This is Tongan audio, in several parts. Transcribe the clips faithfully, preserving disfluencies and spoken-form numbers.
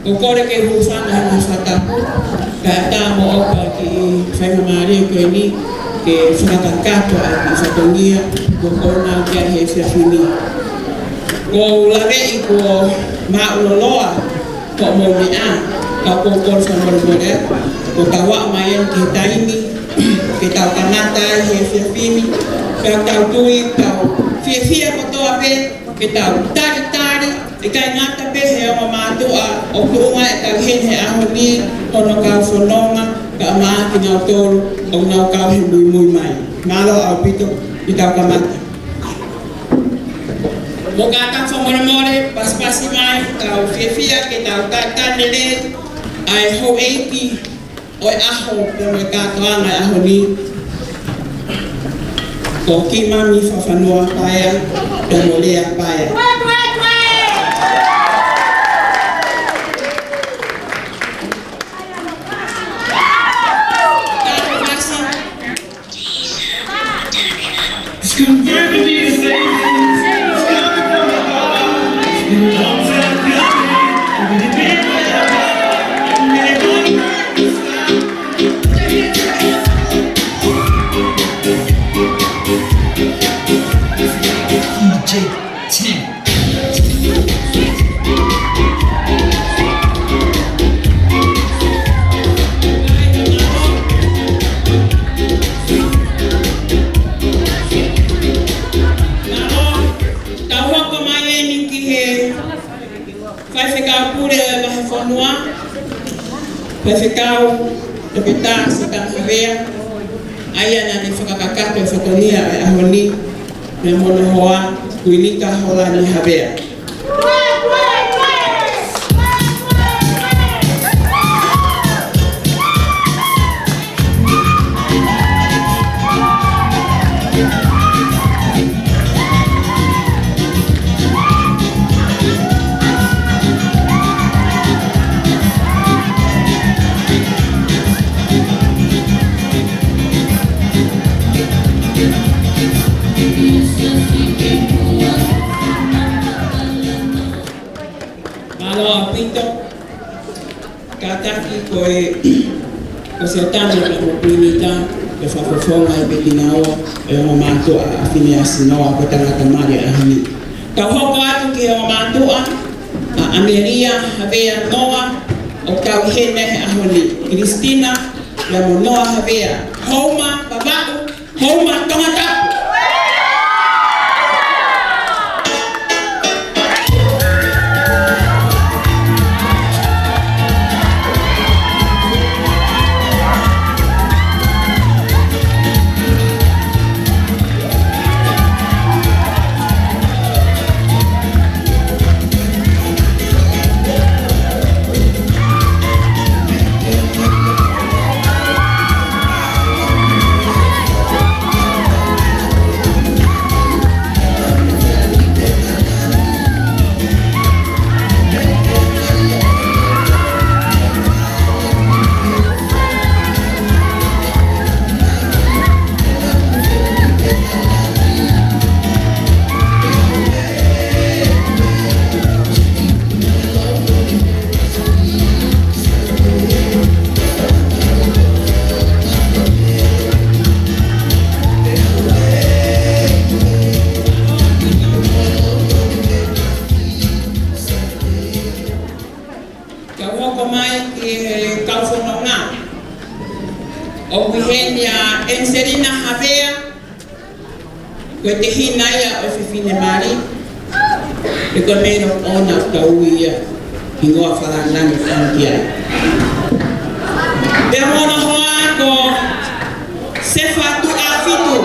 ʻOku ou kole ke u hūfanga he ngaahi fakatapu, kae ʻatā moʻoku ʻa e kiʻi faingamālie ko eni ke fakakakato ʻa e kiʻi fatongia kuo ʻosi ʻi ai he efiafi ni. ʻOku ou laveʻi kuo māʻuloloa hoʻomou meʻa, ka ʻoku ou kole fakamolemole atu, kuo tau aʻu mai eni ki he taimi ke tau kamata ai he efiafi ni, ka tau tui, tau fiefia kotoa pē, ke tau talitali, ʻikai ngata pē he ongo mātuʻa ʻoku tuʻunga ʻetau heni he ʻaho ni, hono kau fononga, kae ʻumaʻā kinautolu ʻoku nau kau he muimui mai. Mālō ʻaupito, ke tau kamata. Mou kātaki fakamolemole, pasipasi mai, tau fiefia ke tau talitali lelei ʻa e houʻeiki ʻo e ʻaho pea mo e kātoanga ʻo e ʻaho ni, ko Kimami Fafanua Paea pea mo Lea Paea. It's confirmed to be the same thing. It's coming from the heart. It's been a long time coming. We've been waiting for it. And they won't let us stop. D J Tim. Tau hoko mai eni ki he Faifekau Pule ʻo e Vahefonua, Faifekau Toketā Sitana Havea, ʻa ia naʻa ne fakakakato e fatongia ʻo e ʻaho ni, mo hono hoa, Kuini Kaholani Havea. Mālō ʻaupito. Kātaki ko e, ko Siotana ka mo Kuini Ka, ke fakafofonga ʻa e pē kinaua ʻo e ongo mātuʻa ʻa Fineasi Noa ko e tangata mali ʻaho ni. Tau hoko atu ki he ongo mātuʻa, ʻa ʻAmelia Havea Noa, ʻoku tau ʻi heni he ʻaho ni, Christina, pea mo Noa Havea, Houma Vavaʻu, Houma Tongatapu. Tau hoko mai ki he kau fononga. ʻOku ʻi heni ʻa Angelina Havea, ko e tehina ia ʻo e fefine mali, pea ko e maid of honour ʻoku tau ui ia, hingoa fakalāngilangi ʻoku ʻi ai. Pea mo hono hoa ko Sefa Tuʻafitu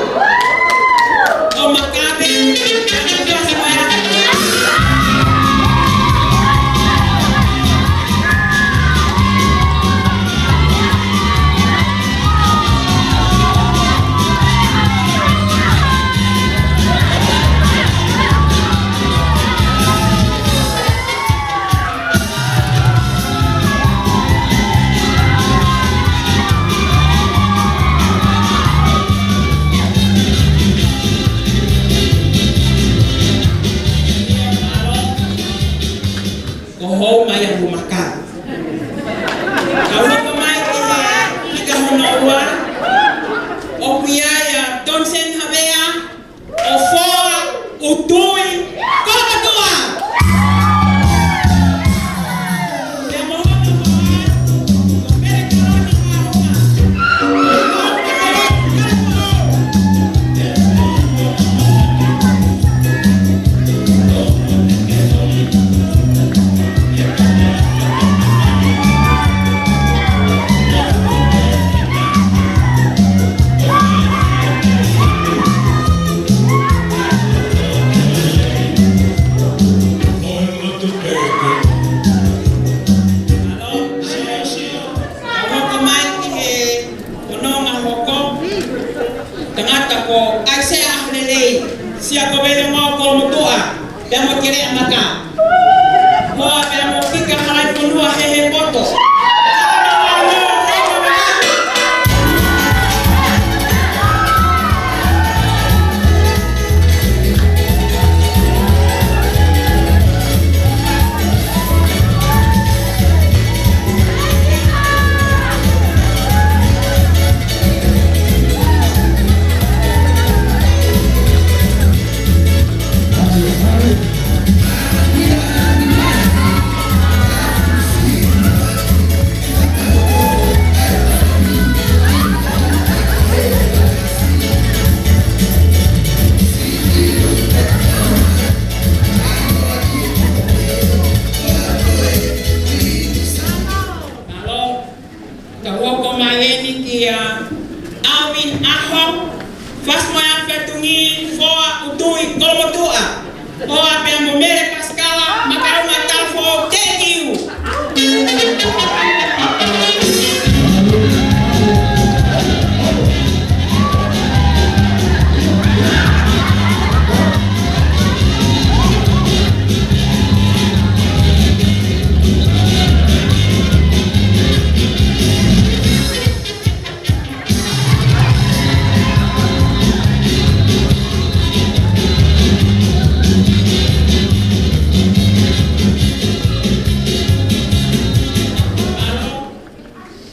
ʻo Makabe. Ko Houma ia mo Makabe. Ka u hoko mai ki he ika hono ua, ʻoku ʻi ai ʻa Tonsen Havea, ʻo Foa Utui Kolomotuʻa. Ka u hoko mai ki he fononga hoko, tangata ko ʻAisea ʻAholelei, Siakoveilongo Kolomotuʻa, pea mo Keleʻamaka. Hoa pea mo Fika Halaifonua Hehepoto. Mālō. Ka u hoko mai eni kia Alvin ʻAho, Fasi Moeafe Tungi, Foa Utui Kolomotuʻa. Hoa pea mo Mele Pasikala, Makauma Tafo, thank you.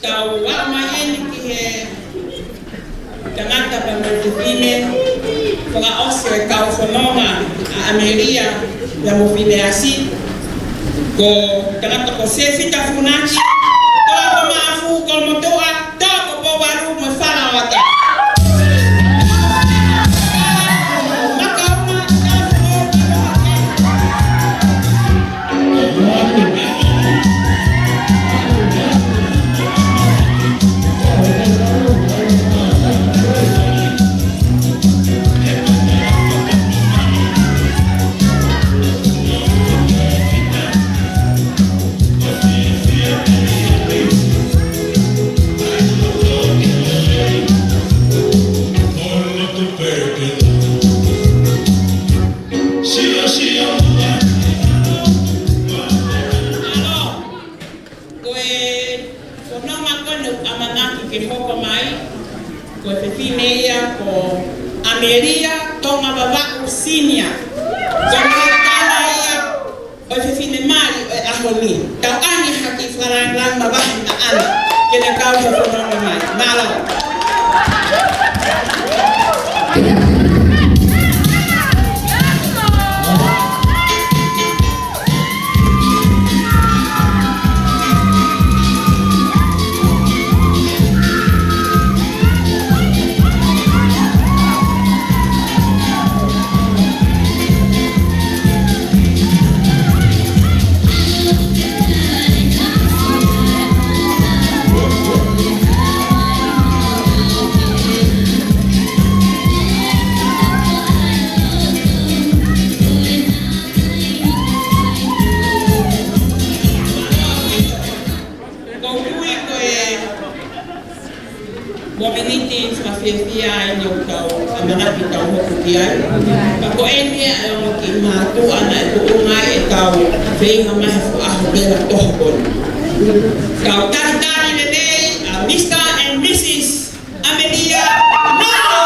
Tau aʻu mai eni ki he tangata pea mo e fefine fakaʻosi ʻo e kau fononga ʻa ʻAmelia pea mo Fineasi. Ko e tangata ko Sefita Funaki, Toa ko Maʻafu Kolomotuʻa, Toa ko Pouvalu mo e Falaoata. Ko e fononga ko eni ʻoku ʻamanaki ke hoko mai, ko e fefine ia ko ʻAmelia Tonga Vavaʻu Senior. Ko e meʻa ia ʻo e fefine mali ʻo e ʻaho ni. Tau ʻoange ha kiʻi fakalāngilangi mavahe maʻana ke ne kau he fononga mai. Mālō. Ko e ui ko e mōmeniti fakafiefia eni ʻoku tau ʻamanaki tau hoko ki ai. Ka ko eni ʻa e ongo kiʻi mātuʻa naʻe tuʻunga ai ʻetau feinga mai he fuʻu ʻaho pē ʻa e toho ko eni. Tau talitali lelei ʻa Mister and Missus ʻAmelia Mao.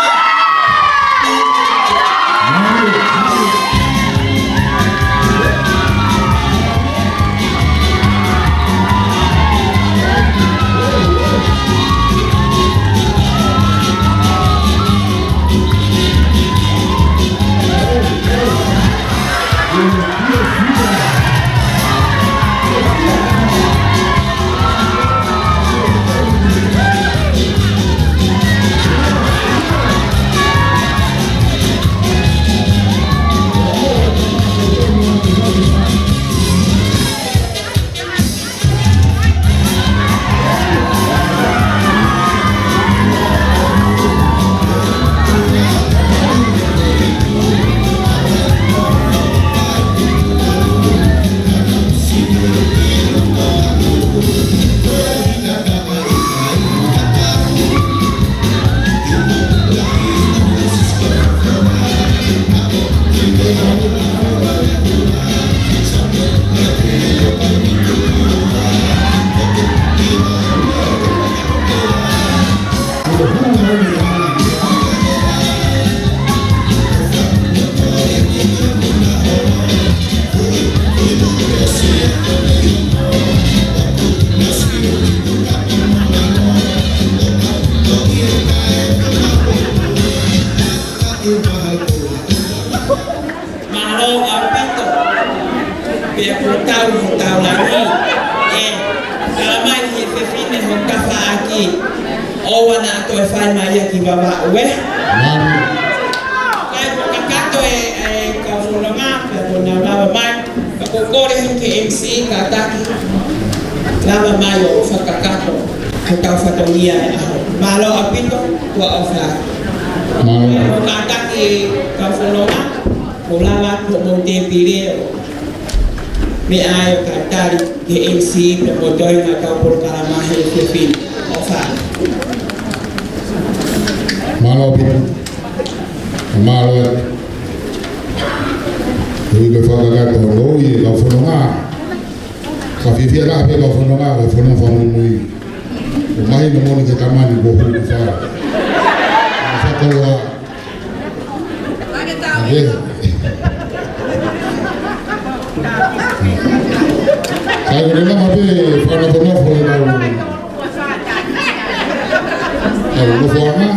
Taulangi. ʻE, ka mai he fefine ho kafaʻaki. ʻOua naʻa toe fai mai ia ki Vavaʻu, ē? Mālō. Kae kakato e, e kau fononga, ka ko nau lava mai. Ka ko kole hiki M C kātaki. Lava mai ʻo fakakakato. Ko tau fatongia e ʻaho. Mālō ʻaupito, tuʻa ʻofa. Mālō. Ko kātaki kau fononga, ko lava ko mo te pile ʻo meʻa ai ʻo ka tali ki he M C pea mo toe ngaahi kau polokalama he efiafi ni. ʻOfa. Mālō ʻaupito. Mālō atu. Ui ko e fakakakato hono ui e kau fononga. Ka fiefia lahi pē kau fononga, kau fononga fakamuimui. ʻO mahino moʻoni ke tamani ko hulu fa. Fakakoloa. Ake. Sai ko e nama pē, fana fonofo e kau. Kau nofoʻanga.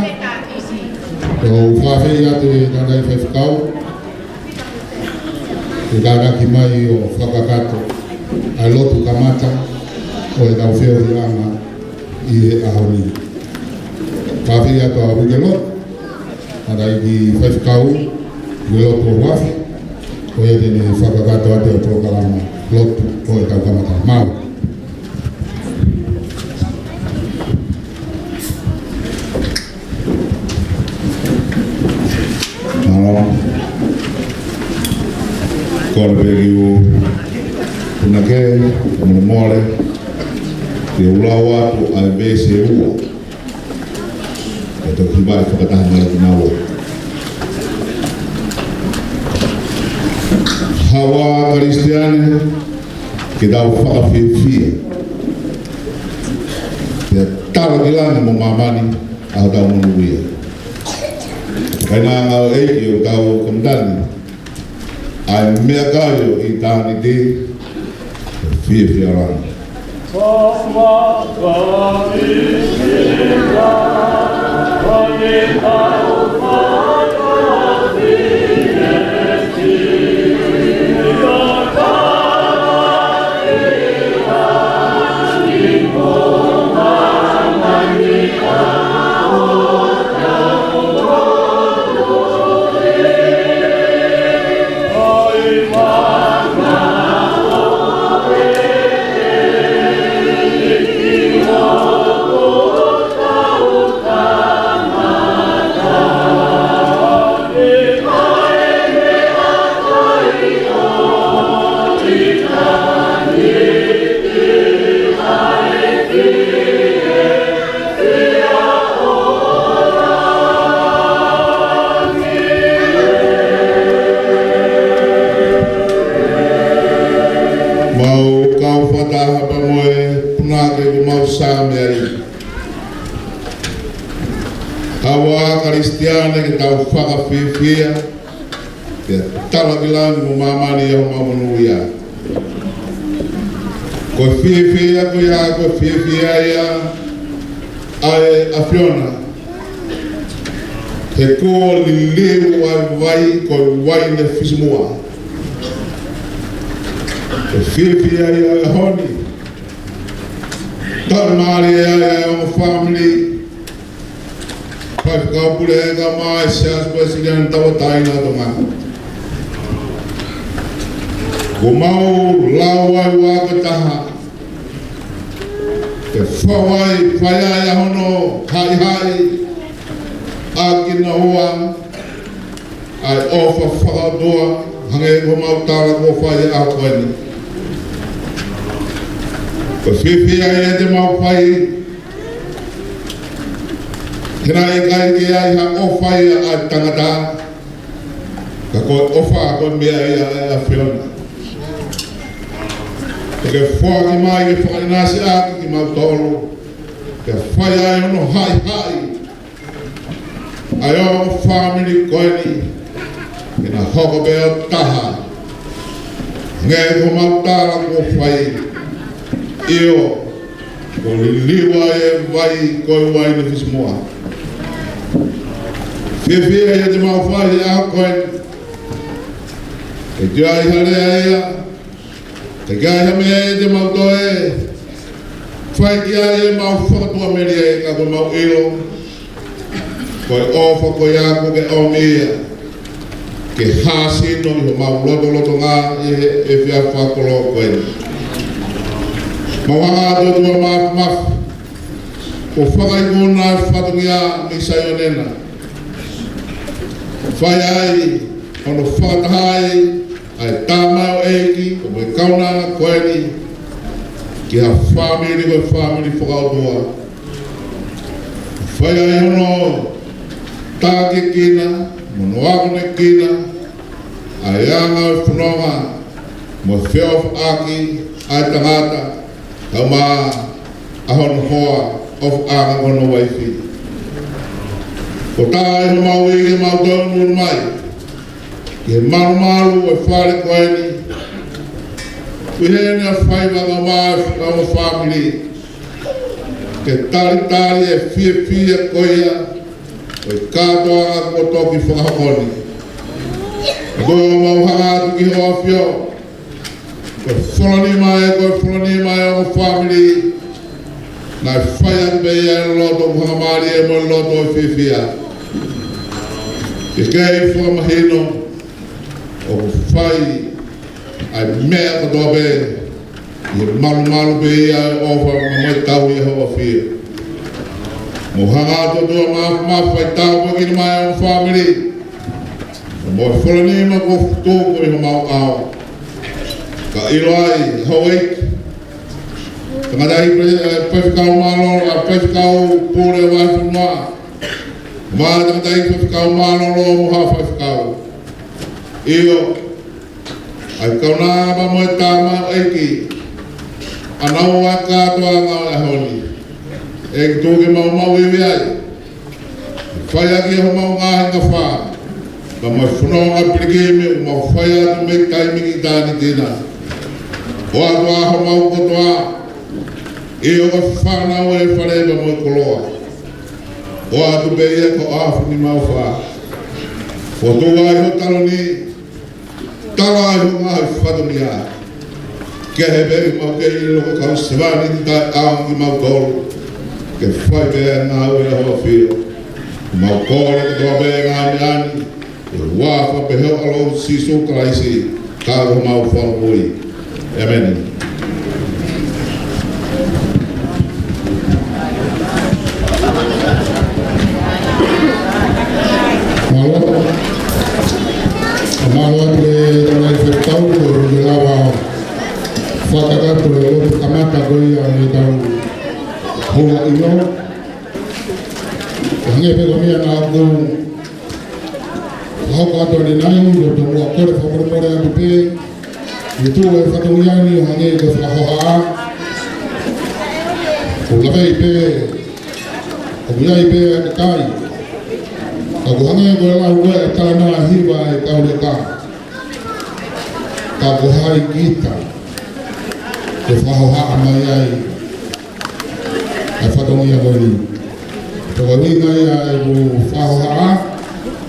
Kau fafei atu e tangataʻi faifekau. Ke kātaki mai ʻo fakakakato ʻa e lotu kamata ʻo e kau feohiʻanga ʻi he ʻaho ni. Fafei atu ʻa Uike Lotu, ʻa e tangataʻi faifekau, Uike Lotu ʻo Huafi, ko ia te ne fakakakato atu e polokalama lotu ʻo e kau kamata. Mālō. Mālō. Kole pē ke u punake, mole mole, ke u lau atu ʻa e veesi ʻe ua. ʻE toki vaʻi fakataha mai kinaua. Haʻu ā Kalisitiane, ke tau fakafiefia. Pea tala ki langi mo māmani, ʻa hotau monūʻia. Kae ngāngau ʻEiki ʻo tau kamata ni, ʻa e meʻakai ʻo ʻitāniti, fiefia langi. Mau kau fakataha pea mo e punake kuo mau saiʻia ai. Haʻu ā Kalisitiane ke tau fakafiefia, ke tala ki langi mo māmani ʻa homau monūʻia. Ko e fiefia ko ia, ko e fiefia ia ʻa e ʻAfiona. He kuo liliu ʻa e vai ko e uaine fisimuʻa. Ko e fiefia ia ʻa e ʻaho ni. Tau mālie ai ʻa e ongo fāmili. Faifekau Pule ʻEka mai Siasi Uēsiliana Tauʻatāina ʻo Tonga. Kuo mau lau ai ua ko e taha. Ke fai ai, fai ai ʻa hono haʻihaʻi ʻa kinaua ʻa e ʻofa fakaʻotua, hangē ko homau tala kuo fai ʻa ko eni. Ko e fiefia ia te mau fai, he naʻe ʻikai ke ʻi ai ha ʻofa ia ʻa e tangata, ka ko e ʻofa ko e meʻa ia ʻa e ʻAfiona. Ke foaki mai ke fakaʻinasi ʻaki kimautolu, ke fai ai hono haʻihaʻi ʻa e ongo fāmili ko eni, ke na hoko pē ʻo taha. Hangē ko homau tala kuo fai, ʻio, kuo liliu ʻa e vai ko e uaine fisimuʻa. Fiefia ia te mau fai ʻa ko eni. ʻE ʻi ai ha lea ia, ʻIkai ha meʻa ʻe te mau toe fai ki ai ʻemau fakatuʻamelie, ka ko ʻemau ʻilo ko e ʻofa ko ia kuo ke ʻomi ia ke hāsino ʻi homau lotolotonga ʻi he efiafi fakakoloa ko eni. Mau hanga atu ʻOtua Māfimafi ʻo fakaikuna e fatongia mei Saione na, fai ai hono fakatahaʻi ʻa e tamaioʻeiki mo e kaunanga ko eni ki ha fāmili ko e fāmili fakaʻotua. Fai ai hono tākiekina mo hono akonekina ʻa e anga ʻo e fononga mo e feʻofaʻaki ʻa e tangata, kae ʻumaʻā hono hoa ʻofaʻanga mo hono uaifi. Ko e taha ʻi homau ivi, mau tau nunu mai ki he malumalu ʻo e fale ko eni. Ko e ʻuhinga ia ʻa e faiva ʻa e ngaahi fāmili ke talitali e fiefia ko ia ʻo e kātoanga kuo toki fakahoko ni. Ko ʻemau hanga atu ki hoʻo ʻAfio, ko e fola nima ē, ko e fola nima ē ʻo e fāmili, naʻe fai atu pē ia ʻi he loto ʻoku hangamālie mo e loto ʻo e fiefia. Ke kei fakamahino ʻoku fai ʻa e meʻa kotoa pē ʻi he malumalu pē ia ʻo e ʻofa mo e tauhi ʻa hoʻo ʻAfio. Mau hanga atu ʻOtua Māfimafi ʻo fai tāpuekina mai ʻa e fāmili mo e fola nima kuo fokotuʻu ʻi homau ʻao. Ka ʻilo ai ʻe houʻeiki, tangataʻeiki, ʻa e faifekau mālōlō, ʻa e faifekau pule ʻo e fonua, mo e tangataʻeiki faifekau mālōlō mo ha faifekau. ʻIo, ʻa e kaunanga mo e tamaioʻeiki, ʻa ia ʻoku kātoanga ʻi he ʻaho ni. ʻEiki, tuku ke mau maʻu ivi ai. Fai ʻaki homau ngaahi ngafa, pea mo e fononga pilikimi ʻoku mau fai atu mei taimi ki taimi, ʻa ia ʻoku ʻa homau kotoa, ʻio, ko e fānau ʻo e fale pea mo e koloa. ʻOatu pē ia ko e ʻAfio ni mau fā. Ko e tuʻu ai ho taloni, tala ai ho ngaahi fatongia. Ke he pē ʻoku mau kei ʻilo ko e kau sevāniti taʻeʻaonga kimautolu ke fai pē ʻa e ngāue ʻa hoʻo ʻAfio. Mau kole kotoa pē ʻa e ngaahi meʻa ni ʻi he huafa pē ʻo ho ʻAlo Sīsū Kalaisi, ko homau Fakamoʻui. ʻĒmeni. Mālō. Mālō atu e tangataʻeiki faifekau, ʻoku ke lava fakakakato e lotu kamata ko ia ʻetau houa ʻilo. Hangē pē ko e meʻa naʻa ku fakahoko atu ʻanenai, ʻoku ou tomuʻa kole fakamolemole atu pē, ʻi he tuʻu e fatongia ni ʻo hangē ko e fakahohaʻa. ʻOku ou lave pē, ʻoku ʻi ai pē ʻa e kakai, ka ʻoku hangē ko e lau ko ē ʻa e talanoa hiva ʻa e kau leka. Ka ko hai kita ke fakahohaʻa mai ai ʻa e fatongia ko eni. Ko e ʻuhinga ia ʻeku fakahohaʻa,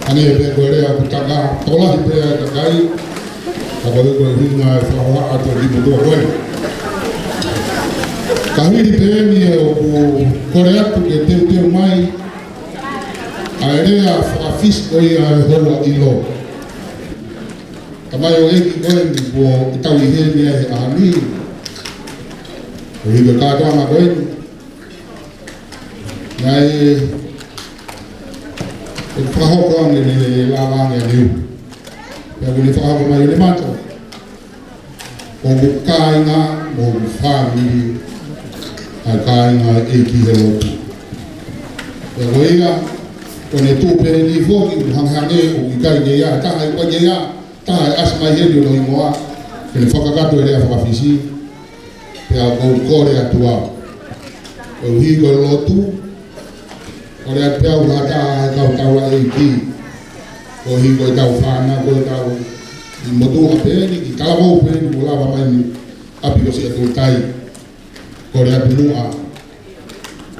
hangē pē ko e lea ʻoku taka, tokolahi pē ʻa e kakai, ka ko e ʻuhinga e fakahohaʻa atu ki he motuʻa ko eni. Ka hili pē eni ʻoku kole atu ke teuteu mai ʻa e lea fakafisi ko ia ʻo e houa ʻilo. Tamaioʻeiki ko eni kuo tau ʻi heni ʻi he ʻaho ni, ʻo hiki kātoanga ko eni. Naʻe fakahoko ange ʻene lava ange ʻene ʻuhu. Pea ʻoku ne fakahoko mai ʻene mata. ʻOku kāinga mo ʻoku fāmili ʻa e kāinga ʻeiki he lotu. Pea ko ia, ʻoku ne tuʻu pē eni foki, ʻoku hangehangē ʻoku ʻikai ke ʻi ai ha taha, ʻikai ke ʻi ai ha taha ʻe ʻasi mai heni ʻo hingoa ke ne fakakakato e lea fakafisi. Pea ʻoku ou kole atu au, koeʻuhi ko e lotu, kole atu pē au ha taha ʻi he kau taulaʻeiki, koeʻuhi ko ʻetau fānau, ko ʻetau motuʻa pē eni, ki he talavou pē eni kuo lava mai mei ʻapi ko Siaʻatoutai. Kole atu muʻa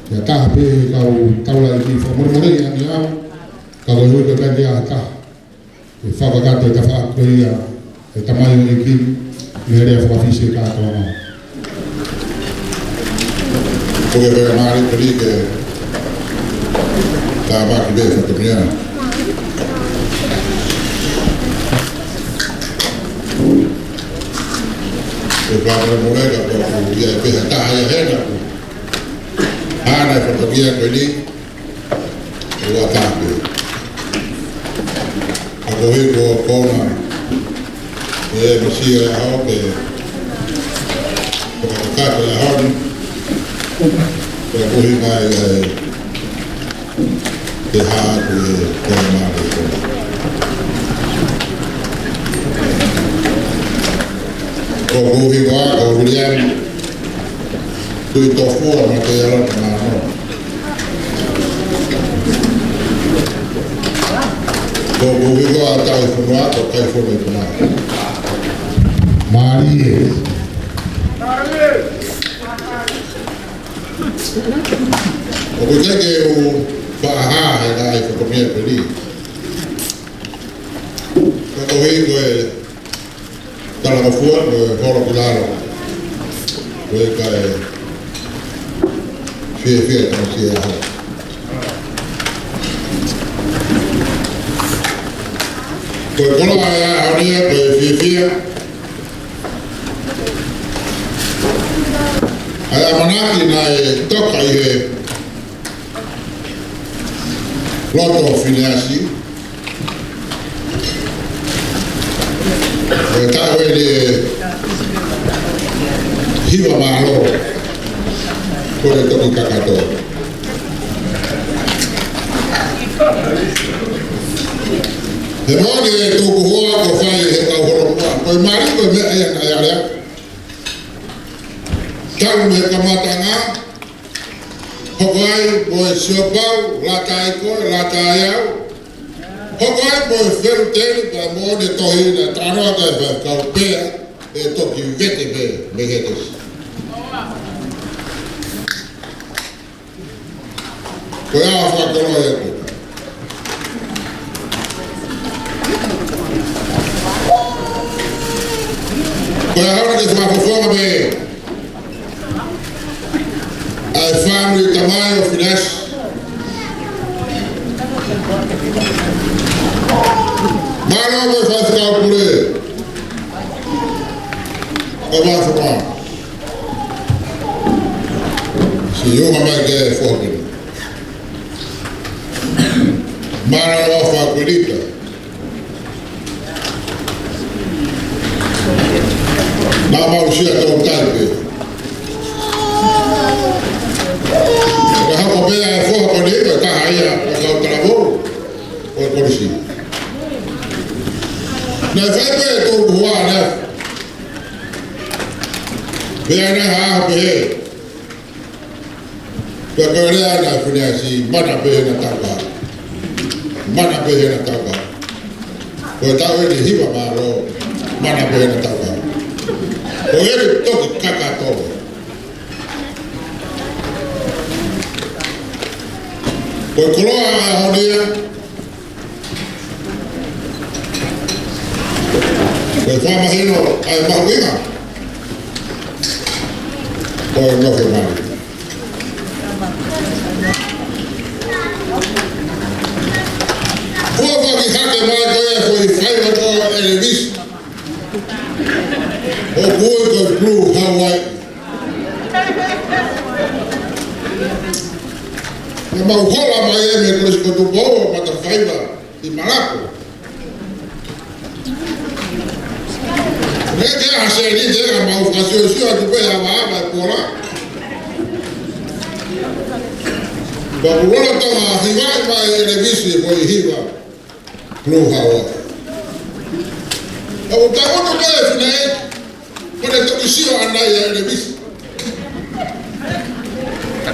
ki ha taha pē ʻi he kau taulaʻeiki, fakamolemole ange au, ka koeʻuhi ko e ʻikai ke ʻi ai ha taha ʻe fakakakato e tafaʻaki ko ia ʻa e tamaioʻeiki. Meʻa lea fakafisi kātoa. Ko e meʻa mālie pē ke tāmaki pē fatongia. Ko e meʻa mālie ka ko ia pē ha taha ia hena. Hana fatongia ko eni. Ua tape. Ako hiko kona. E masi e hao ke. Ko ka ka e hao ni. Ko ka kuhi mai e. Te ha ku e kona ma ko. Ko kuhi wa ko William. Tui tofua ma te ala na no. Ko kuhi wa tai funua, ko kai funua. Mālie. ʻOku ʻikai ke u faʻa hā he ngaahi fatongia pē ni. Ka ko hei ko e talangofua ko e holo ki lalo. Ko e kae fiefia ka si e aho. Ko e koloa e aho ni ko e fiefia. ʻA e ʻamanaki naʻe toka ʻi he loto ʻo Fineasi. Ko e taʻu eni ʻe hiva mālō. Ko e toki kakato. He moʻoni e tukuhua ko fai he kau holomua. Ko e mali ko e meʻa ia naʻe ʻi ai. Tau mei he kamataʻanga. Hoko ai mo e siopau, lata ai koe, lata ai au. Hoko ai mo e feluteli, pea mo ne tohi na tanoa kai fai kau pea, e toki vete pē, mei he tesi. Ko ia fakakoloa ia ko. Ko ia hana ke fakafofonga pē. ʻA e fāmili tamai ʻo Fineasi. Mālō mo e faifekau pule. ʻO Vafunga. Siʻi uma mai ke foki. Mālō ʻo Fakuilita. Naʻa mau sia tau tai pē. Ka hoko pē ʻa e foha ko eni, ko e taha ia ʻo e kau talavou ʻo e kolisi. Naʻe fai pē tukuhua na. Pea naʻe hā pē he. Pea ko e lea na Fineasi, mana pē na tauka. Mana pē na tauka. Ko e taʻu eni hiva mālō, mana pē na tauka. Ko e toki kakato. Ko e koloa ʻa e aho ni ia, ko e fakamahino ʻa e mahuʻinga ʻo e nofo mali. Ko e fakahake mai ko e foʻi faiva ko ʻElevisi. ʻOku ui ko e Blue Hawaii. Naʻa mau hola mai ē mei he Kolisi ko Tupou ʻo Matafaiva ʻi Malako. Naʻe ʻikai ke ʻi ai ha sēniti, ka mau fakasiosio atu pē ʻa e ʻavāʻava e pola. Pea kuo lolotonga hivaʻi mai ʻe ʻElevisi ko e hiva. Blue Hawaii. ʻOku takoto pē ʻe Fineʻeiki. Ko ʻene toki sio ʻana ia ʻe ʻElevisi.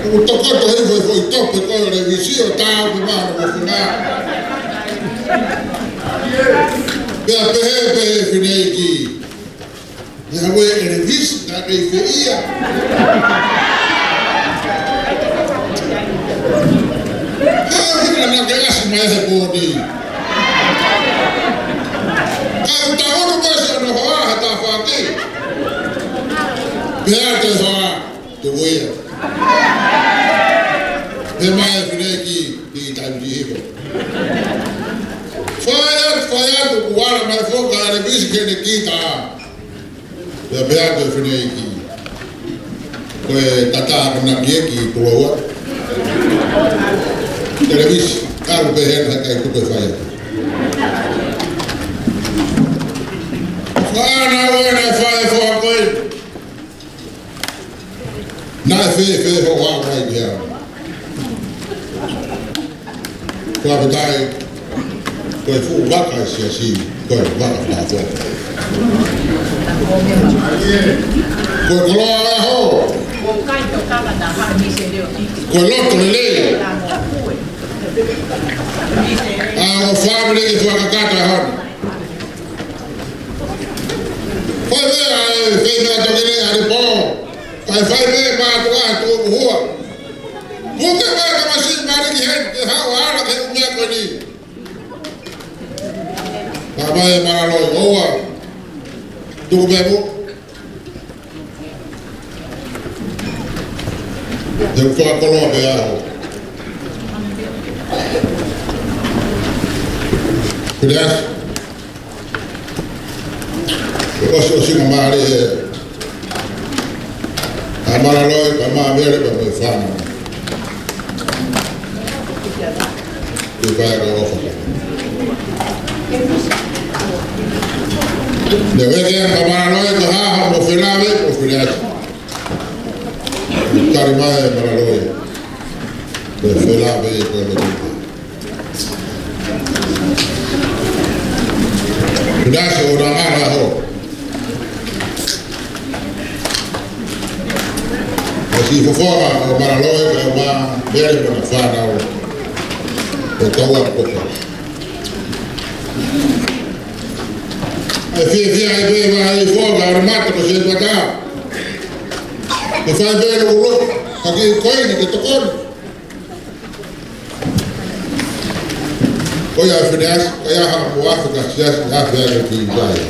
ʻOku tokoto hifo e foʻi tope ko ʻElevisi ʻo tāu ki mano ko Funa. Pea pehē pē ʻe Fineʻeiki. Ia ue ʻElevisi, naʻe kei fē ia. Hā hina naʻa ke ʻasi mai he pō ni. Ka ʻoku takoto pē siʻono hoa he tafaʻaki. Pea te hoa, te uia. He mai e fineʻeiki, ki taimi ki hiko. Fai atu, fai atu, kuo ala mai foki ʻa Levisi ki heʻene kita. Pea pehē atu e fineʻeiki, ko e tata ko na ki eki puloua. Televisi, kalu pehē na kai kupe fai atu. Fana ue na fai foa koe. Naʻe fēfē hoʻo ʻalu ai ki ai? Fakafetaʻi, ko e fuʻu vaka ʻa e siasi, ko e vaka fakafetaʻi. Ko e koloa ʻo e ʻaho. Ko e loto lelei. ʻA e fāmili ke fakakakato e ʻaho ni. Ko e meʻa ʻe fai ʻa e tokele ʻa e pō. Kae fai meʻa mātuʻa tuʻo kuo hua. Kuo ke mai ka masi mari ki heni, ke haʻu ʻo ala ki he ʻū meʻa ko eni. Ka mai e Malaloi, ʻoua. Tuku pē mo. Te u fakakoloa pē ʻaho. Piliasi. ʻOsi, ʻosi ka mālie. ʻA Malaloi, ka mā Mele, ka me fana. Ke fai ka ofa. Ne weke ka Malaloi, ka haha, mo felave, mo filiasi. Kari mai Malaloi. Mo felave, mo felave. Piliasi ʻo na ngana ho. ʻOsi fofonga ʻo Malaloi, ka mā Mele mo na fana ʻo. ʻO taua ko ka. ʻE fiefia ai pē ʻa e fofonga ʻo e mata ko se pata. ʻE fai pē lo ulo, ka ke koe ni ke tokoni. Ko ia Filiasi, ko ia ha mo afe ka siasi, afe ake ki vai.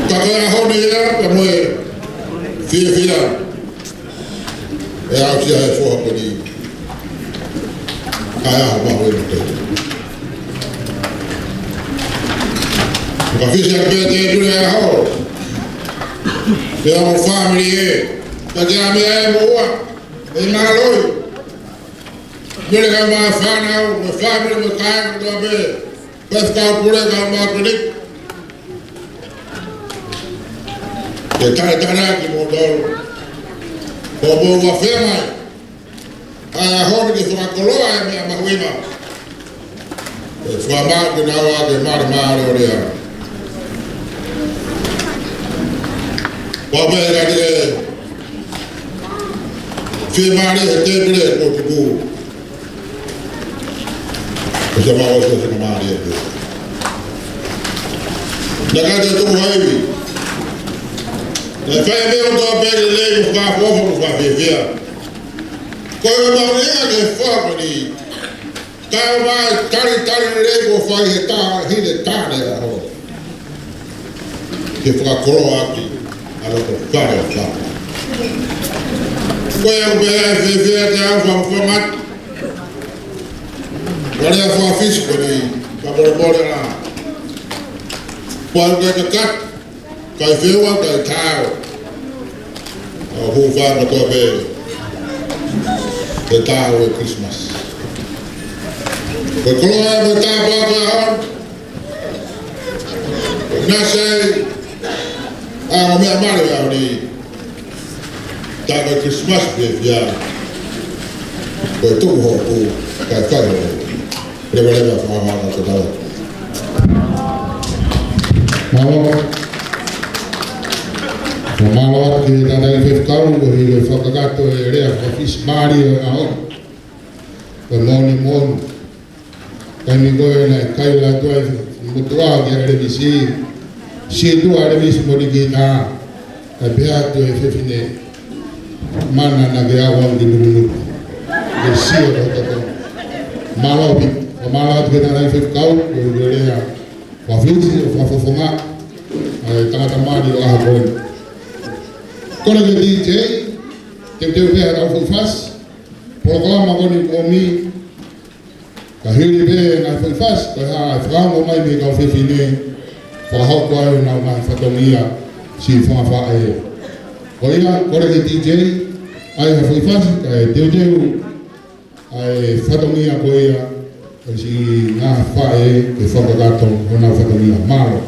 Ka ko ia honi ia, ka mo e fiefia. ʻE au sia he foha ko ni. Ka ia ha mahu e mate. Ka fisi ake pē te pule a ho. Pea mo fāmili ē. Ka te ame ai mo ua. ʻE Malaloi. Mele ka mā fana ʻo, mo fāmili mo kāinga kotoa pē. Pea fika pule ka mā kuni. Ke tale tale ki mo tolu. Ko mo ua fē mai. ʻA e ʻaho ni ke fakakoloa e meʻa mahuʻinga. ʻE fakamaau ke na ua ke mare mare o lea. Kua pē ka te fie mare he tēpile ko tuku. Ko se mau o se se mare e pē. Na ka te tuku haivi. Na fai meʻa ʻo tō pē ke lei mo fakafofa mo fakafiefia. Ko e mahuʻinga ke fakani. Kae mai tali tali lelei kuo fai he tā, hine tāne a ho. Ke fakakoloa ʻaki, ʻa lo ko fare o fare. Ko e au pē ʻa e fiefia ke au fakafofonga. Wale a fakafisi ko ni, ka mole mole la. Kua uke ka kat. Kai feua, kai tao. ʻA hū fanga kotoa pē. Ke tao e Christmas. Ko e koloa mo e tāpuaki ʻa hon. Na sai. ʻA mo meʻa mare ʻa honi. Tao e Christmas pē fia. Ko e tuku hoku. Kai kai hoku. Levaleva fakahoa ka te tau. Mālō. Mālō atu ki he tangataʻeiki faifekau, ko e fakakakato e lea fakafisimālie ʻo e ʻaho. Ko e moʻoni moʻoni. Taimi ko ē naʻe kaila atu ai motuʻa kia Levisi. Sio atu ʻa Levisi mo Nikita. Kae pehē atu e fefine mana naʻa ke ʻalu ange ki Nukunuku. Ke sio atu ʻo tato. Mālō ʻaupito, mālō atu ki he tangataʻeiki faifekau, ko e lea fakafisi ʻo fakafofonga. ʻa e tangata mali ʻo e ʻaho ko eni. Kole ki he D J, teuteu pē haʻatau foʻi fasi. Polokalama ko eni kuo ʻomi, ka hili pē ngaahi foʻi fasi, ko e hā e fakaongo mai mei he kau fefine, fakahoko ai ʻenau ngaahi fatongia siʻi fanga faʻē. Ko ia, kole ki he D J, ʻai ha foʻi fasi, kae teuteu ʻa e fatongia ko ia, ʻa e siʻi ngaahi faʻē ke fakakakato honau fatongia. Mālō.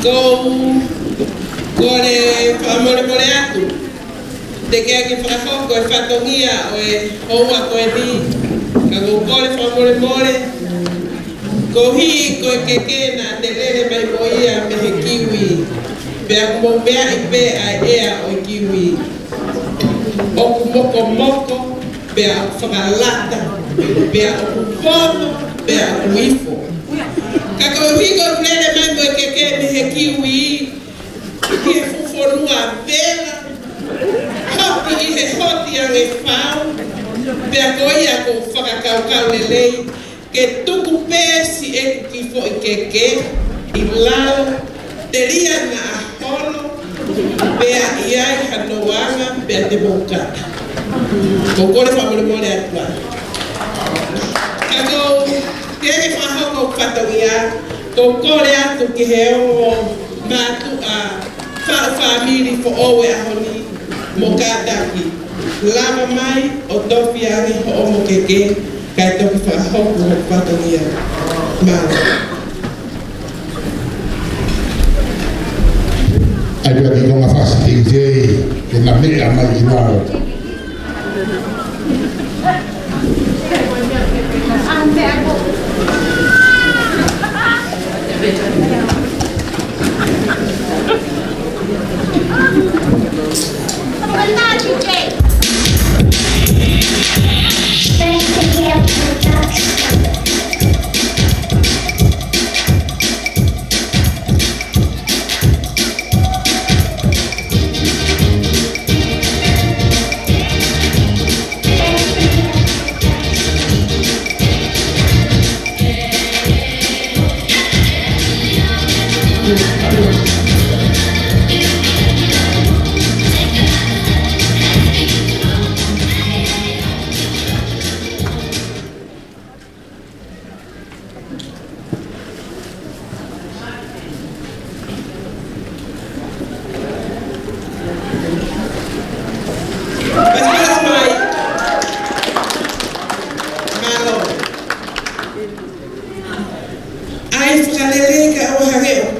Ko, kole fakamolemole atu. Teʻeki ke fakahoko e fatongia ʻo e houa ko eni, ka ʻoku ou kole fakamolemole, koeʻuhi ko e keke naʻa te lele mai mo ia mei he kiwi, pea ʻoku mou meaʻi pē ʻa e ʻea ʻo e kiwi. ʻOku mokomoko, pea ʻoku fakalata, pea ʻoku pono, pea ʻoku ifo. Ka koeʻuhi ko ʻeku lele mai mo e keke mei he kiwi, ki he fuʻu fonua vela, hoki ʻi he hoti ange fau, pea ko ia ʻoku ou fakakaukau lelei, ke tuku pē siʻeku kiʻi foʻi keke ʻi lalo, telia naʻa holo, pea ʻi ai hano anga, pea te mou kata. ʻOku ou kole fakamolemole atu ai. Ka ʻoku ou teʻeki fakahoko ʻeku fatongia, ʻoku ou kole atu ki he ongo mātuʻa faʻu fāmili foʻou e ʻaho ni, mo kātaki. Lava mai ʻo tofi ange hoʻomo keke, kae toki fakahoko hoku fatongia. Mālō. ʻAi pē ha kiʻi konga fasi, D J, ke na meʻa mai ʻi lalo.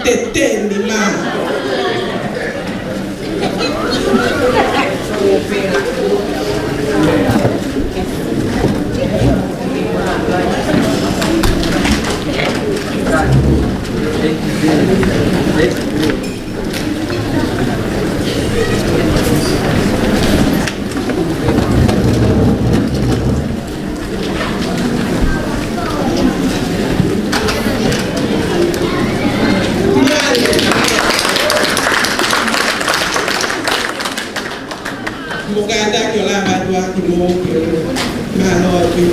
ʻe teni mā. Mo kātaki ʻo lava atu ʻaki mo ke mālō atu.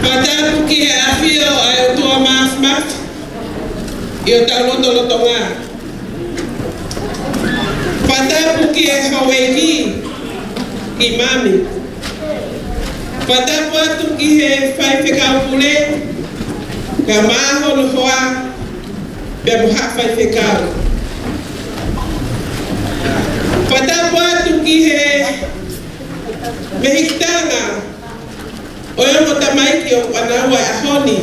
Fakatapu ki he ʻafio ʻa e ʻOtua Māfimafi ʻi hotau lotolotonga. Fakatapu ki he houʻeiki, ki Mami. Fakatapu atu ki he faifekau pule, kae ʻumaʻā hono hoa, pea mo haʻa faifekau. Fakatapu atu ki he mehikitanga ʻo e ongo tamaiki ʻoku ʻanaua he ʻaho ni,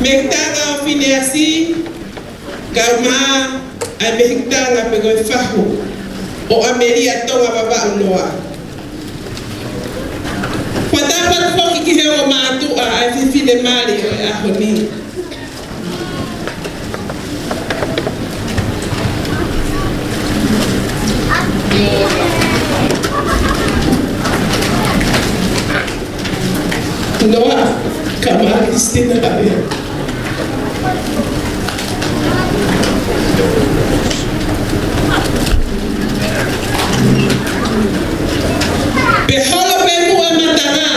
mehikitanga ʻo Fineasi, kae ʻumaʻā ʻa e mehikitanga pe ko e fahu ʻo ʻAmelia Tonga Vavaʻu noa. Fakatapu atu foki ki he ongo mātuʻa ʻa e fefine mali ʻo e ʻaho ni. Noa, kae ʻumaʻā Christina Lavea. Pea holo pē muʻa e matanga,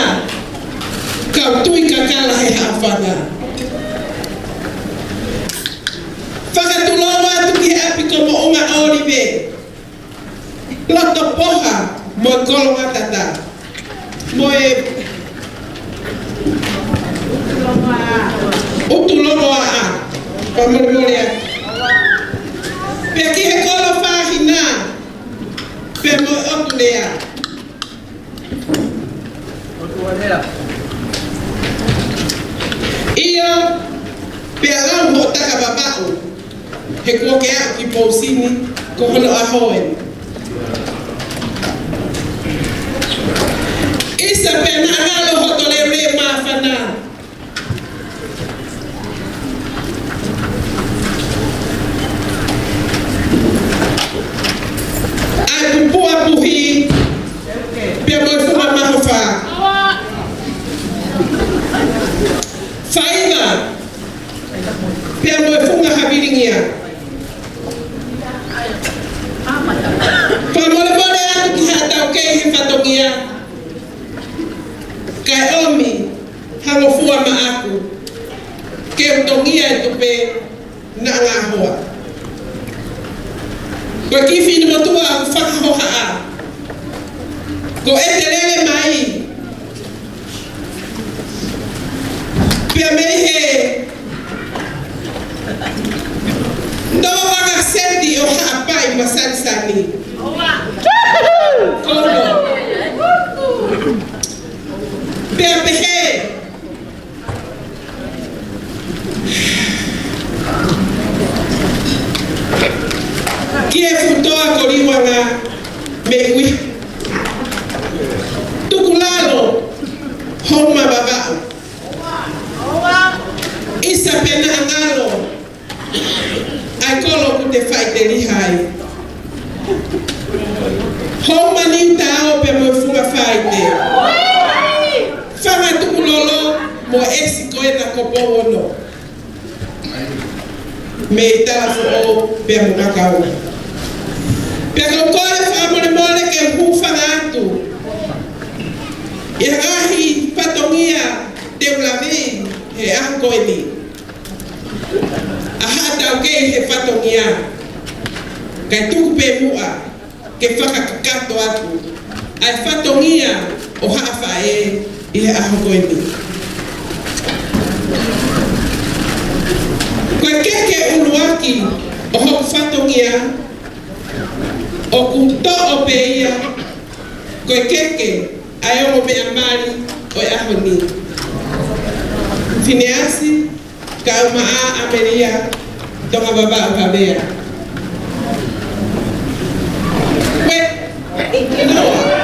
kau tui kakala he haʻafanga. Fakatulou atu ki he ʻapi ko Moʻunga ʻŌlive, Lotopoha mo e Kolongatata, mo e ʻUtulongoaʻa, fakamolemole atu. Pea ki he Kolo Fāhina, pea mo e ʻOtu Lea. ʻIo, pea lau hoʻo taka Vavaʻu, he kuo ke aʻu ki Pousini, ko hono ʻaho eni. ʻIsa pea naʻa ngalo hoto leuleu māfana. ʻA e pupua puhi, pea mo e funga mahofa. Faiva, pea mo e funga havilingia. Fakamolemole atu ki haʻa taukei he fatongia, kae ʻomi ha ngofua maʻaku ke u tongia e tupe naʻa ngā hoa. Ko e kiʻi finemotuʻa ʻoku fakahohaʻa, ko ʻEtelele Mai, pea mei he Noa Vangaseti ʻo Haʻapai Masanisani. Kolo. Pea pehē ki he fuʻu toa ko Liuanga mei Uiha. Tukulalo, Houma Vavaʻu. ʻIsa pea naʻa ngalo ʻa e kolo ʻoku te faʻiteliha ai. Houma Niutao pea mo e funga faite. Fanga Tukulolo mo e ʻesi ko ena ko Pouono. Mei Talafoʻou pea mo Makaʻupu. Pea ʻoku ou kole fakamolemole ke u hūfanga atu ʻi he ngaahi fatongia te u lavei he ʻaho ko eni. ʻA haʻa taukei he fatongia, kae tuku pē muʻa ke fakakakato atu ʻa e fatongia ʻo haʻa faʻē ʻi he ʻaho ko eni. Ko e keke ʻuluaki ʻo hoku fatongia, ʻoku toʻo pē ia ko e keke ʻa e ongo meʻa mali ʻo e ʻaho ni. V Fineasi, Kaumaʻa ʻAmelia Tongavavaʻu Havea. Ko e, Noa.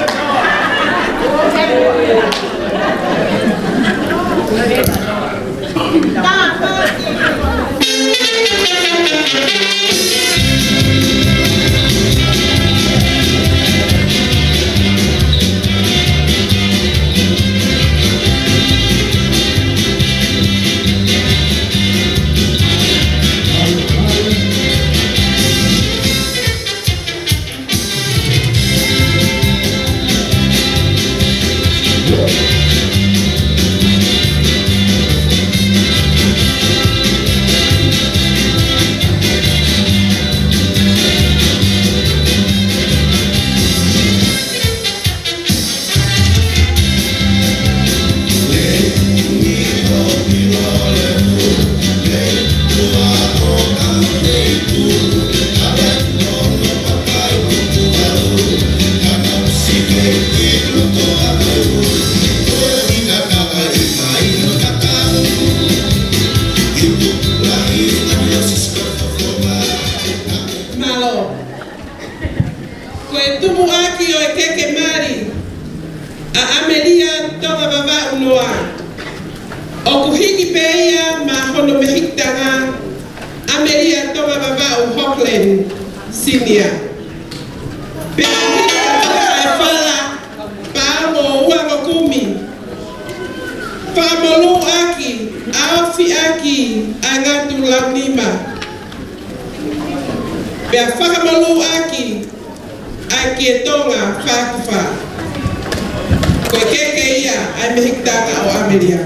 Mālō. Ko e tumuʻaki ʻo e keke mali ʻa ʻAmelia Tongavavaʻu Noa, ʻoku hiki pē ia maʻa hono mehikitanga, ʻAmelia Tongavavaʻu Hockland Senior. Pea hiki ʻa e fala paongo uangokumi. Fakamolūʻaki, aofi ʻaki ʻa e ngatu launima. Pea fakamolūʻaki ʻa e Kie Tonga Fākifā. Ko e keke ia ʻa e mehikitanga ʻo ʻAmelia.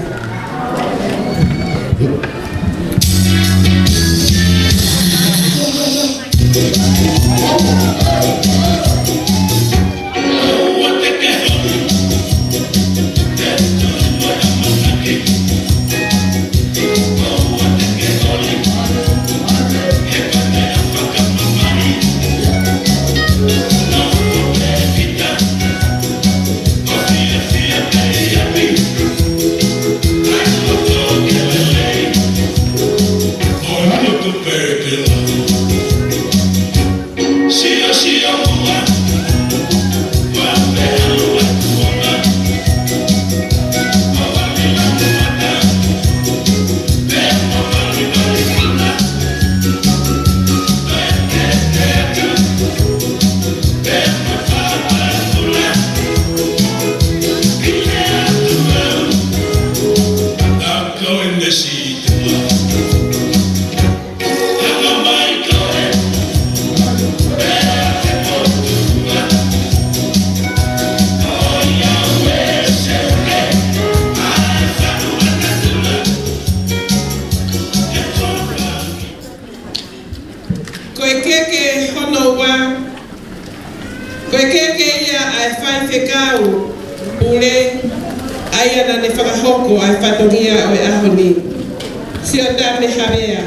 Ko e keke hono ua, ko e keke ia ʻa e faifekau pule, ʻa ia naʻa ne fakahoko ʻa e fatongia ʻo e ʻaho ni, Siotame Havea.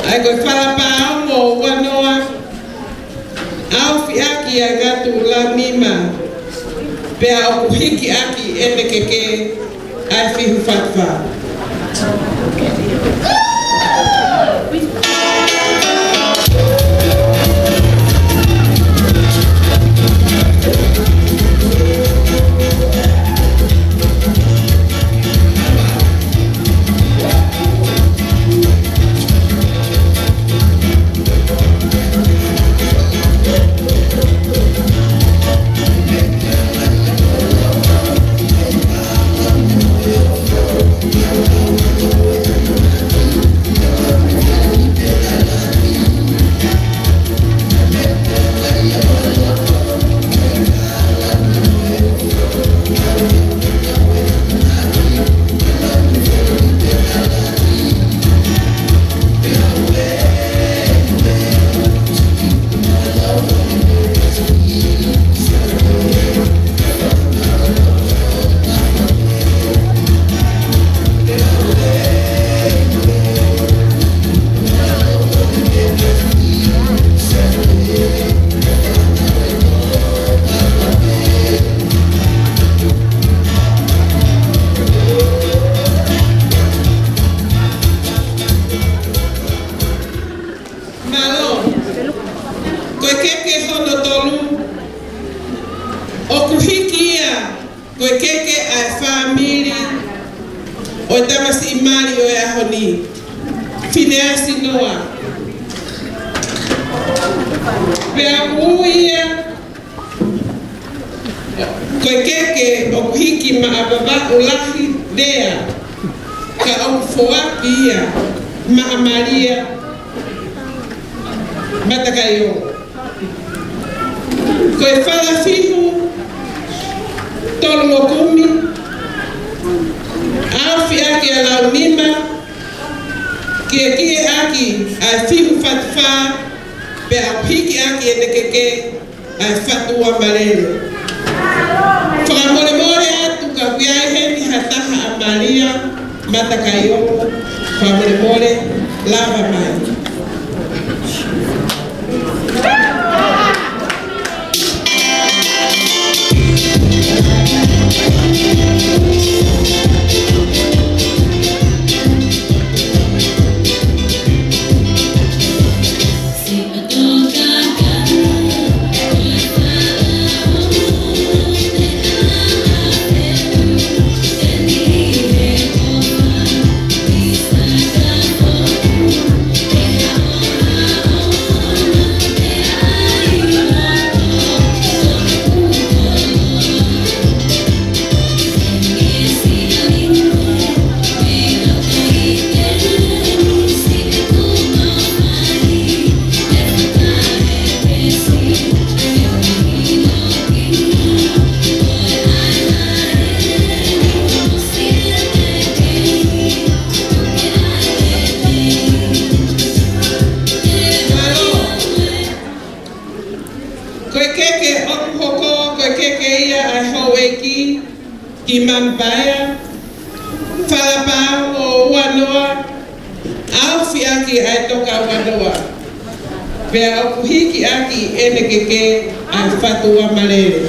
ʻA ia ko e fala paongo uanoa, aofi ʻaki ʻa e ngatu launima, pea ʻoku hiki ʻaki ʻene keke ʻa e Fihu Fākifā. Ko e keke ʻa e fāmili ʻo e tamasiʻi mali ʻo e ʻaho ni, Fineasi Noa. Pea ʻoku ui ia ko e keke ʻoku hiki maʻa Vavaʻu Lahi Lea, ka ʻoku foaki ia maʻa Malia Matakaiongo. Ko e Falafihu Tolungokumi, ʻaofi ʻaki ʻa Launima, kiʻekiʻe ʻaki ʻa e Fihu Fatufā, pea ʻoku hiki ʻaki ʻene keke ʻa e Fatuʻamalele. Fakamolemole atu ka ʻoku ʻi ai heni ha taha ʻa Malia Matakaiongo, fakamolemole lava mai. Ko e keke ʻoku hoko, ko e keke ia ʻa e houʻeiki ki Manupaea, Falapaongo ua noa, ʻaofi ʻaki ʻa e Toka ua noa. Pea ʻoku hiki ʻaki ʻene keke ʻa e Fatuʻamalele.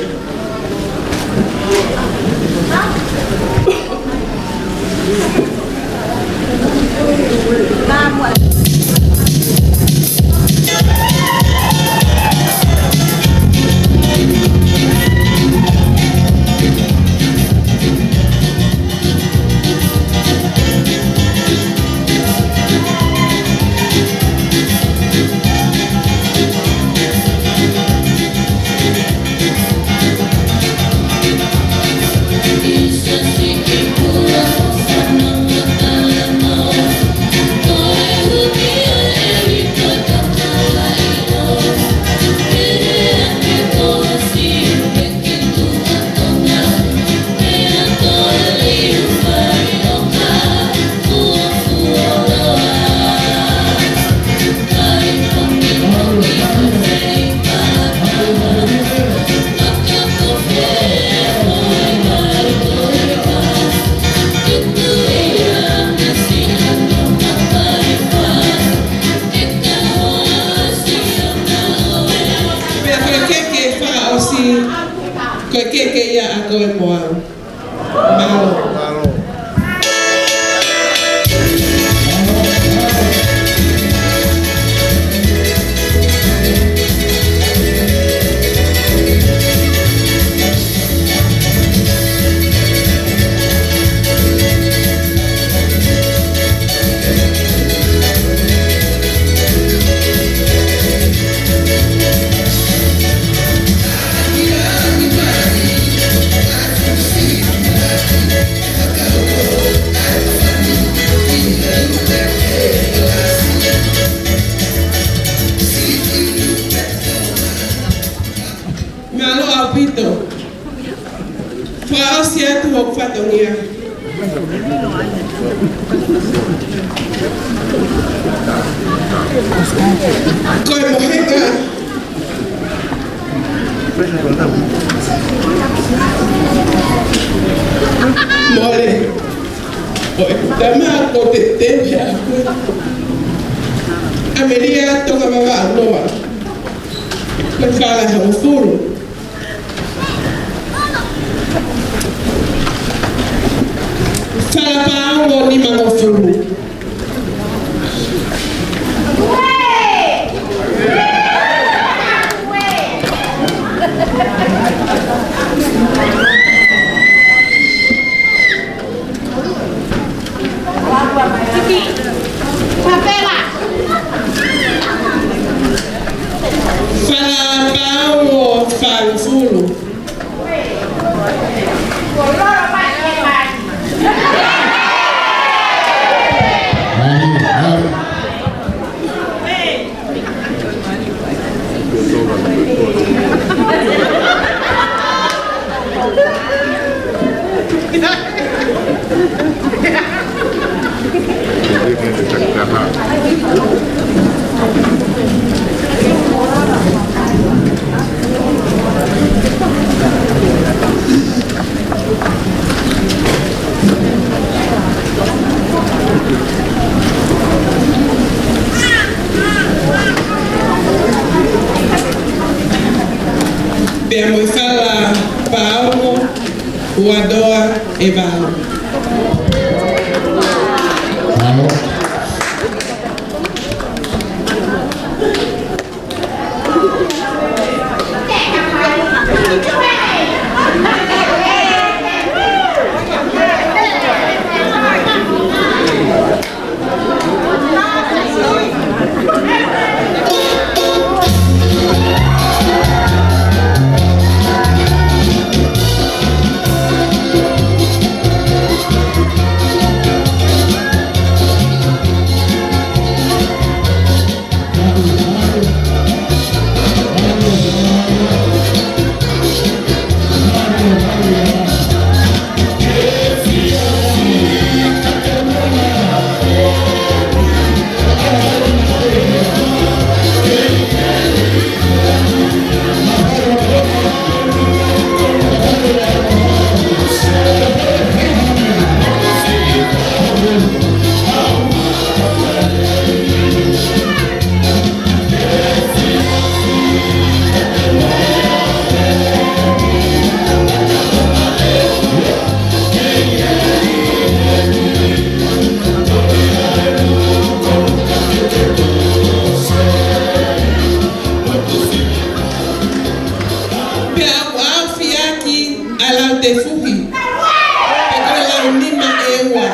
Pea ko e keke fakaʻosi, ko e keke ia ʻa koe mo au. Mālō. Mālō ʻaupito. Fakaʻosi atu hoku fatongia. Ko e mohenga mole ʻo e tama ko Teteu he ʻaho ko ē. ʻAmelia Tongavavaʻu Noa. Ko e fala hongofulu. Falapaongo nimangofulu. Pea mo e fala paongo, ua noa e valu. Pea ʻoku ʻaofiʻaki ʻa Lautefuhi, pe ko e launima ʻe ua.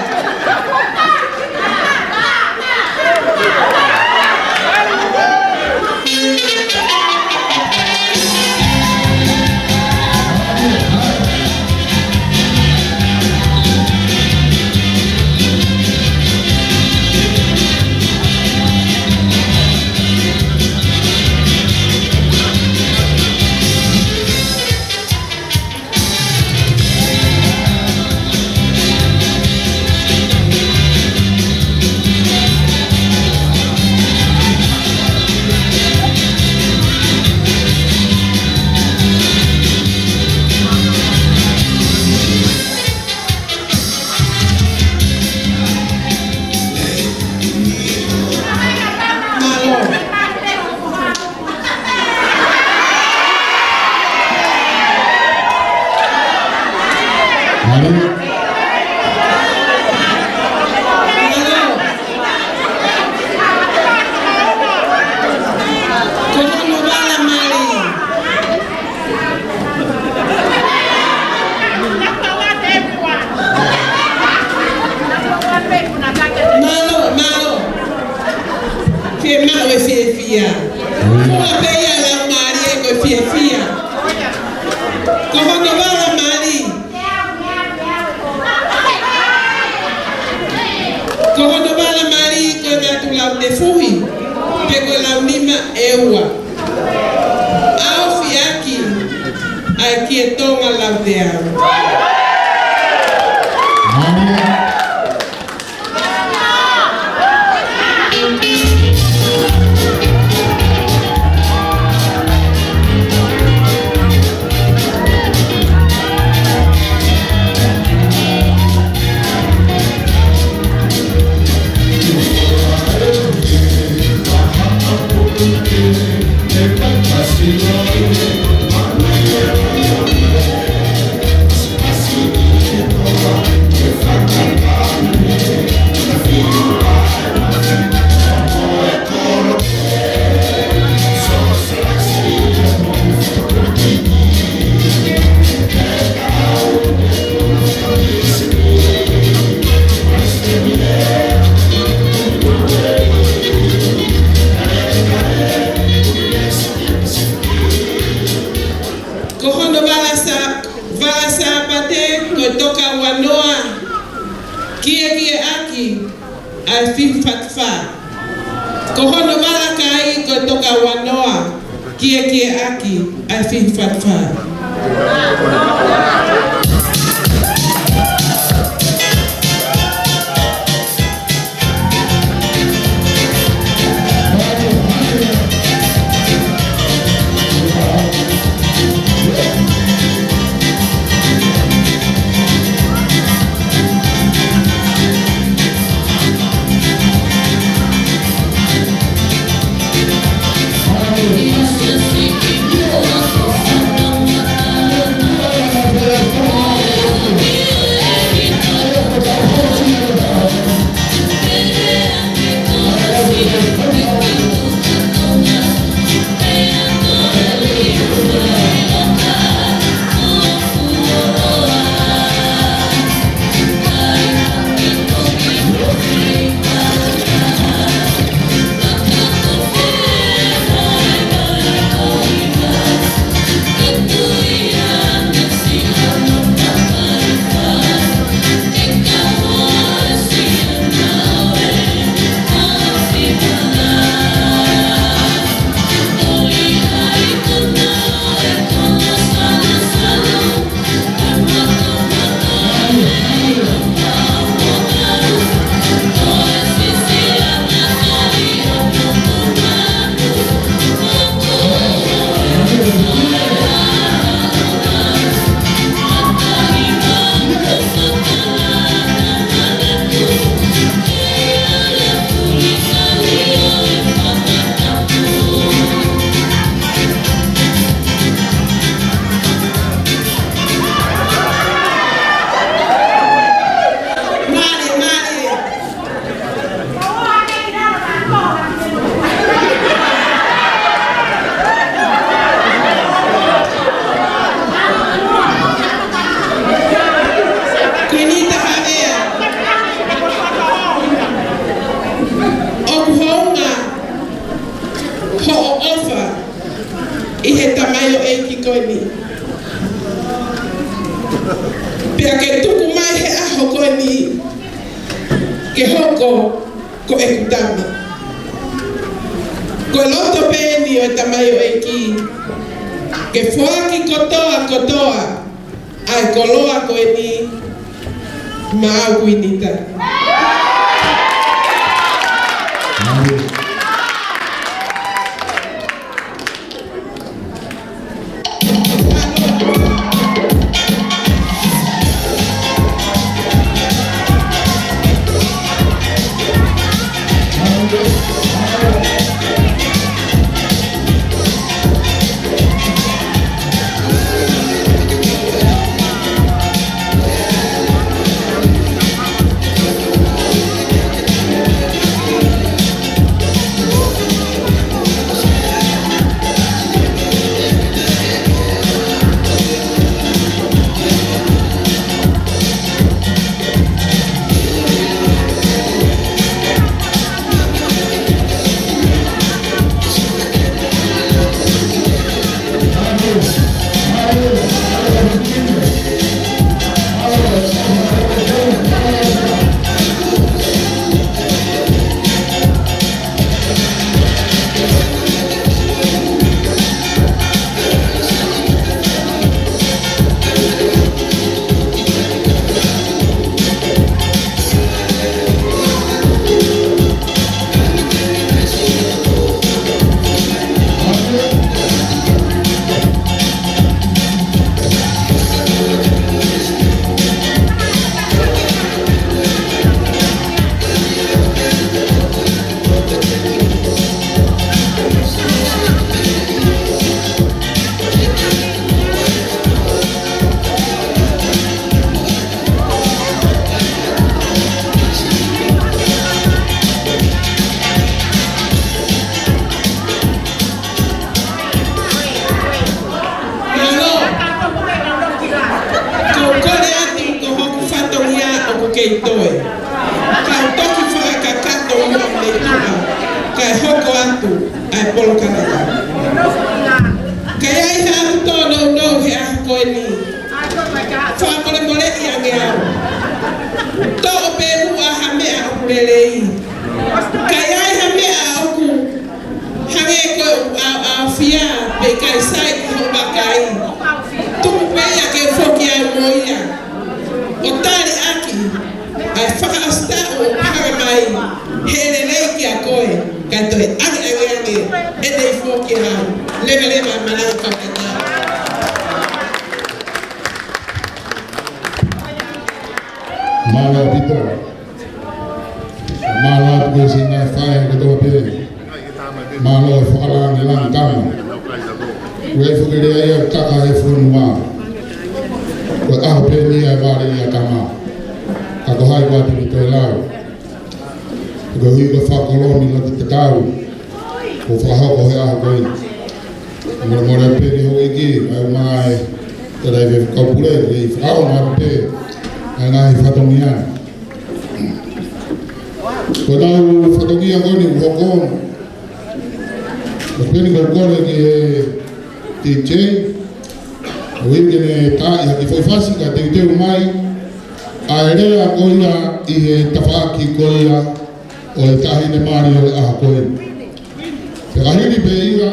Ko hono vala mali. Mālō, mālō. Fiemaʻu e fiefia. Ko e pē ia lau mālie ko e fiefia. Ko hono vala mali. Ko hono vala mali ko e ngatu Lautefuhi, pe ko e launima ʻe ua. ʻAofiʻaki ʻa e Kiʻi Tonga Lauteau. Tokauanoa, kiekieʻaki ʻa e Fihifatifā. Ko hono vala kai ko e Tokauanoa, kiekieʻaki ʻa e Fihifatifā. Mālie, mālie. Kuini Tahavea. ʻOku hounga hoʻo ʻofa ʻi he tamaioʻeiki ko eni. Pea ke tuku mai he ʻaho ko eni ke hoko ko ʻeku tama. Ko e loto pē eni ʻo e tamaioʻeiki ke foaki kotoa kotoa ʻa e koloa ko eni maʻau Kuini Ta. Mālō. Ko u kole atu ko hoku fatongia ʻoku kei toe. Ka u toki fakakakato ua mei tuʻa, kae hoko atu ʻa e polokalama. Ka ʻi ai ha ʻalu tōnounou he ʻaho ko eni, fakamolemoleʻi ange lelei. Ka ʻi ai ha meʻa ʻoku hangē ko e ʻaofia pe ʻikai sai ki hoʻo vakai, tuku pē ia ke foki au mo ia ʻo tali ʻaki ʻa e fakaʻosi taʻu ʻoku hanga mai he lelei kiate koe, kae toe ʻaneʻaneange ʻene foki au. Leveleva e malanga fakataha. Mālō ʻaupito. Mālō atu ki he siʻi ngaahi faʻē kotoa pē. Mālō e fakalāngilangi tama. Ue fukelea ia taka he fonua. Ko e ʻaho pē ni ʻa e vale ia tama. Ka ko hai kuo ʻosi toe lau. Ko e hiko fakakoloa mi loto tatau. Ko e fakahoko he ʻaho ko ē. Mole mole pē ki hoʻo ʻEiki, mai mai. Tala e kaupule, ke fakaʻaonga pē. ʻA e ngaahi fatongia. Ko ʻetau fatongia ko eni ʻoku hoko. Ko eni ko e kole ki he D J. ʻOku ʻi ai ke ne taaʻi ha kiʻi foʻi fasi ka teuteu mai ʻa e lea ko ia ʻi he tafaʻaki ko ia ʻo e Taʻahine Mali ʻo e ʻaho ko ē. Pea ka hili pē ia,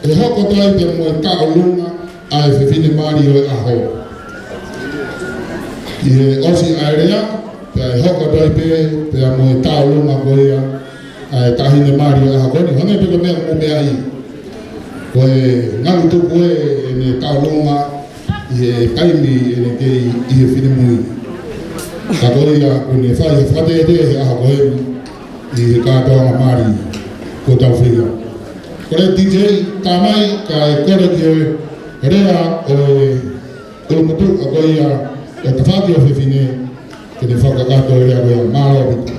ʻe hoko atu ai pē mo e tauʻolunga ʻa e Fefine Mali ʻo e ʻaho. ʻI he ʻosi ʻa e lea, pea ʻe hoko atu ai pē, pea mo e tauʻolunga ko ia ʻa e Taʻahine Mali ʻo e ʻaho ko eni, hangē pē ko e meʻa ʻoku mou meaʻi. Ko e ngalu tuku ē ʻene tauʻolunga ʻi he taimi ʻene kei ʻi he finemui. Ka ko ia ʻoku ne fai he fakatētē he ʻaho ko eni ʻi he kātoanga mali ko tau fia. Kole D J, tā mai kae kole ki he lea ʻo e ʻulumotuʻa ko ia ʻo e tafaʻaki ʻo e fefine, ke ne fakakakato e lea ko ia. Mālō ʻaupito.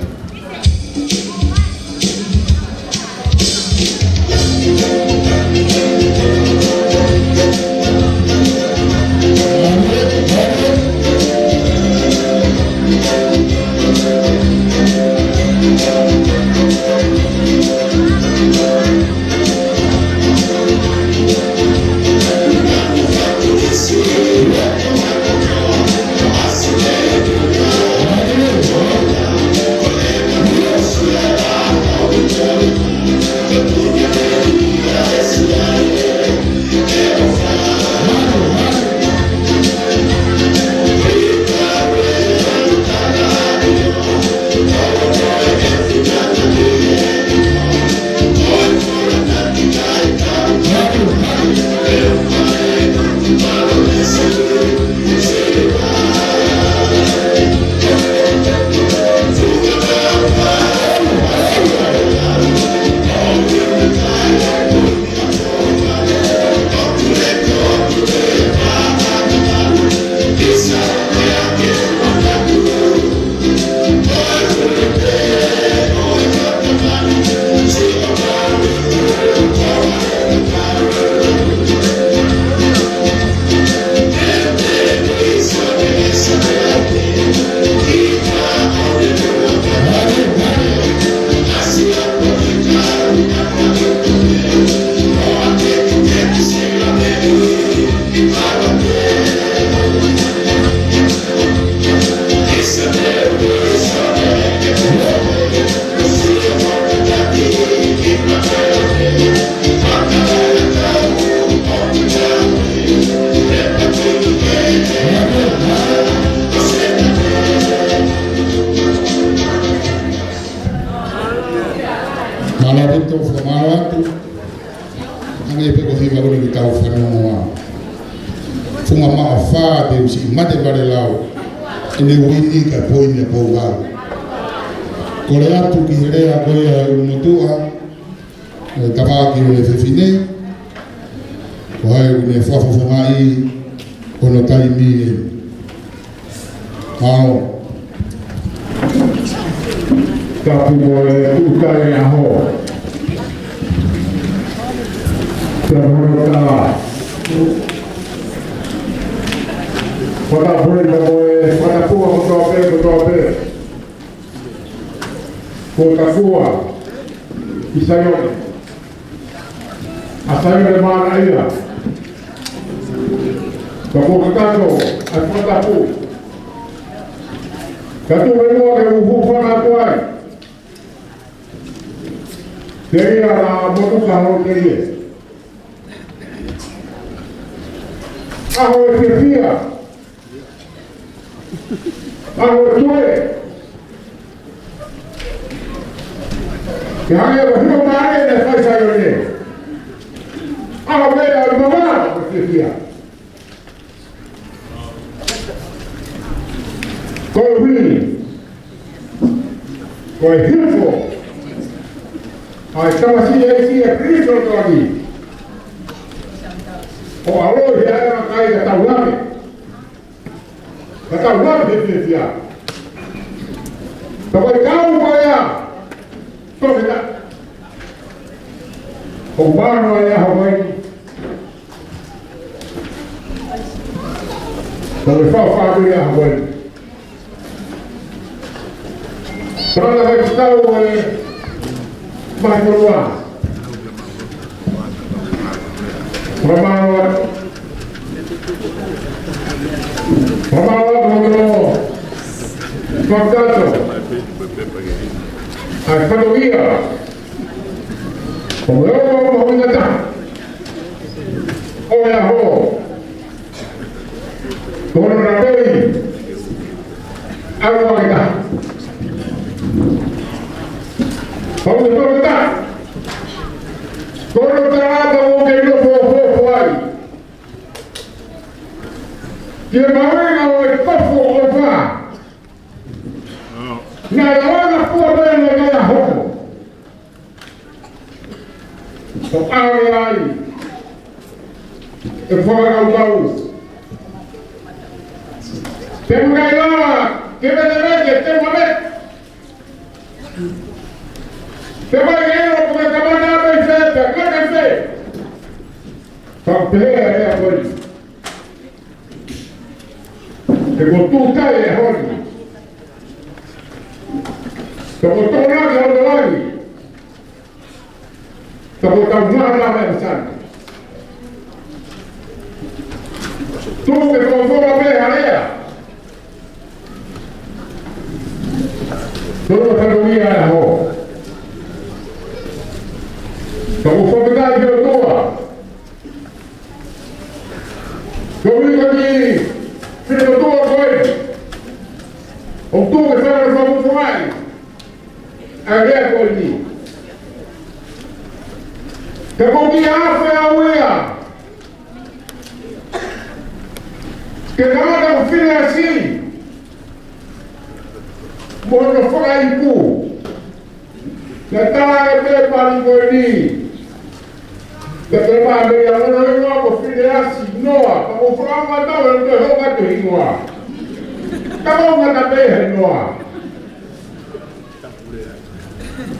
Mālō ʻaupito, fakamālō atu. Hangē pē ko e hiva ko eni ki he kau fanongo. Funga maʻa fā te usi mate vale lau. ʻEne uini ka poini ʻa Pouvalu. Kole atu ki he lea ko ia ʻa e ʻulumotuʻa, ʻo e tafaʻaki ʻo e fefine. Ko hai ʻoku ne fakafofongaʻi hono taimi ē. Mālō. Tapu mo e tuʻu tai ʻaho. Tapu mo e tala. Fakatapu mo e fakatapu kotoa pē, kotoa pē. Ko e tapu ʻa Saione. ʻA Saione Mānaʻia. Ka kuo kakato ʻa e fakatapu. Ka tuku muʻa ke u hūfanga atu ai. Telia la motu ka hau telia. ʻAho ʻo e fiefia. ʻAho ʻo e tue. Ke hangē ko e hino mare ne fai Saione. ʻAho meʻa ʻo e mama ʻo e fiefia. Koeʻuhi ko e hifo ʻa e tamasiʻi ʻa Sīsū Kalaisi ʻo toki ʻo ʻaloʻi he ʻaho ni ka tau lave. Ka tau lave he fiefia. Ka ko e kau ko ia. Toketā. Ko mano e ʻaho mai. Ka le fafā ko ia ʻaho mai. Toketā, ka tau e mai ko ua. Fakamālō. Fakamālō, fakamālō. Fakataha. ʻAi, fatongia. Ko e ʻofa mo e ngata ʻo e ʻaho. Ko hono ʻai ʻa e ʻaho ʻo e ngata. Ko hono ngata. Ko hono tangata ʻoku ke nofo fofo ai. Ke mahuʻinga ʻo e kofo ʻofa. Naʻe ʻalu ʻo fua pē ʻene kai ʻa hoko. ʻO ʻave ai e fakakaukau. Te u kai lava, ke vete vete, te u vete. Te u kai lava, ko e kamata pē se, te u kai se. Ka pehē ʻa e ʻaho ni. He ko e tuʻu tai e ʻaho ni. Ka ko e tōnaki ʻo e langi. Ka ko e tau ngana mai ʻa Sani. Tuʻu ke tō tō mai ʻa lea. Tō tō tō ia e ʻaho. Ka ko e fakataha ki he ʻOtua. Ko e ʻuhinga ki he ʻOtua ko ē. ʻOku tuʻu ke fai ʻa e fakamoʻoni ʻa e lea ko eni. Ka ko e kiʻi afe au ia. Ke kamata ko Filiasi. Mo hono fakaiku. Naʻe tala ʻe Pēpali ko eni. Naʻe tala ʻe ia hono hingoa ko Filiasi Noa. Ka ko e fakaʻaonga tau ʻe toe hoka te hingoa. Ka ko e ngata pē he Noa.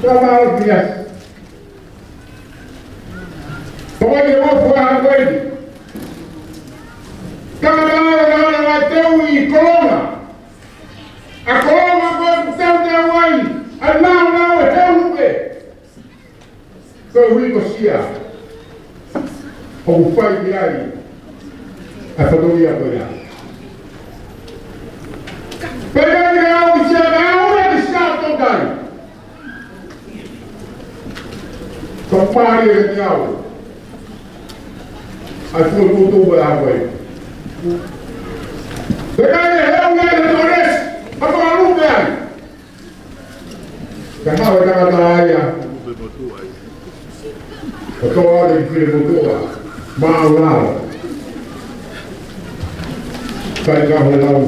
Ka mau Filiasi. Ka ko e ʻofa ko eni. Ka mau ʻa e teu ʻi Kolonga. ʻA Kolonga ko e teuteu ai, ʻa e naunau ʻe he upe. Ko e hui ko Sia. ʻOku fai ki ai ʻa e fatongia ko ia. Pea ʻi he au ʻi Sia, ʻa e au ʻi Sia tokai. Ka pāli e te au. ʻAi fuo tutu e ʻaho e. Te kai e heu ia e tōnesi. ʻA pālu pe ai. Ka hau e tangata ai a. Ka tō ʻa e kile motua. Māu lao. Kai ka he lau.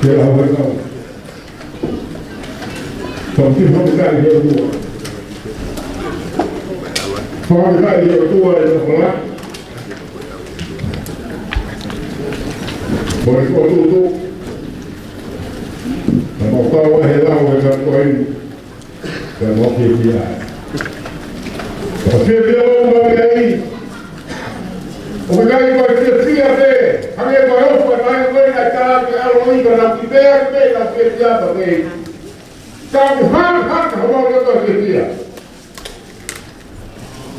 Ke lau he lau. Tau ki hau kai he lau. Hau kai he lau e lau. Mo e ko tutu. Ka mau kau he lau e ka ko ai. Ka mau fiefia. Ka fiefia ʻo mau ai. ʻO ka kai ko fiefia pē. Hangē ko e ʻofa mai ko e ka tā ke alo i ka na ki pē pē ka fiefia pē. Ka ku hana hana hana hana hana hana.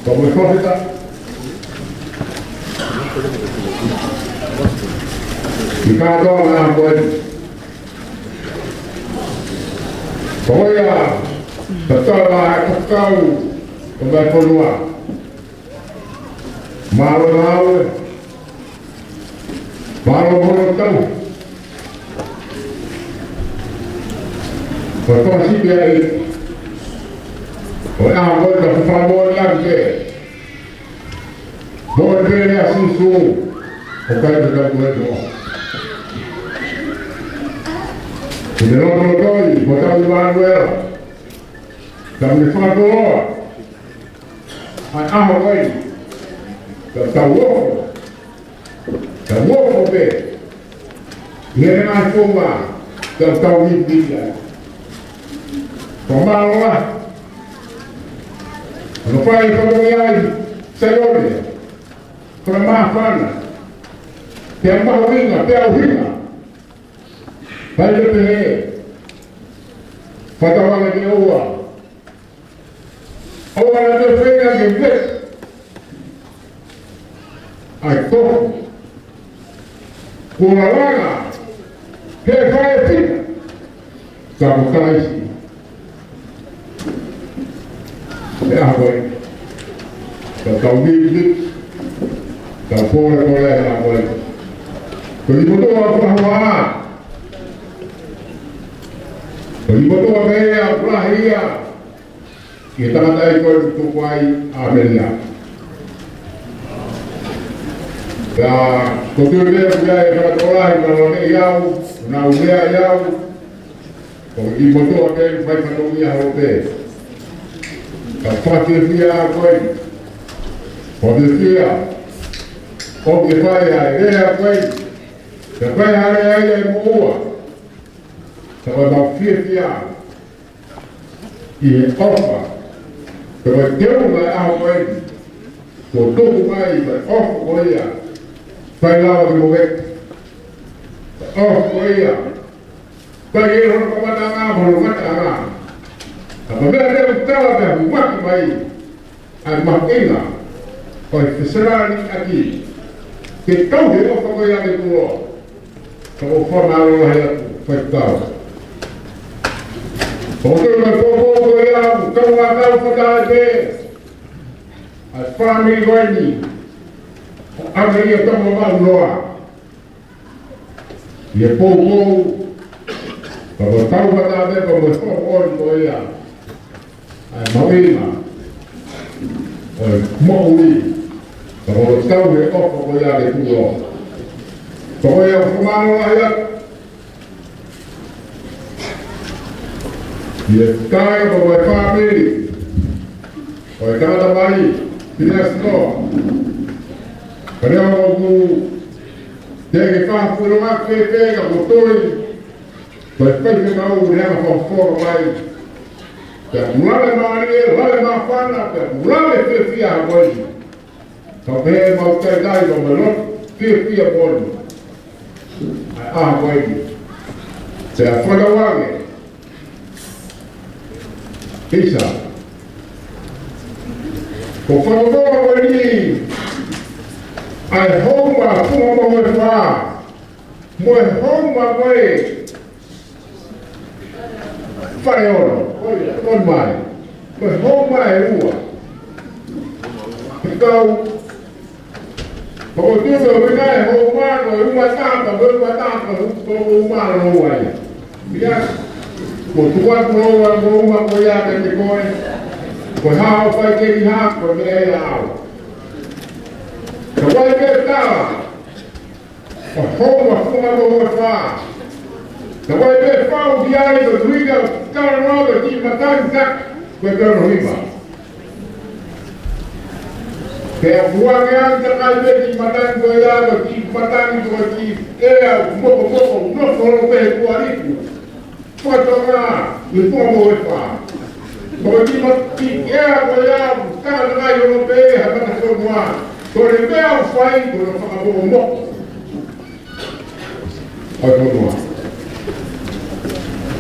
Ka mo e fakafetaʻi. Ki kātoa ngā koe. Ko ia, Tatala e kakau ʻo e fonua. Mālō ngāue. Mālō hono tau. Ko e fasi pē ai. Ko e ʻaho ko ē ka fakamoʻoni ʻaki pē. Mo e pele ʻa Sīsū, ʻo kai te tau koe mo. Ko e lotoloto ʻi, ko tau ʻi Manuela. Tau ne fakatoloa. ʻA e ʻaho ko ē. Tau tau ofo. Tau ofo pē. ʻI heʻene ngaahi founga, tau tau ni ni ai. Ko mālō lahi. Ano fai ko mo ai, Saione. Ko e māfana. Pea mahuʻinga, pea ʻuhinga. Fai le pehē. Fai tau anga ke ʻoua. ʻOua naʻa te feinga ke vete. ʻAi ko. Ko la langa. He fai e fina. Ka mo Kalaisi. He ʻaho ko ē. Ka tau vivili. Ka pole pole he ʻaho ko ē. Ko ni motoa ko hoa. Ko ni motoa mea kulahi ia. Ki he tangata ʻi ko e tuku ai ʻa Melia. Ka ko te mea kuia e katoa ʻi ka lane i au, na u mea i au, ko ki motoa ke fai fatongia ho pē. Ka fakafiefia ko ē, fakafiefia, ʻo ke fai ai lea ko ē, ka fai hale ai e moʻua, ka fai mau fiefia, ʻi he ʻofa. Ko e teunga ʻaho ko eni. Ko tuku mai ko e ʻofa ko ia. Fai lava ki mo ke. ʻOfa ko ia. Fai e hono kamataʻanga, hono kamataʻanga. Ka ko e meʻa leo tala pea huaki mai. ʻA e mahuʻinga ʻo e feselani ʻaki ke tau he ʻofa ko ia ke tulo. Ka ʻoku fakamālō lahi atu, faifekau. ʻOku ou tui ko e poupou ko ia, ʻoku tau ngākau fakataha pē. ʻA e fāmili ko eni, ʻoku ʻave ia tama mau noa. ʻI he poupou, ka ko tau fakataha pē, ka mo e poupou ko ia. ʻA e mahuʻinga ʻo e moʻui, ka ko e tau he ʻofa ko ia ke tulo. Ka ko ia ʻoku fakamālō lahi atu. ʻI he kai ko e fāmili, ko e tangata mai, Phineas Noa. Ka leo ʻoku te ke fakafulo atu e pē ka ko toi, ko e faifekau ne anga fakafola mai. Pea kuo lave mālie, lave māfana, pea kuo lave fiefia ha ko eni. Ka pehē mau taitai ka mau loto fiefia moʻoni. ʻA e ʻaho ko eni. Pea fakatauange. Isa. Ko fakamoa ko eni. ʻA e houma funga mo e fā. Mo e houma mo e fale ono. Ko mai. Ko e houma ʻe ua. Kau. Ko e tuʻu ko e houma, ko e houma tapa, ko e houma tapa, ko e houma ʻe ua ia. Ia. Ko e tuʻu atu ʻa e houma ko ia ke te koe. Ko e hao fai ke ni ha, ko e meʻa ia au. Ka wai ke tala. ʻO houma funga mo e fā. Ka wai pē fau ki ai ko tuika ka noa ko ki matani ka ko e kano hiva. Pea kuange anga ka kai pē ki matani ko ia ko ki matani ko ki ea moko moko no kolo pē kuariku. Fakatonga, ʻi Tonga mo e fā. Ko e tima, ki ea ko ia, ka na ngai ono pē, ha kata ko mua. Ko e meʻa ʻoku fai, ko e fakamoʻomoʻo. ʻO ko mua.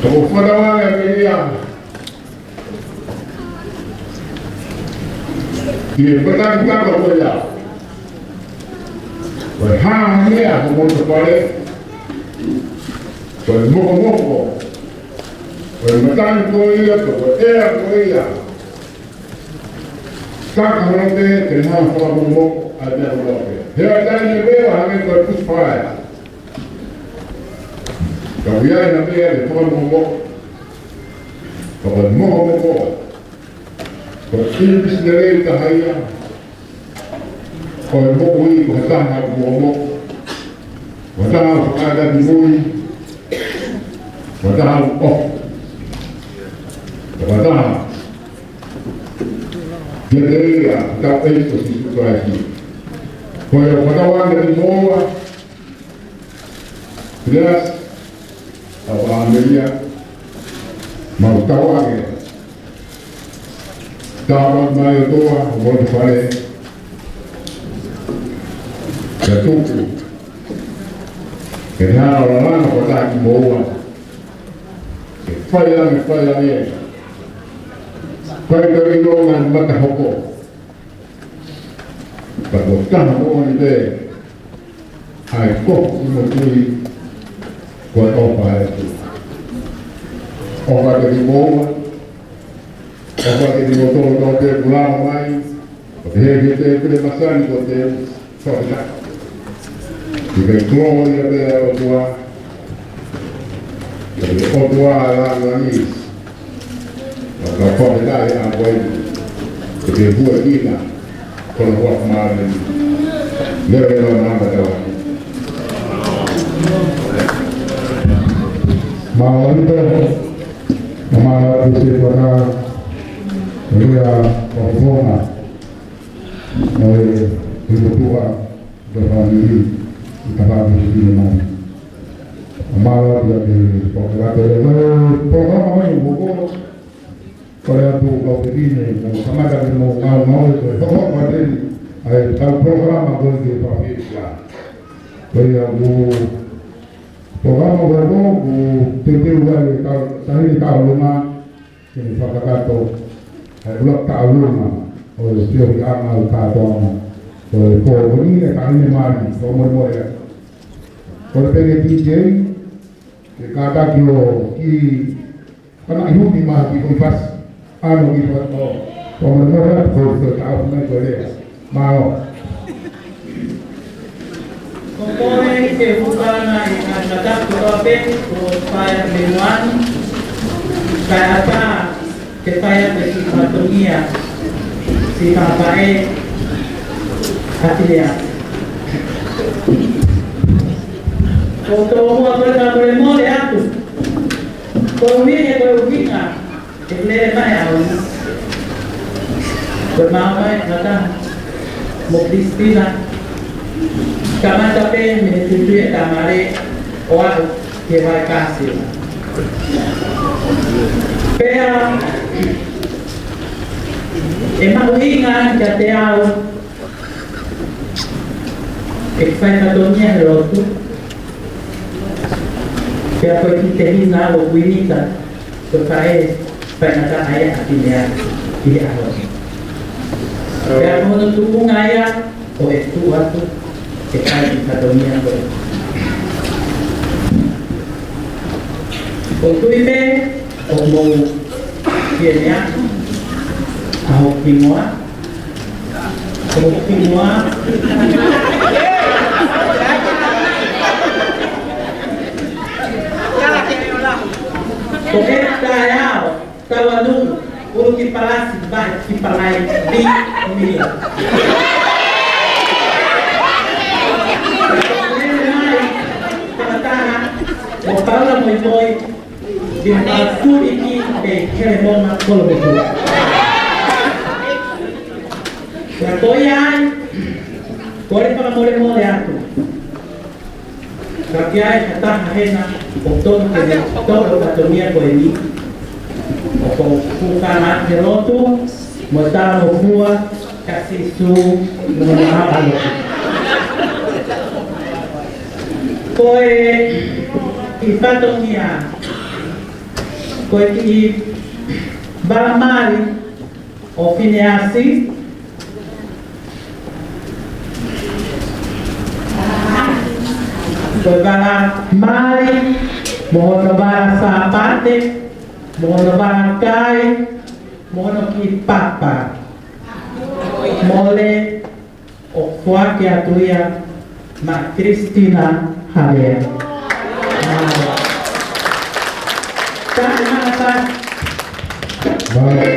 Ko e fakatonga e meʻa. Ki he pata ki kaka ko ia. Ko e hā meʻa ko moto pare. Ko e mokomoko. Ko e matangi ko ia, ko e ʻea ko ia. Kaka holo pē ke ne hanga ʻo fakamokomoko ʻa e meʻa kotoa pē. He ʻa e taimi ʻe ua hangē ko e bushfire. Ka ʻoku ʻi ai ʻena meʻa ke fakamokomoko. Ka ko e mokomoko, ko e ʻipisini lelei taha ia. Ko e moʻui ko ha taha ʻoku mokomoko, ko ha taha ʻoku fakaʻatā ki mui, ko ha taha ʻoku ʻofa, ko ha taha kiate ia ʻoku tau ʻEiki ko Sīsū Kalaisi. Ko ia ʻoku fakatauange kimoua, Phineas, ʻa ʻAmelika, mau tauange. Tauange mai ʻa e ʻOtua, ʻo mo te fale. Ke tuku. Ke ne hanga ʻo lalanga ko ē kimoua. Ke fai ange, fai ange. Fai ka ʻi loto ʻo e mata hoko. Ka ko e taha moʻoni pē ʻa e kofu ʻi moʻui, ko e ʻofa ʻa e ʻOtua. ʻOfa kiate kimoua, ʻofa kiate kimoutolu kotoa pē ʻoku lava mai, ʻo te heke te kule masani ko te u, so te ka. Ki he kolōlia pē ʻa e ʻOtua, ʻa e ʻOtua langilangi. ʻOku ou fakafetaʻi ʻaupito. Ke ke huaʻi ʻa e koloa ʻo e māmani. Leo leo nā matau. Mālō ʻaupito. Mālō ʻaupito. Lea ʻo e fonua. ʻOi, ʻi he motuʻa. Ko e fāmili, ʻi he fāmili ʻi he mai. Mālō ʻaupito ʻa e polokalama. Ko e polokalama mai ʻoku ou kole atu kau fefine, mo kamata ke mou ngaungaue, ko e hoko atu eni ʻa e kau polokalama ko ē ki he fāmili. Ko ia ʻoku polokalama ko ē ʻoku teuteu ai e kau, taʻahine kau longa, ke ne fakakakato ʻa e ʻuluaki taʻu ʻulungaanga ʻo e feohiʻanga ʻo e kātoanga ʻo e pō ko eni, ʻe taʻahine mali, ko e molemole. Ko e pene D J, ke kātaki ʻo kiʻi fanaʻi huni mai ki he koifasi. ʻAno ki he koifasi. Ko e molemole, ko e taʻu mai ko e lea. Mālō. Ko koe ke hūfanga ʻi he ngaahi mataku kotoa pē, ko e fai ʻa e meʻa ni, kae ʻatā ke fai ʻa e kiʻi fatongia, siʻi pāpaʻi ʻa Fineasi. Ko e toʻo muʻa ko e fakamolemole atu. Ko e ʻuhinga, ko e ʻuhinga, ʻe lele mai au. Ko e maama ʻe ngata mo Kristina. Kamata pē mei he tuitui ʻa e tamale ʻo aʻu ki he vaikasia. Pea ʻe mahuʻinga kiate au ke fai fatongia he lotu. Pea ko e kiʻi tehina ʻo Kuinita, ko e faʻē faingataʻa ia ʻa Fineasi ʻi he ʻaho ni. Pea ko hono tuʻunga ia ʻo e tuʻu atu ke fai e fatongia ko ē. ʻOku ou tui pē ʻoku mou fiefia ʻa hoku hingoa. Ko hoku hingoa ko Hepitaeao Tauanuʻu Uluki Palasi Vahe Kipalai Vimila. Lele mai fakataha mo Paula Moimoi, Vimala Tuʻiki, ʻi Helemonga Kolomotuʻa. Pea ko ia ai, kole fakamolemole atu. Ka ʻoku ʻi ai ha taha hena ʻoku totonu ke ne toʻo e fatongia ko eni, ʻoku ou hūfanga atu he lotu mo e talangofua kia Sīsū mo hono ʻaloʻofa. Ko e kiʻi fatongia, ko e kiʻi vala mali ʻo Fineasi, ko e vala mali mo hono vala Sāpate, Mo hono vakai, mo hono kiʻi papa. Mole ʻo foaki atu ia maʻa Christina Halea. Mālō. Taʻe mana pa. Mālō.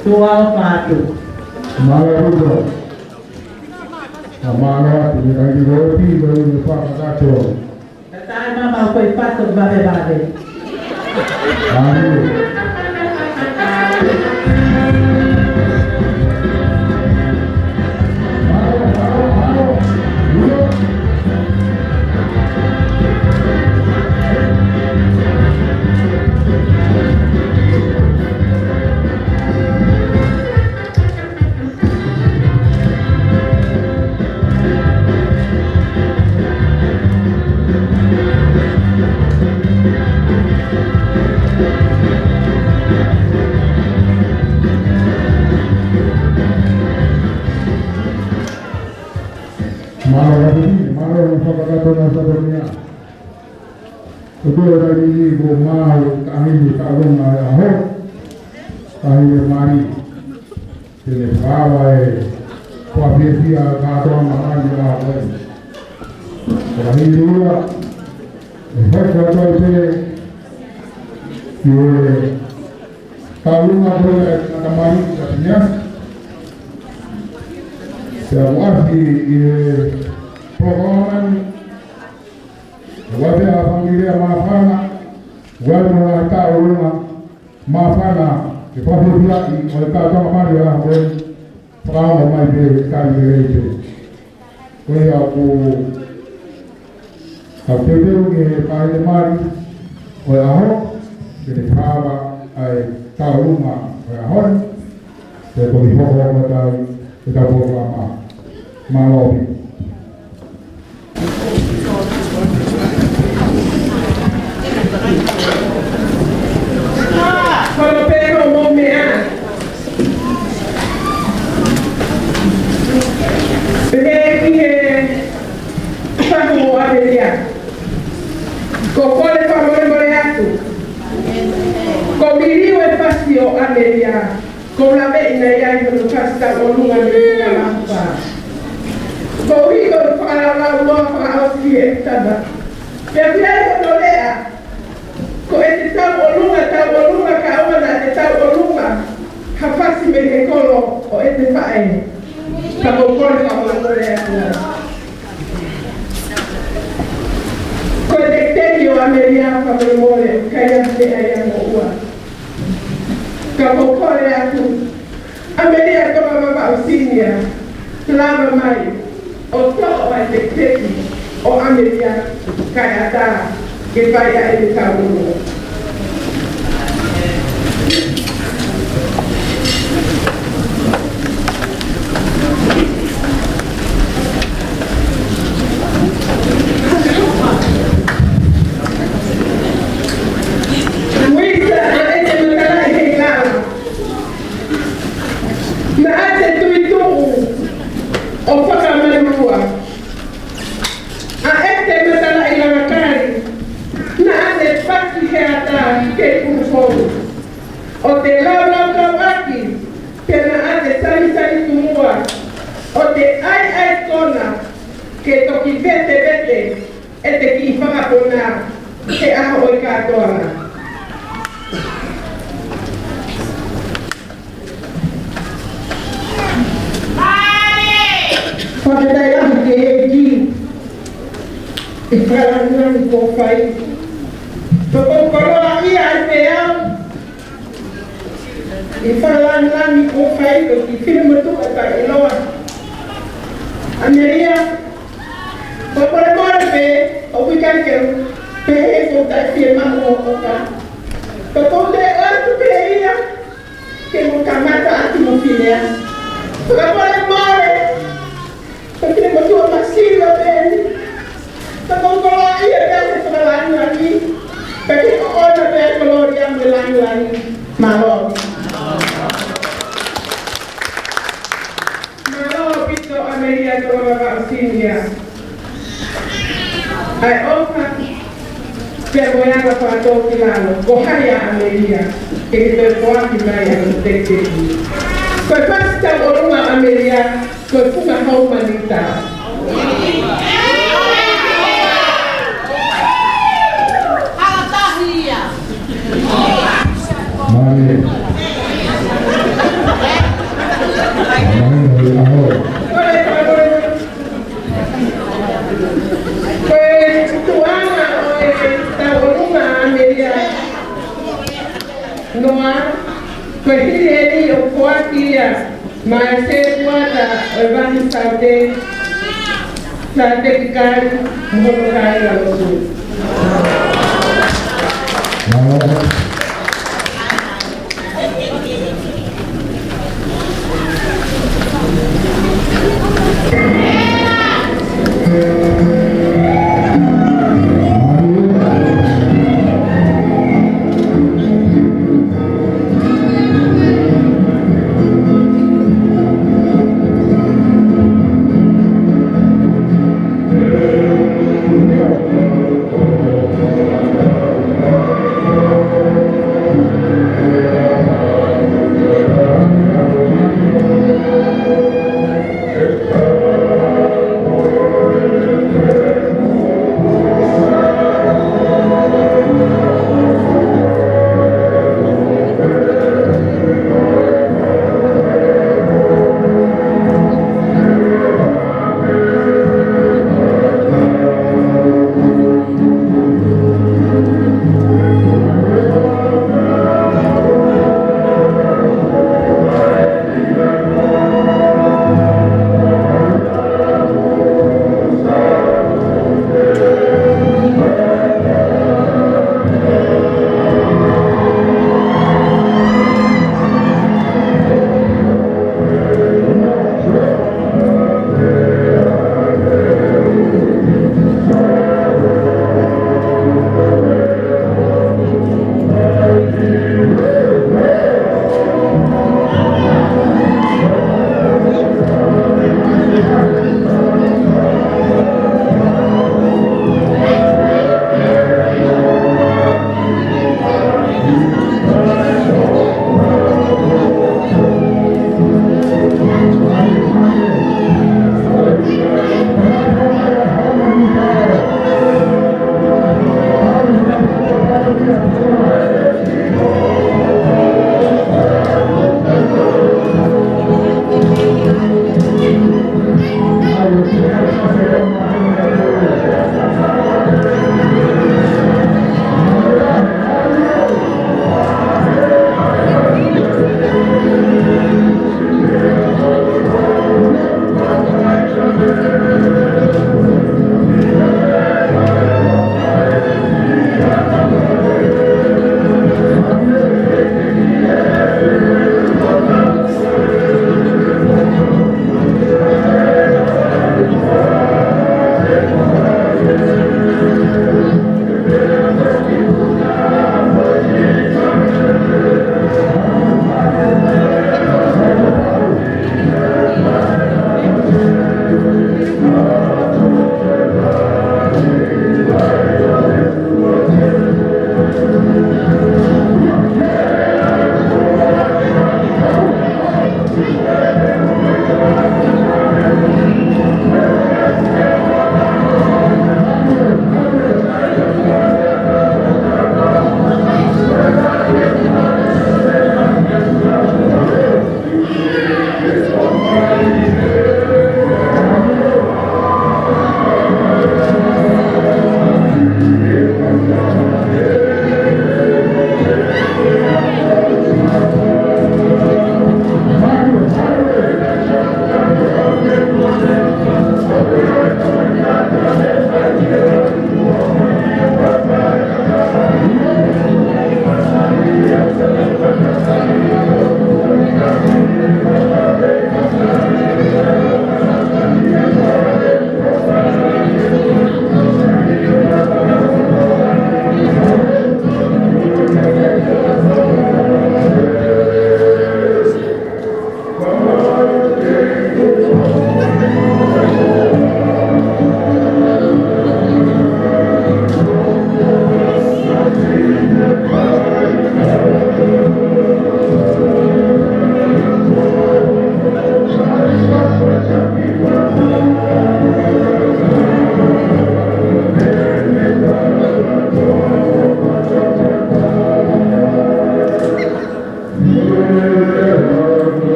Tuʻa ʻo Patu. Mālō, Patu. Mālō atu, ne kai ni ko oti, ko ni fakakato. Ka tae mama ko e pato vave vave. Mālō. Mālō, mālō, mālō, fakakato na sa donia. Ko e taimi ni ko e maʻu taʻahine taʻolunga ʻo e ʻaho, taʻahine Mali, te ne fakaava e fakafiefia kātoanga mai ʻi he ʻaho ko eni. Ko e taʻahine ua, ʻe hoko atu ai pē ki he taʻolunga ko ē ʻa e tangata Mali ʻi Latenia. Pea ʻoku ʻasi ʻi he polokalama ni, ʻoku ʻi ai pē ha fāmili māfana, ʻoku ʻi ai mo ha taʻolunga māfana, ke fakafiefia ʻi he kātoanga mai ʻa e ʻaho ko eni, fakaongo mai pē he kai lelei pē. Ko ia ʻoku, ka teuteu ki he taʻahine Mali ʻo e ʻaho, ke ne fakaava ʻa e taʻolunga ʻo e ʻaho ni, ke toki hoko atu ai ʻetau polokalama. Mālō ʻaupito. Holo pē ko mo meʻa. Pehē ki he fahu ʻo ʻAmelia. Ko e kole fakamolemole atu. Ko e liliu e fasi ʻo ʻAmelia. Ko e laveʻi naʻe ʻi ai hono fasi tauʻolunga mei he Tuʻa Lahi Pā. Ko e hiko ʻo e fakalaulauloa fakaʻosi ʻe tama. Pea ʻoku ʻi ai hono lea. Ko ʻete tauʻolunga, tauʻolunga, kae ʻoua naʻa te tauʻolunga ha fasi mei he kolo ʻo ʻete faʻē. Ka ko e kole fakamolemole atu. Ko e tekiteki ʻo ʻAmelia fakamolemole, ʻoku ʻikai ha meʻa ia moʻua. Ka ko e kole atu, ʻAmelia Tonga Vavaʻu Senior, lava mai ʻo toʻo ʻa e tekiteki ʻo ʻAmelika, kae ʻatā ke fai ʻa ʻene tauʻolunga. Uisa ʻa ʻEte Matalaʻi Heilala, naʻa te tuituʻu ʻo fakamalua. ʻA ʻEte Matalaʻi Langakali, naʻa te paki he ata ki he pulupolu, ʻo te laulaukauʻaki, pea naʻa te sanisani tuʻunga, ʻo te ʻaiʻai kona, ke toki vetevete ʻete kiʻi fakapona he ʻaho ʻo e kātoanga. Fakafetaʻi lahi ki he ʻEiki ʻi he fakalāngilangi kuo fai. Pea ʻoku ou koloaʻia ai pē au ʻi he fakalāngilangi kuo fai, ko e finemotuʻa taʻeʻiloa ʻAmelia. Pea ʻoku ou koloaʻia pē, ʻoku ʻikai ke u pehē ʻoku ou taʻefiemaʻu ʻo ʻoka. Pea ʻoku ou toe ʻoatu pē ia ke mo kamata atu mo Filea. Fakamolemole, ko e finemotuʻa masiva pē eni. Pea ʻoku ou koloaʻia pē au he fakalāngilangi. Pea ke ʻoʻona pē ʻa e kolōlia mo e lāngilangi. Mālō. Mālō ʻaupito ʻAmelia Tolongavaʻu Senior. ʻA e ʻofa, pea mo e anga fakatōkilalo, ko hai ʻa ʻAmelia, ke ke toe foaki mai ʻa e tekiteki. Ko e fasi tauʻolunga ʻa ʻAmelia, ko e Funga Hau Manita. Mane. Mane, ʻaho. Ko e tuʻunga ʻo e tauʻolunga ʻa ʻAmelia Noa, ko e hili eni ʻoku foaki ia maʻa e sētuata ʻo e Vahe Saute, Saute Kikali, mo hono kāingalotu.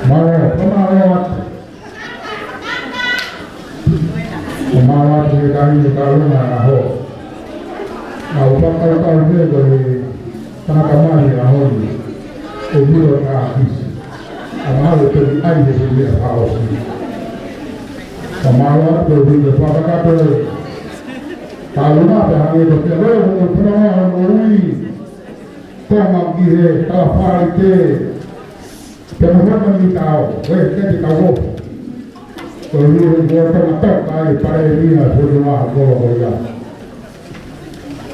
Mālō, mālō. Ko e mālō atu he kakai ʻo e taulanga ʻo e ʻaho. Naʻa ku fakakaukau pē ko e tangata mali ʻaho ni, ʻe milo ka kisi. ʻA mahalo pē ʻi ai he sili a fakaʻosi. Ko e mālō atu ko e fakakakato e taulanga pea hangē ko e kia leo ko e punanga hono ui. Konga ki he kalafaite. Te mo hota ni tau, e, te te tau o. Ko e ui he ua tama tau kai pare ni a fonu a kolo ko ia.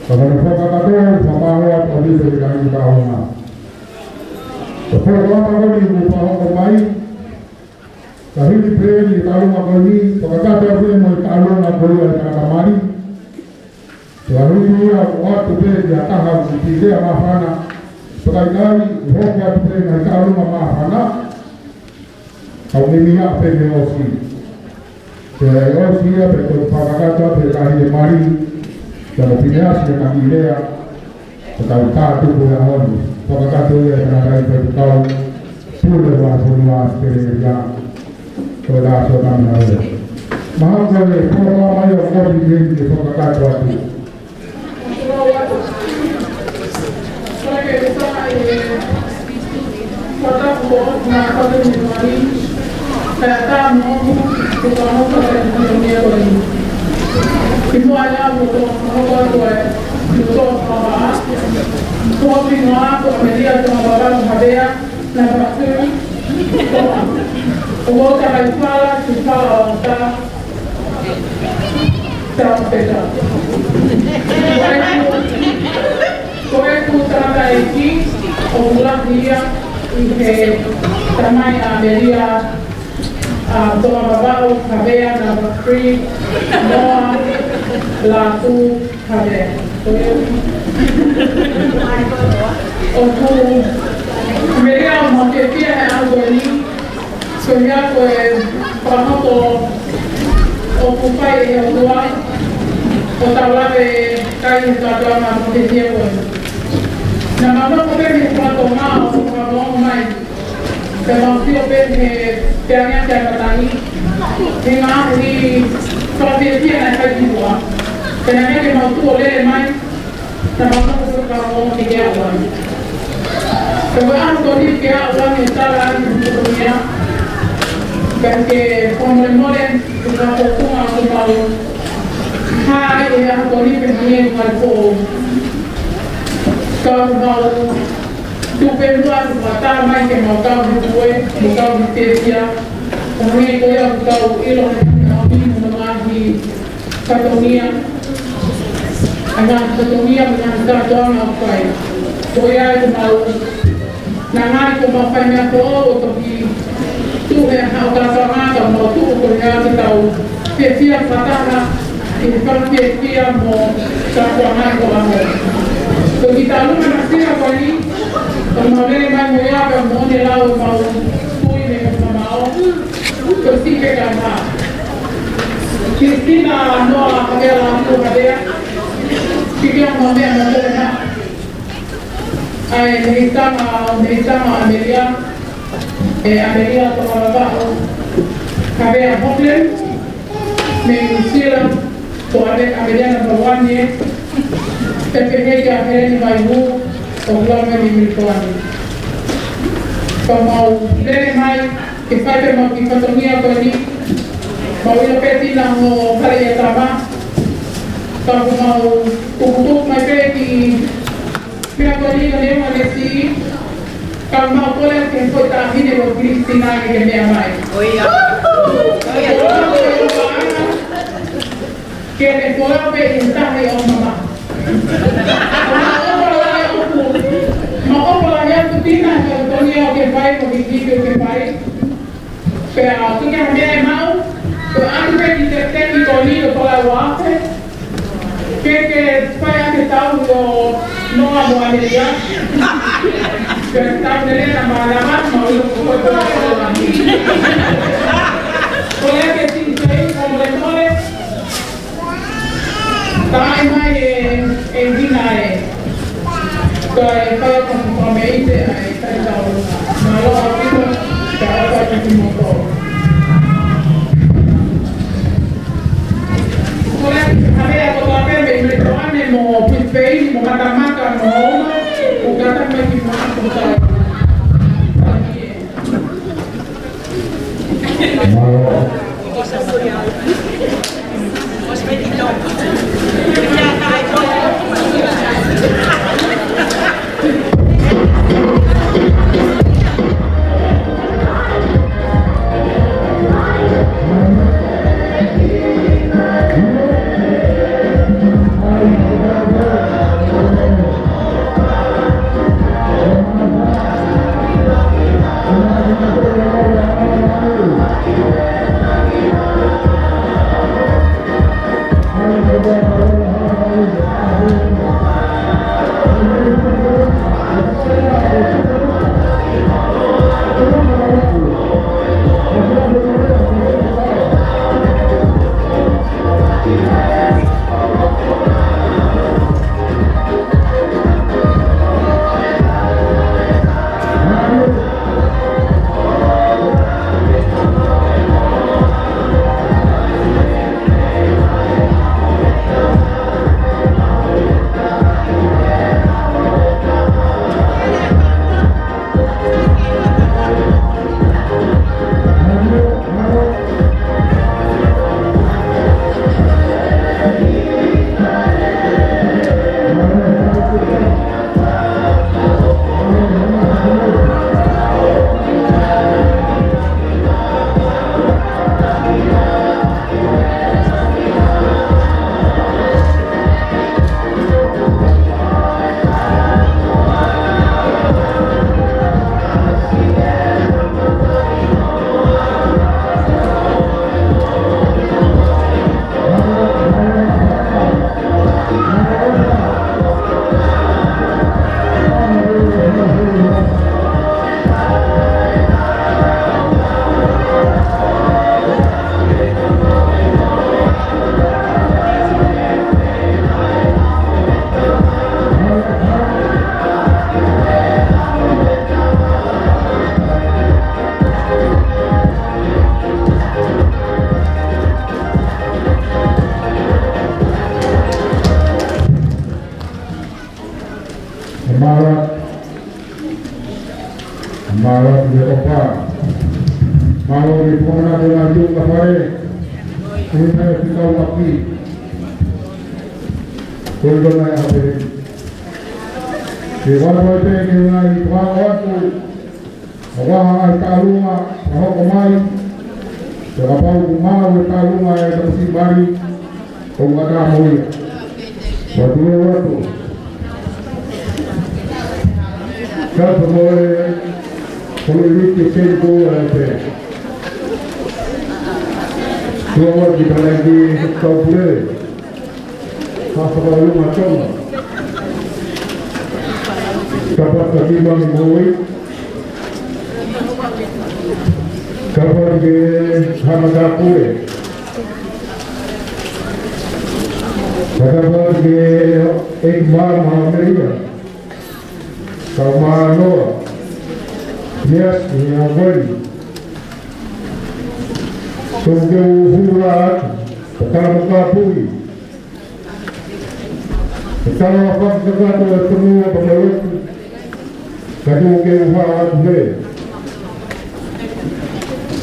Ka mana fakakakato, fakamālō atu ʻaupito ki he kakai ʻo e taulanga. Ko e polokalama ko eni kuo fakahoko mai, ka hili pē eni taulanga ko eni, fakataha pē mo e taulanga ko ia ʻo e tangata mali. Ko e ui ia ʻoatu pē ki ha taha ʻoku pīlea māfana. Pea ʻikai, ʻe hoko atu pē ngaahi taulanga māfana. Kau mimi ia pē ke ʻosi. Pea ʻe ʻosi ia pē ko e fakakakato pē kahi e mali. Pea mo Pineasi e Kangilea. Pea kau tā tuku e ʻaho ni. Fakakakato ia e tangata ʻi he faifekau. Pule ua fonu a Australia. Ko e lā so tami na ue. Mahalo ko e polokalama ia ʻoku ʻi heni ke fakakakato atu. Ko e ʻuhinga ko e, ko e ʻuhinga ko e meʻa ko e meʻa ko e meʻa ko e meʻa. Namba two, ʻo, ʻo Takaifala, Tuʻifala ʻo Ata, Taupeka. Ko ʻeku, ko ʻeku tangataʻeiki, ʻoku lahi ia ʻi he tamai ʻa Melia, ʻa Tonga Vavaʻu, Havea, namba three, Noa, Lātū, Havea. ʻOku meʻa ʻoku mau fiefia he ʻaho ko eni, ko ia ko e fakahoko ʻoku fai ʻe he ʻOtua, ʻo tau lave kai he kātoanga mau fiefia ko eni. Naʻa mau nofo pē he fakatonga ʻo fakaongo mai. Pea mau sio pē he teanea te anatangi. He ngaahi fakafiefia naʻe fai ki muʻa. Pea naʻe ʻikai ke mau tuʻu ʻo lele mai. Naʻa mau nofo pē fakaongo ki he ʻaho ni. Pea ko e ʻaho ko eni ke aʻu ange tala ange ki he fatongia. Pea ke fakamolemole, ke fakafofonga ʻoku mau. Hai, ʻe ʻaho ko eni pē hangē ko e fo. Ka mau. Tuku pē muʻa atu ka tā mai ke mau kau he kue, mau kau he fiefia. Ko e meʻa ko ia ʻoku tau ʻilo he ʻaho ni mo e ngaahi fatongia. ʻA e ngaahi fatongia mo e ngaahi kātoanga ʻoku fai. Ko ia ʻoku mau, naʻa ngaahi ko mau fai meʻa ko ʻo toki tuʻu he haʻo kātoanga ka mau tuʻu ko ia ke tau fiefia fakataha, ʻi he fakafiefia mo e kātoanga ko ʻaho. Ko ki tālunga na sila ko eni, ko mau lele mai mo ia ka mo ne lau mau tui ne ka mau, ko si ke ka ha. Kristina noa ka mea la ko ka mea, ki ke mau mea mo ko na. ʻA e meʻitama, meʻitama ʻAmelia, ʻe ʻAmelia Tonga Vavaʻu, Havea Hopeland, mei New Zealand, ko ʻAme-, ʻAmelia number one ē, ʻe pehē kia Heleni Vaihu, ʻOku lau mai mei Melbourne. Ka mau lele mai ke fai pē mau kiʻi fatongia ko eni. Mau ʻilo pē Tina ʻoku fale ʻia tama. Ka ʻoku mau tukutuku mai pē ki he meʻa ko eni ka neongo ʻene siʻi. Ka mau kole ke foʻi taʻahine ʻo Kilisitiane ke meʻa mai. ʻOi ia. Ke ne folau pē ʻi he tahi ʻo mama. ʻOku mau ʻofa lahi ʻaupito. Mau ʻofa lahi ʻaupito Tina he fatongia ʻoku ke fai, mo e hiki ʻoku ke fai. Pea ʻoku ʻikai ha meʻa ʻe maʻu, ko e ʻalu pē ki he teki ko eni ʻo folau ʻa e. Ke ke fai ʻa e tau ʻo Noa mo ʻAmelia. Ke tau lele na malama, mau ʻilo ko e tau ʻo Noa. Ko e ke tau sei, ko mole mole. Tae mai e, e Tina e. Ko e fai ʻa e fakameʻite ʻa e taʻahine. Mālō ʻaupito, ka ʻofa atu kimoutolu. Ko e ʻalu ʻa e meʻa kotoa pē mei Melbourne mo Brisbane mo Matamata mo Houma, ʻoku ʻatā mai ki Māʻaku. Mālō. Mālō. Mālō ki he ʻofa. Mālō ki he fakamanatu ʻa e tuʻunga fale. Ko e taha e fika ua ki. Ko e lona e ʻape. Ke vāvāi pē ke ngaahi pāo atu. ʻOku ʻi ai e taʻalunga, ʻa hoko mai, pea kapau ʻoku maʻu e taʻalunga ʻe he Tamasiʻi Mali, ʻoku ʻatā mo ia. Pea tuʻu atu. Ka ko e, ko e liki seni ko e pē. Tuʻu atu ki he palani ki he kau pule. Ka fakaʻolunga Tonga. Ka pata ki Mangi Moi. Ka pata ki Hanga Kapule. Ka pata ki Ekmama Melia. Ka manoa. Yes, ni a wali. Tō ke uhula atu. Ka ka kapui. ʻE tala fakakakato e fonua pakawetu, Ka tuku ke u hā atu he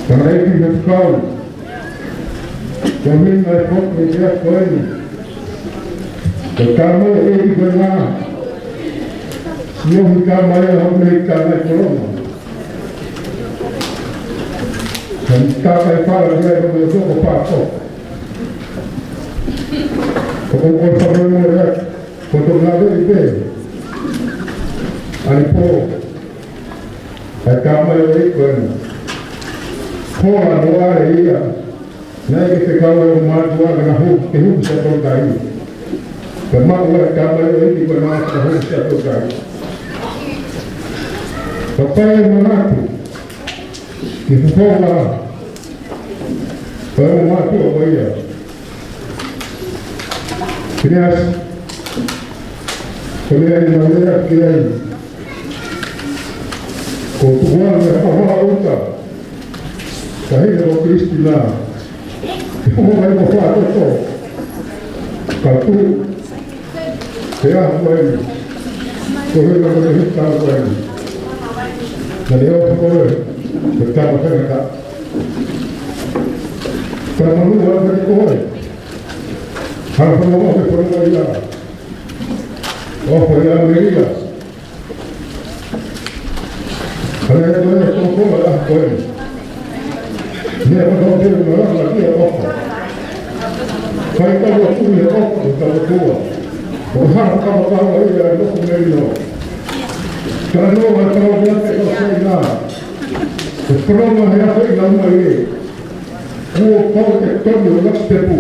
tangataʻeiki faifekau, ko e meʻa ʻoku ou fie ʻoatu ko eni. Ko e tamaioʻeiki ko ena, ʻio, he tamaioʻeiki ko ena. Ka ne takai fala ia ko e toko pako. Ko e, ko e fakamolemole atu, ko e toko lave i pē. ʻAnepō, ʻa e tamaioʻeiki ko ena. Ko e ʻalu ʻa e ia, naʻe ʻikai ke kau ʻa e mātuʻa ka na hū, ke hū sa tō kai. Ka maʻu ʻa e tamaioʻeiki ko ena ka hū sa tō kai. Ka pea manatu ki he fofonga ʻo e mātuʻa ko ia. Phineas, ko e meʻa ʻi he lea ki ai. Ko e tuʻunga ʻa e hoa ʻuta, ka hili ko Christina, ke fuʻu mai ko fā toto, ka tuʻu, pea ko eni, ko e hila ko e hita ko eni. Naʻa ne ʻofa ko e, ko e tama tangata. Ka manu ua ka ko e. Hana fana ua ke fana ua ia. ʻOfa ia Melia. Hana ia ko e toko ua a ko e. Meʻa ko e toko ua a ko e ʻofa. Fai ka ua tuʻu ia ʻofa, ka ua tuʻu. ʻO hana ka ua ka ua ia ʻa e loko Melia. Ka noa ʻa e tau ia ke ʻofa ia. Ko e fononga he ako ʻi lau mai ē. Kuo pau ke tonu ʻo laki tepu.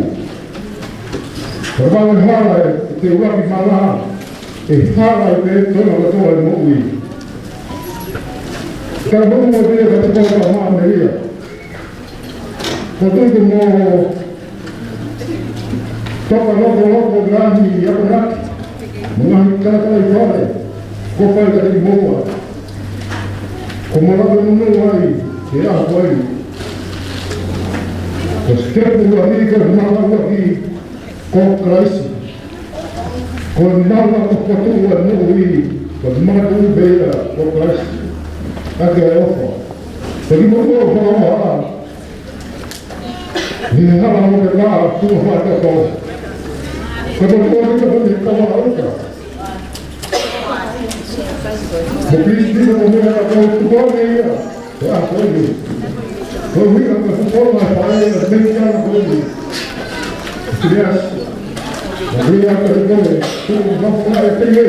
Ka vale hala ʻe te ʻuluaki mala, ʻe hala ʻe te tonu ka toa e moʻui. Ka moʻui mo te ka te kau ka mā Melia. Ko tuku mo toka loko loko ngaahi akonaki, mo ngaahi kākā ʻi fale, ko fai ka te moua. Ko mo lava nunu ai, ke a ko ai. Ko sikepu ua ni, ko mala ua ni, ko Kalaisi. Ko nala ko kotu ua nui, ko mala ua bea, ko Kalaisi. Ake ʻofa. Ko ni mo ua ʻofa ʻofa. Ni hala mo te la, tu ʻofa te ko. Ko mo ua ni ko ni ka ua ʻofa. Mo Kalaisi ni ko mo ua ko tu ko ni ia. Ko e ʻaho ni. Ko e ʻuhinga ko e fuʻu ʻofa ʻa e faʻē ʻa e meʻa ko eni. Yes. Ko e ʻuhinga ko e fuʻu ʻofa ʻa e faʻē.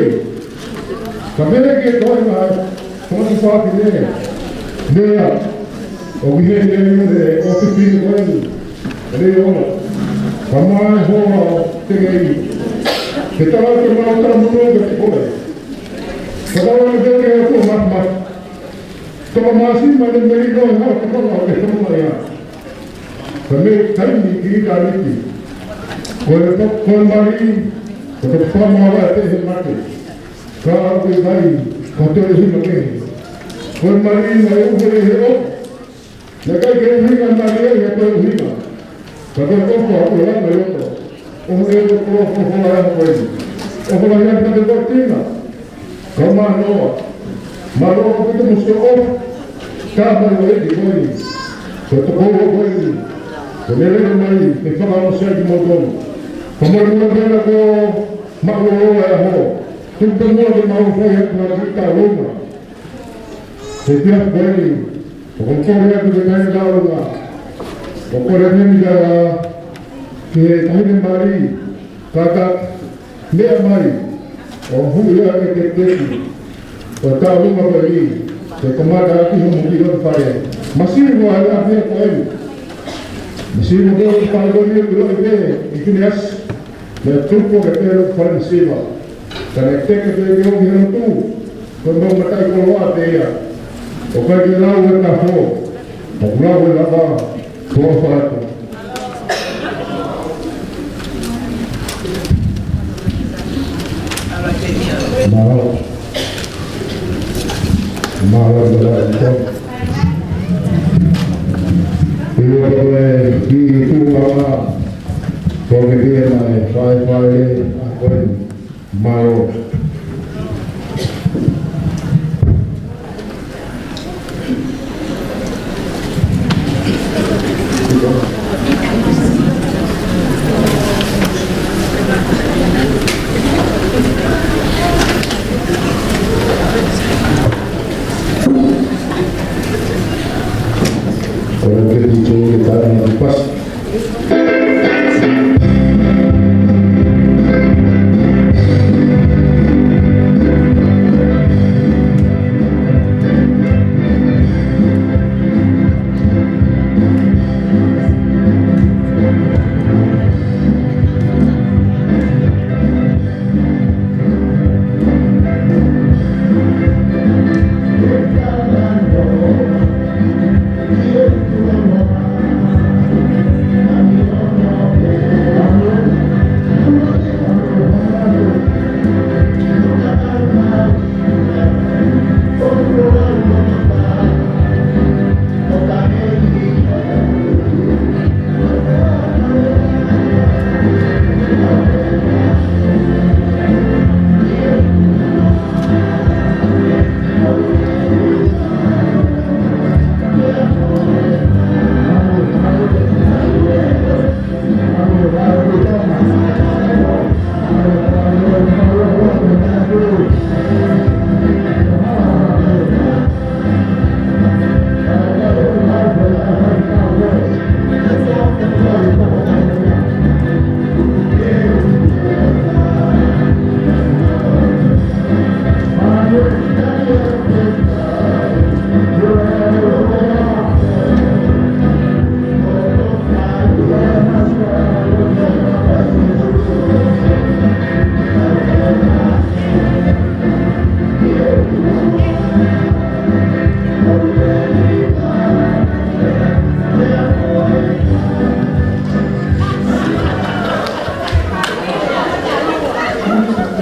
Ka mele ke toe mai, ko e tuʻu fāki ne. Meʻa, ʻoku ʻi heni ʻa e ʻofefine ko eni. Leʻo. Ka mai hoa te kei. Ke tala ke mau tala mono ke te koe. Ka tala ke te ke aku matamata. Toka māsima ne mei no e hao te kono ke tono ia. Ka mei taimi ki ʻitāniti. Ko e to-, ko e mali, ko e toko fā mā ua te he mate. Ka ʻoku ʻikai, ko e toe hima kehe. Ko e mali naʻe uhe he ʻofa. Naʻe ʻikai ke ʻuhinga mali ia ko e ʻuhinga. Ka ko e ʻofa ʻoku langa loto. ʻOku ne ko e ʻofa lahi ko eni. ʻOfa lahi atu ka te ko tina. Ka manoa. Mālō ʻaupito mo siʻo ʻofa. Ka manoa e ki ko eni. Ko e toko ua ko eni. Ko e lele mai, ke fakaʻosi ai kimoutolu. Ka mo e mua pena ko mālō e ʻaho. Tuku pē muʻa ke mau fai atu ha kiʻi talanoa. He pia ko eni, ʻoku ou kole atu ke kai talanoa. ʻOku ou kole atu ni ka ke taʻahine mali, ka ka meʻa mai, ʻo huʻi ake ke teki. ʻO talanoa ko eni, ke kamata ʻaki hoʻomo kiʻi loto fale. Masiva ʻa e ʻaho ko eni. Masiva ko e fale ko eni ʻoku ʻi loto pē, ʻi Phineas. Naʻe tupu ke pehē loto fale masiva. Ka naʻe teke pē ke ʻomi he lotu. Ko e mau mataʻikoloa pē ia. ʻOku ʻikai ke lau e kafo. ʻOku lau e lava. Tuʻa fatu. Mālō. Mālō, mālō, mālō. Io, ko e kiʻi tuʻunga. Ko e kiʻi mai, fai, fai, a, ko e. Mālō. Ora ke tike ke tana ki pasi.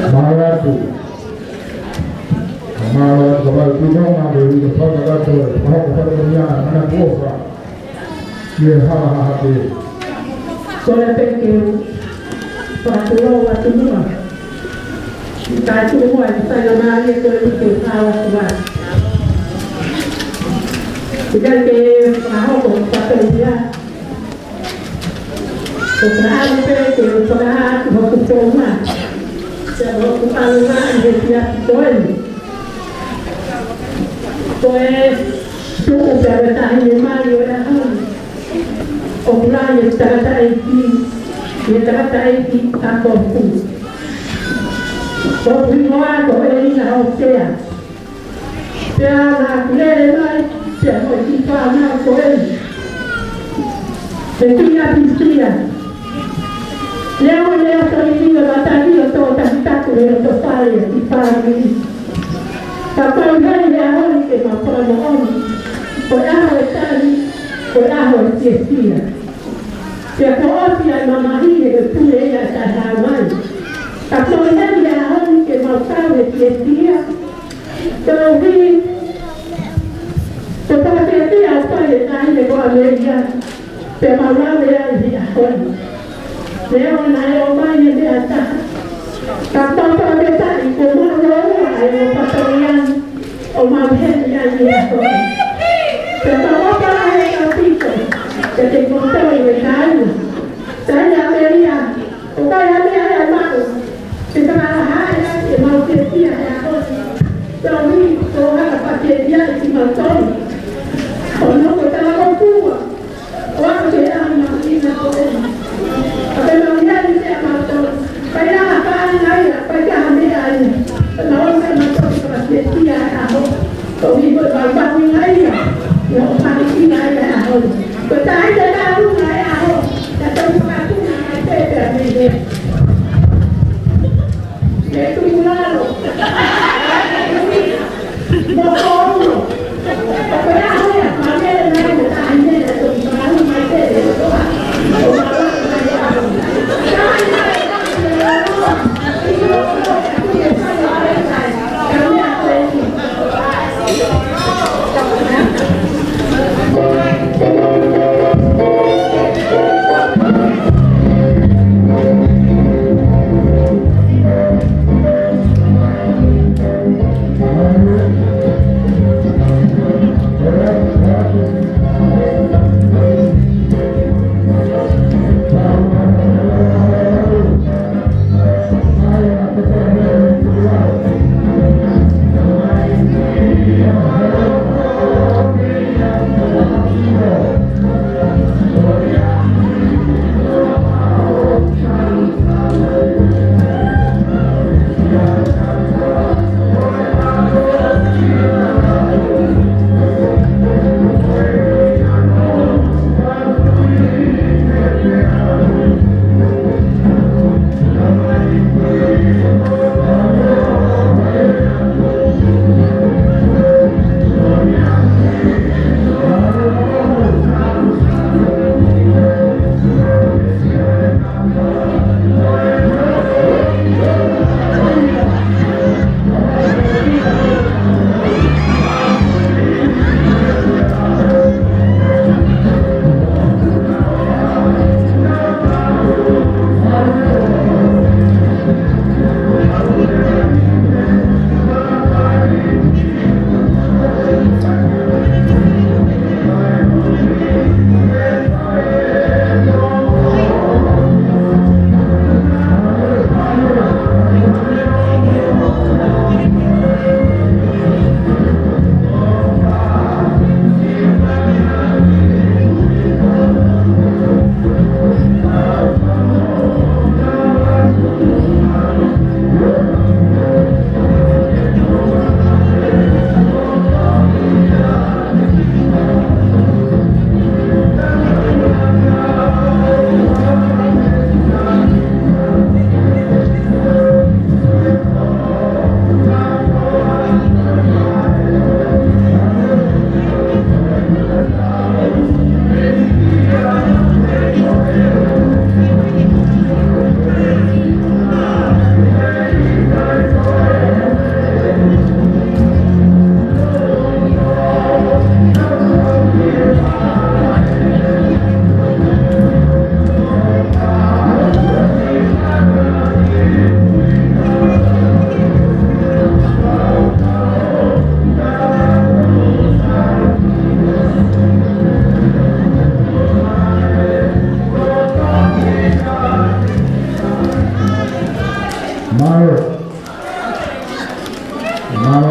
Mālō atu. Mālō atu, ka vale tū nonga, me ui ka paka kato, ka hoko paka mia, mana kuofa. Ie hala ha ha te. Kole pē ke u fakatulou atu muʻa. Ka tuʻu muʻa, ʻi Saina Malia ko e ʻikai ke u hala atu ai. ʻIkai ke fakahoko, fakatau ia. Ko e ʻalu pē ke u fakahā atu hoku founga. Pea hoku ʻalu ʻi he efiafi ko eni. Ko e tuʻu pē ʻa e taʻahine mai ʻo e ʻaho ni. ʻOku ʻi ai e tangataʻeiki, e tangataʻeiki ʻa Kofu. Ko hoku hingoa ko ʻElina Hōsea. Pea naʻa ku lele mai, pea mo e kiʻi fānau ko eni. He kiʻi ʻapi sia. Leo, leo, ko e ʻikai ke u ʻilo ʻa e tali ʻo e tō takitaku he loto fale ʻa e kiʻi fāmili. Ka ko e ʻuhinga he ʻaho ni ke mau fakamoʻoni, ko e ʻaho ʻe tahi, ko e ʻaho ʻe fiefia. Pea kuo ʻosi ʻa e mamahi he ko e pule ia ʻe taha mai. Ka ko e ʻuhinga he ʻaho ni ke mau kau he fiefia. Koeʻuhi ko e fakafiefia ʻoku fai ʻe he taʻahine ko ʻAmelia, pea mau lave ai he ʻaho ni. Neongo naʻe ʻomai e meʻa ʻe taha, ka ʻoku mau fakafetaʻi kuo mau lōua ʻa e ongo patoiani ʻo mau heni ai he ʻaho ni. Pea mau ʻofa lahi ʻaupito kiate kimoutolu e kāinga. Taʻahine ʻAmelia, ʻoku ʻikai ha meʻa ia ʻe maʻu ke fakalaha ai ʻemau fiefia he ʻaho ni. Koeʻuhi ko hoʻo hanga ʻo fakafiefiaʻi kimautolu. ʻO nofo tala ʻo kua ʻo aʻu ki he ʻaho mahuʻinga ko eni. Ka ke mau heni kiate kimautolu. ʻIkai ha paʻanga ia, ʻikai ha meʻa ia. Ke mau ō mai kimautolu ke fakafiefia e ʻaho. Koeʻuhi ko ʻemau mahuʻinga ia, ʻi hoʻo fakafiefia e ʻaho ni. Ko e taʻahine tāunga e ʻaho, ka tau fakatuna mai pē pea mei he. Mei tukulalo. Mo koulo. Ko e ʻaho ia, ma mele mai mo taʻahine, ka tau fakatuna mai pē pea mei he.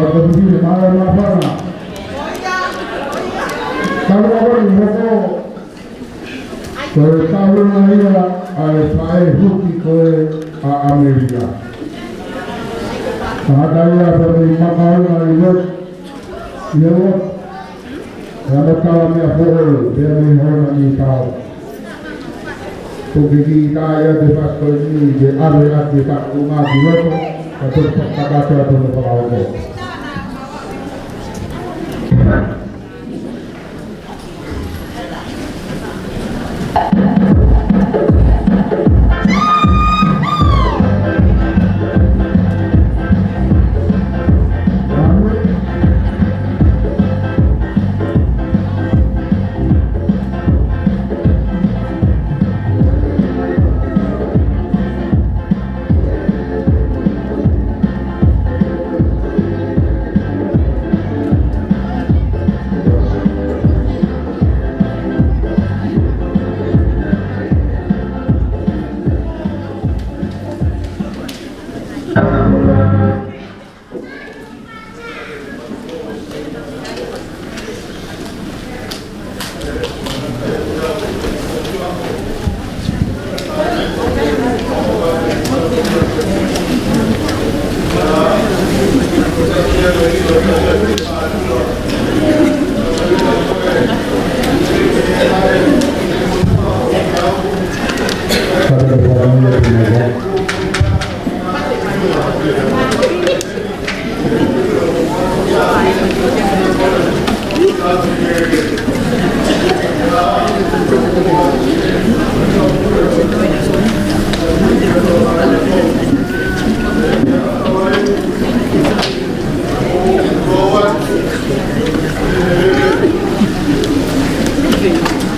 Ka ko e pipine, mālō e māfana. Ka ʻoku ou ʻoatu ʻa e hoko ko e tauʻolunga ia ʻa e faʻē huki ko ē ʻa ʻAmelika. Tangata ia ko e makaʻanga ʻi loto, ʻi loto. Pea mo tala meʻa foʻou, pea mei hona ni tau. Ko e kiʻi tā ia te fasi ko eni, ke ʻave ʻaki e taʻu ngā ki loto, ka te fakakata atu mo fakaongo.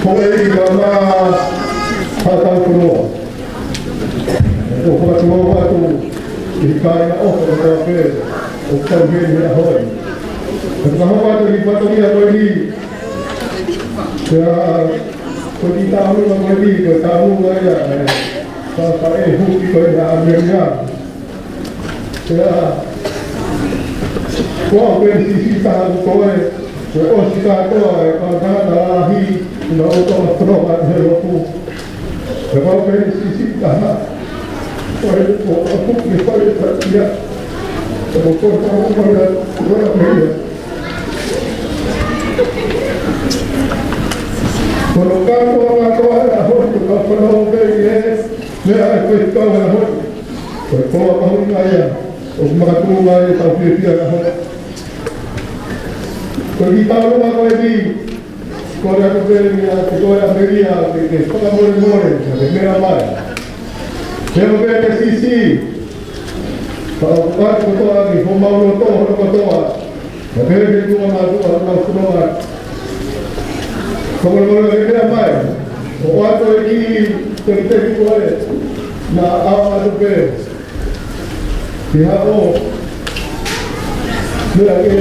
Ko e ika ma ha tau koloa. ʻOku fakatulou atu ʻi he kāinga ʻofa kotoa pē ʻoku tau heni he ʻaho ni. Ka hoko atu ki he fatongia ko eni. Pea ko e kiʻi tauʻolunga ko eni, ko e tauʻolunga ia ʻa e faʻē huki ko ē ʻa ʻAmelika. Pea ko au pē siʻisiʻi taha ʻoku toe, ko e ʻosi kātoa e kau tangata lahi, ʻi he ʻoto ma fononga he lotu. Pea ko au pē siʻisiʻi taha, ko e, ko e, ko e, ko e, ko e, ko e, ko e, ko e, ko e, ko e, ko e, ko e, Ko hono kātoa, kātoa e ʻaho ni, ko e kau fanongo pē ʻi he meʻa ʻa e faifekau he ʻaho ni. Ko e koloa mahuʻinga ia ʻoku makatuʻunga ai ʻetau fiefia he ʻaho ni. Ko e kiʻi tauʻolunga ko eni, kole atu pē ia kiate koe ʻAmelika ke, ke fakamolemole, ke meʻa mai. Pea mo pē ke siʻisiʻi, ka ʻoku ʻoatu kotoa ʻaki homau loto hono kotoa. Ka pehē ki he tuʻa mātuʻa ʻoku nau fononga. Fakamolemole ke meʻa mai. ʻOatu e kiʻi tekiteki ko ē. Naʻa ʻoatu pē. Ki haʻo. Meʻa ke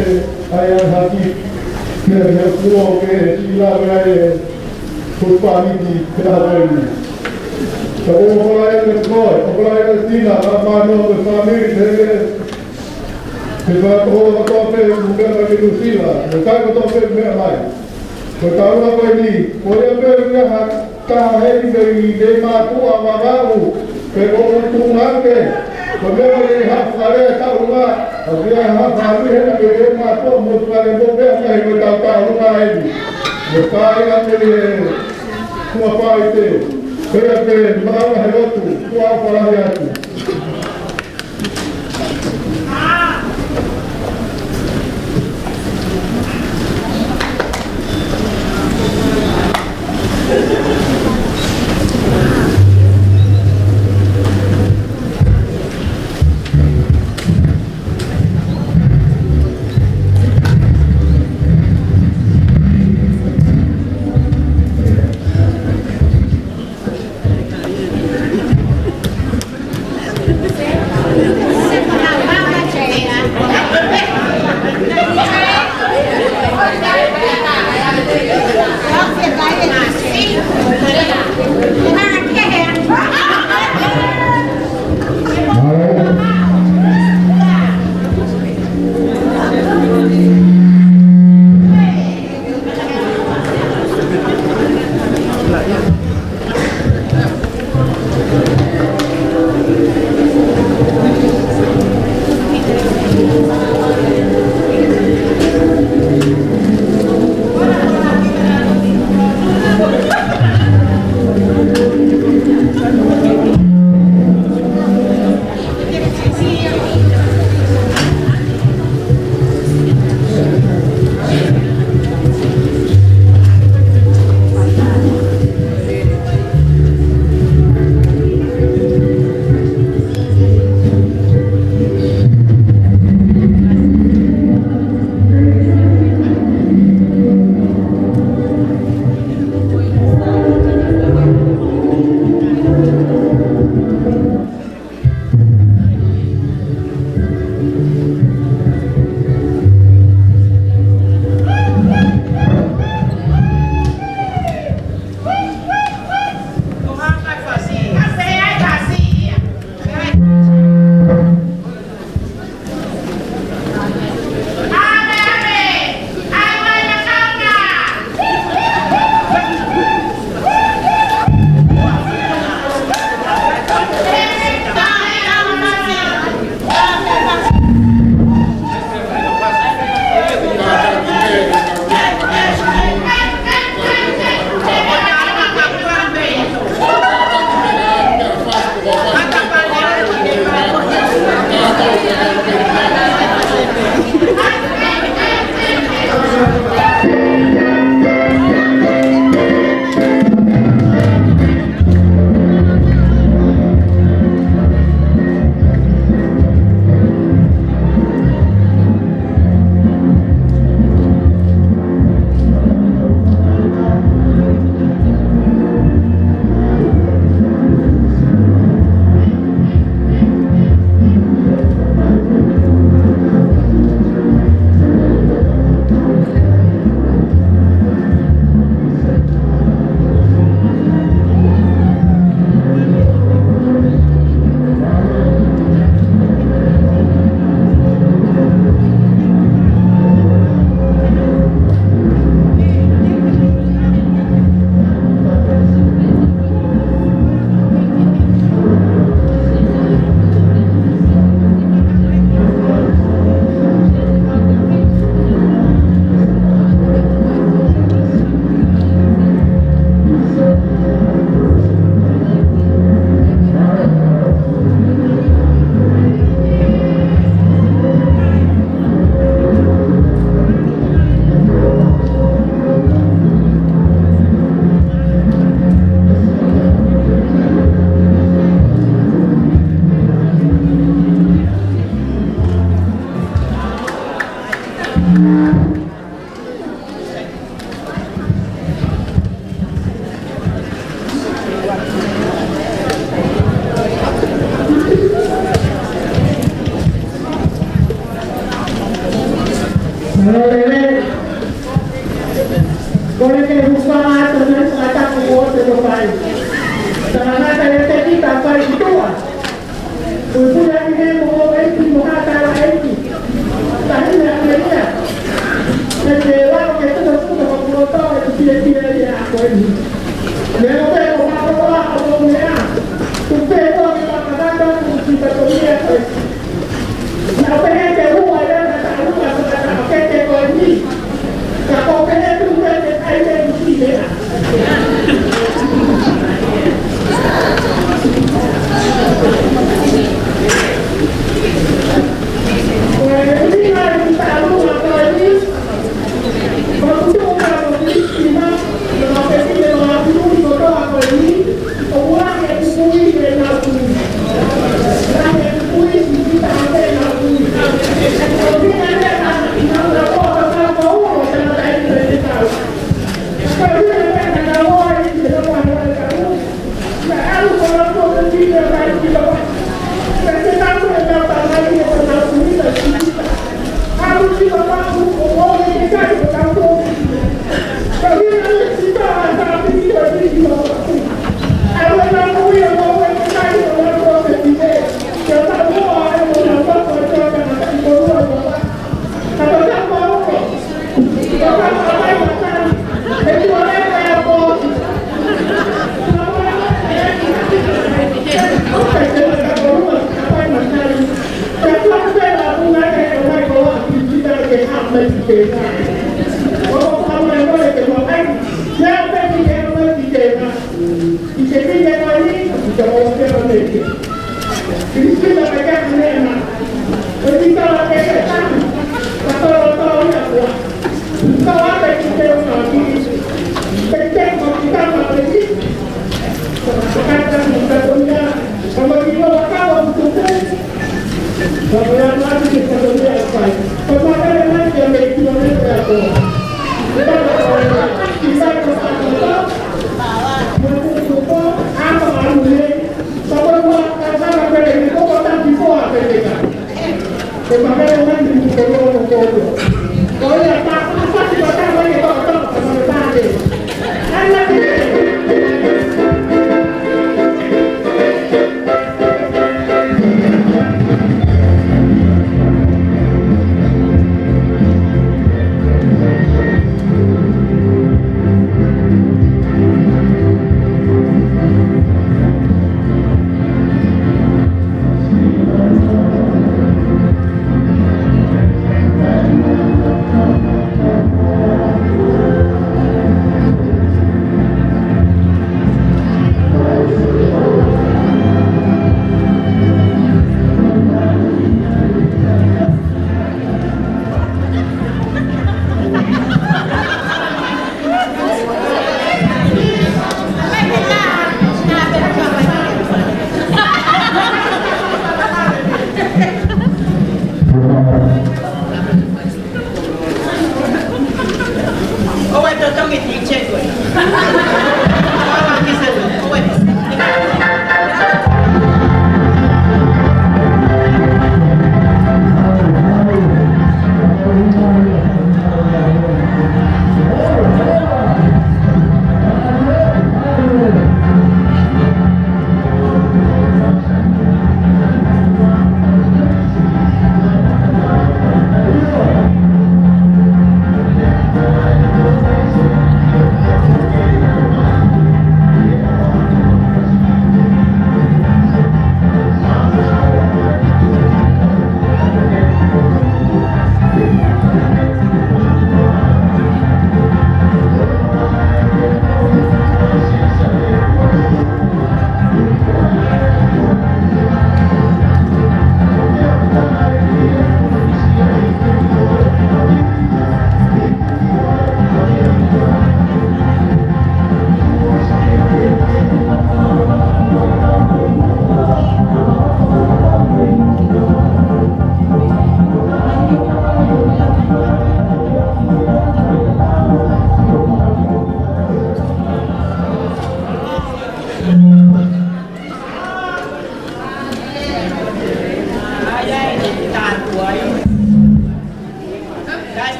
ʻai ai ha kiʻi. Meʻa ke haʻu ke siʻi lave ai e. Ko e pāniti ke haʻu ai ni. Ka ʻoku ʻofa lahi atu kiate koe. ʻOfa lahi atu Tina, ka mānō ko e fāmili, ke ke Ke fakatō kotoa pē ʻoku meʻa mai ki Nuʻusila, mo e kakai kotoa pē meʻa mai. Ko e tauʻolunga ko eni, ko ia pē ʻoku ʻi ai ha taha heni mei he mātuʻa Vavaʻu, pe ko e tuʻunga ke, ko e meʻa mai ʻi ha fale tauʻolunga, ʻoku ʻi ai ha fāmili heni mei he mātuʻa mo e fale mo meʻa mai ko e tau tauʻolunga eni. Mo e kāinga mei he Kuapaite, pea pē maʻu he lotu, kuo ʻofa lahi atu. Kole ke u hūfanga atu ʻa e fakatapu kuo ʻosi ʻo fai. Tangata e teki ka fai ki tuʻa. Kuo pule ʻa e mo e ʻeiki mo ha tala ʻeiki. Tahi na me ia. Ke te lau ke tuka tuka ko kuo tau e tu pia pia ia ko eni. Leo pe ko ha ko ha ko mea. Tu pe ko ke fakatapu ki ta ko ia ko eni. Naʻa pehē te ua ia ka ta ua ka ta ke te ko ni. Ka ko pehē tu ke te kai te ni ki mea. Ko e ringa ni ta ua ko ni. Ko tu ka ko ni ki ma. Naʻa pehē te ua ko ni ko ta ko ni.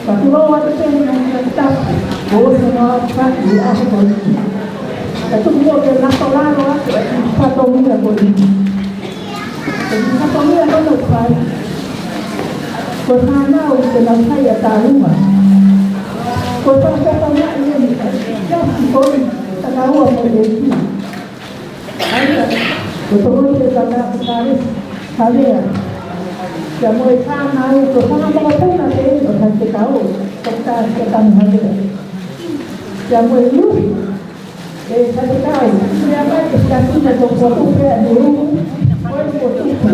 Fakatulou atu pē he ngaahi tapu kuo ʻosi ʻaupito ʻi he ʻaho ko eni. Ka tuku muʻa ke u nofo lalo atu ʻi he fatongia ko eni. Ko e fatongia ko eni ʻoku fai, ko e fānau te nau fai ʻa e tālunga. Ko e fakafatongia eni ʻa e siasi ko eni, Takaua mo e ʻEiki. ʻA ia, ko e tokoni ʻa e tangata ko Kalesi Kalea, pea mo e fānau, ko e fanga mokopuna pē eni ʻo Faifekau, Toketā Siakana Kalea. Pea mo e ui, ʻe Faifekau, meʻa mai ke siasi na ko Kuakupe ʻa Nulu, ko e Kuakupe.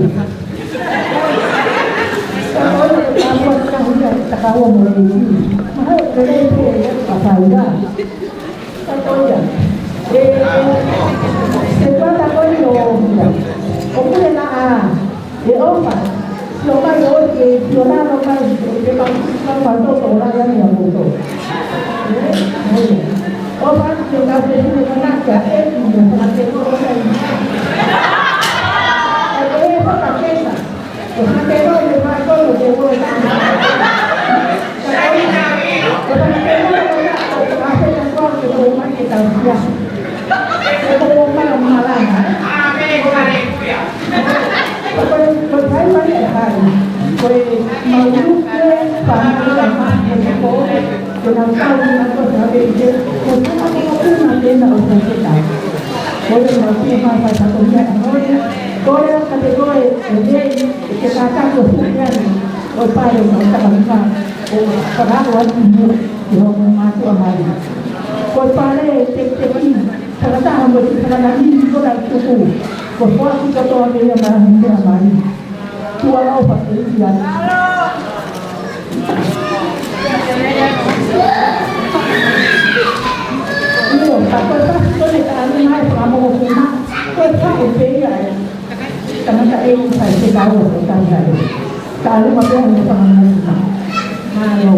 Ka ko e ka mua ka huna Takaua mo e ʻEiki. Mahalo ko e lelei pē ia ka fai ia. Ka ko ia. ʻE, se tuata ko ia ʻo ia. ʻOku ne na a. ʻE ʻofa. Sio mai ʻo ke, sio na no mai, ke pa, pa, pa, to, to, la, ya, ya, mo, to. ʻE, ʻe. ʻOfa, sio ka, sio, sio, na, ka, e, sio, ka, sio, na, ka. ʻE, ʻe, pa, pa, ke, sa. Ko ia ka te koe ʻe lei, ke kātaki ʻo fuʻu ʻi ai ʻo e pale ʻo e takamuka ʻo fakaako atu mo e homo mātuʻa mali. Ko e pale te te ki fakataha mo e fakanangi ko na tuku. Ko e foaki kotoa mei ai mā mea mali. Tuʻa ʻofa ke ʻi ai. ʻIo, ka ko e pasi ko eni ka ʻalu mai fakamokopuna, ko e faʻu pē ia ʻa e tangataʻeiki Faifekau ʻo e tangataʻeiki. Ka ʻalu mai pē ʻo ne fakamokopuna. Mālō.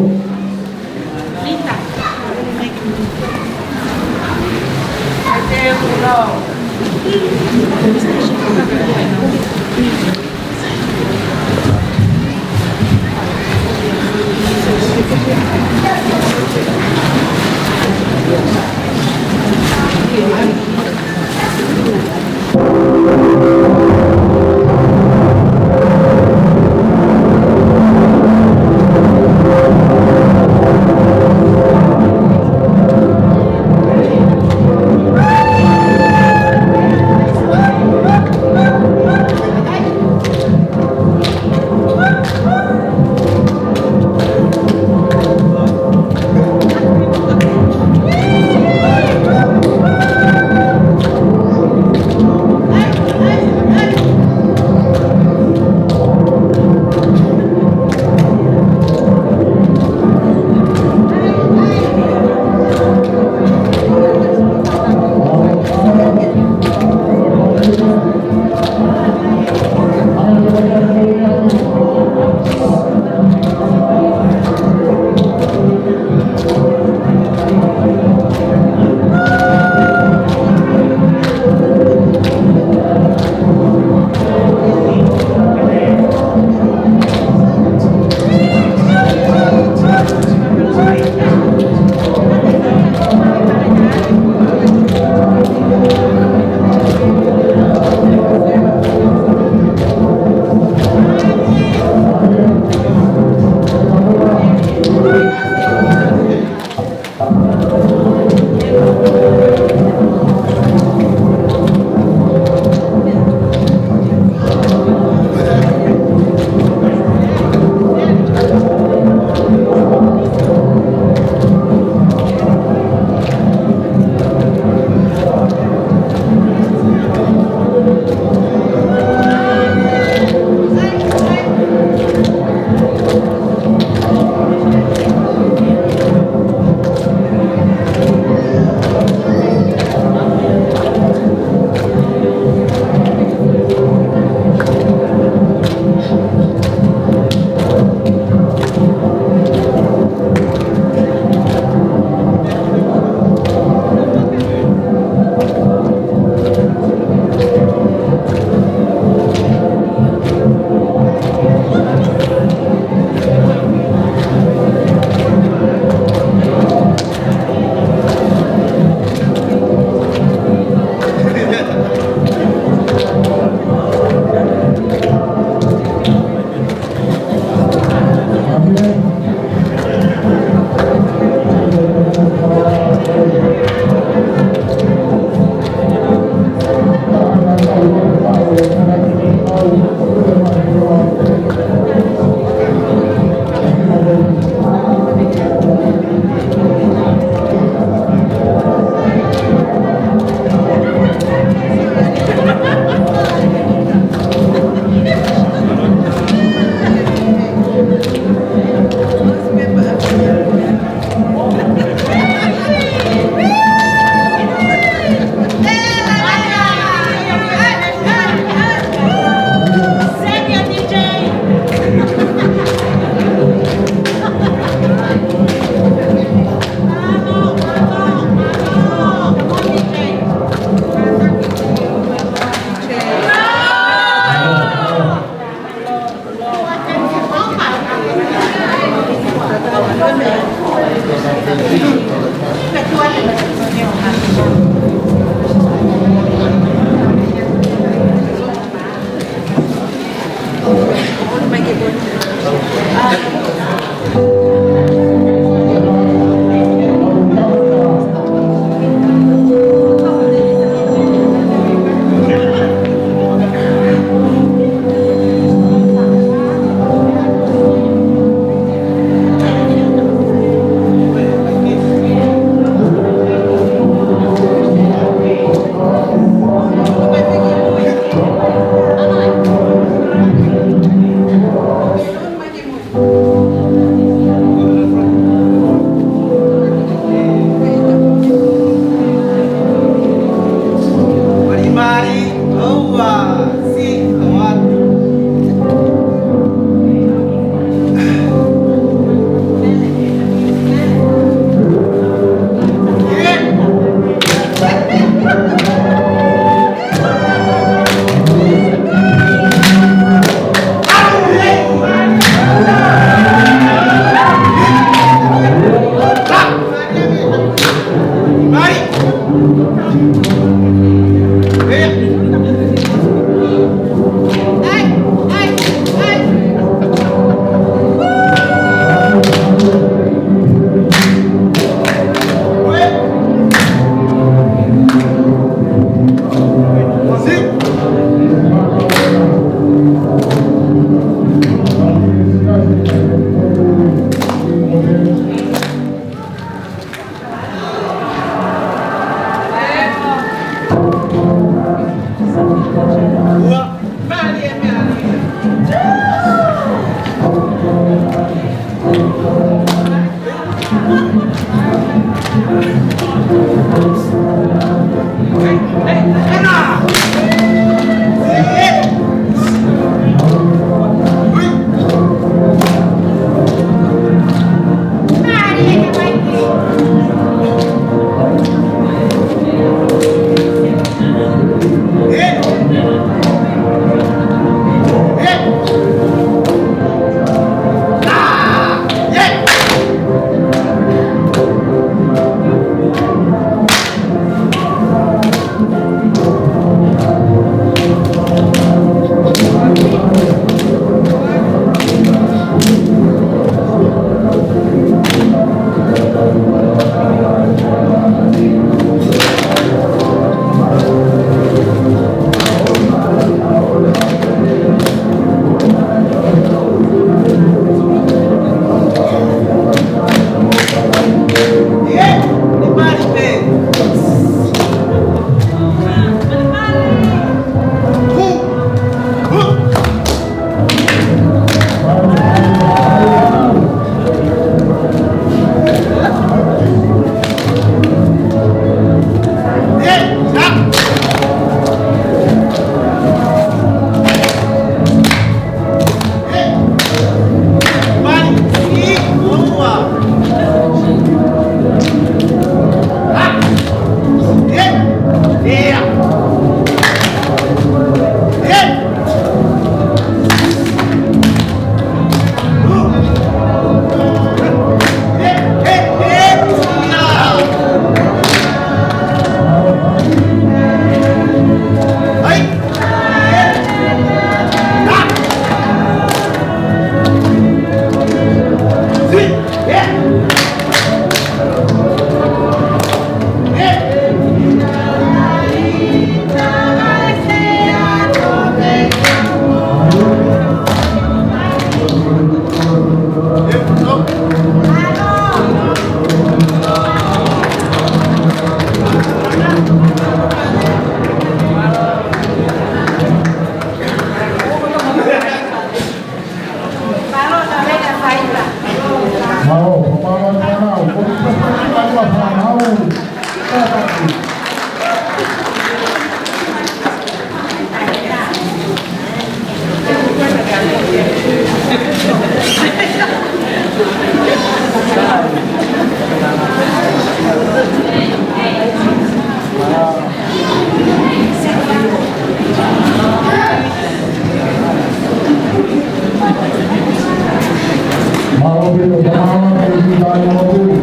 Mālō ʻaupito, mālō ʻaupito, mālō ʻaupito.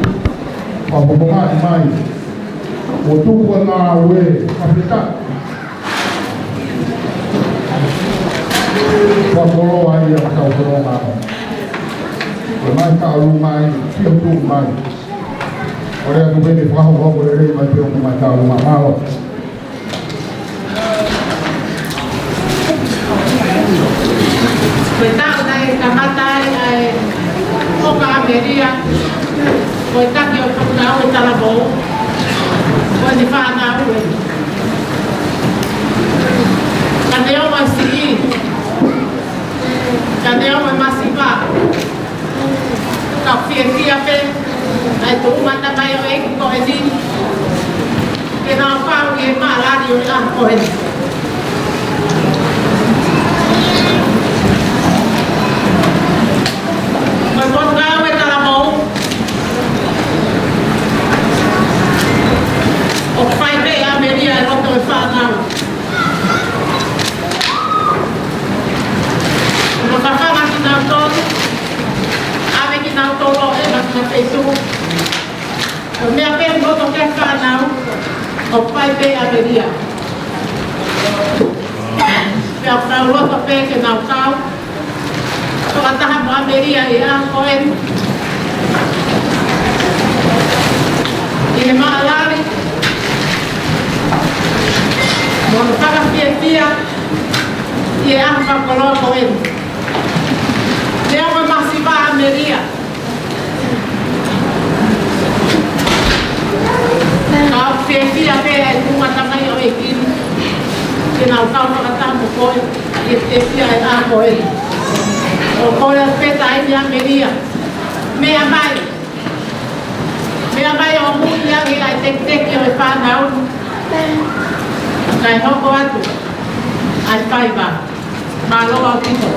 Fakapopongi mai. ʻO tuku ʻa e ngāue, fakafetaʻi. Fakakoloa ia ʻetau kolonga. Ko e mai ka ulu mai, ki hoku mai. ʻOku ou ʻoatu pē ke fakahokohoko lelei mai pē ʻo mai ka ulu mai. Mālō. Ko e taʻu naʻe kamata ai ʻa e ʻOka ʻAmelika, ko e taki ʻo e Potungāue Talavou, ko ʻene fānau ē. Ka ne ʻomai siʻi, ka ne ʻomai masiva. Ka fiefia pē ʻa e toʻu mata mai ʻo e ʻEiki ko eni ke nau kau ʻi he maʻalali ʻo e ʻaho ko eni. Ko e Potungāue Talavou, ʻoku fai pē ʻa e meʻa ʻi loto ʻo e fānau. ʻOku fafanga kinautolu, ʻave kinautolu ʻo ʻeva ki he feituʻu. Ko e meʻa pē ʻoku loto ki ai e fānau, ʻoku fai pē ʻa e meʻa. Pea ʻoku nau loto pē ke nau kau fakataha mo ʻAmelika ʻi he ʻaho ko eni ʻi he maʻalali mo hono fakafiefia ʻi he ʻaho fakakoloa ko eni. Lea mo e masiva ʻa ʻAmelika. Ka ʻoku fiefia pē ʻa e tuʻunga tamai ʻo e ʻEiki ni ke nau kau fakataha mo koe ʻi he fiefia ʻa e ʻaho ko eni. ʻOku ou kole atu pē taimi ʻa ʻAmelika. Meʻa mai. Meʻa mai ʻo muiʻi ange ʻa e tekiteki ʻo e fānau. Kae hoko atu ʻa e faiva. Mālō ʻaupito.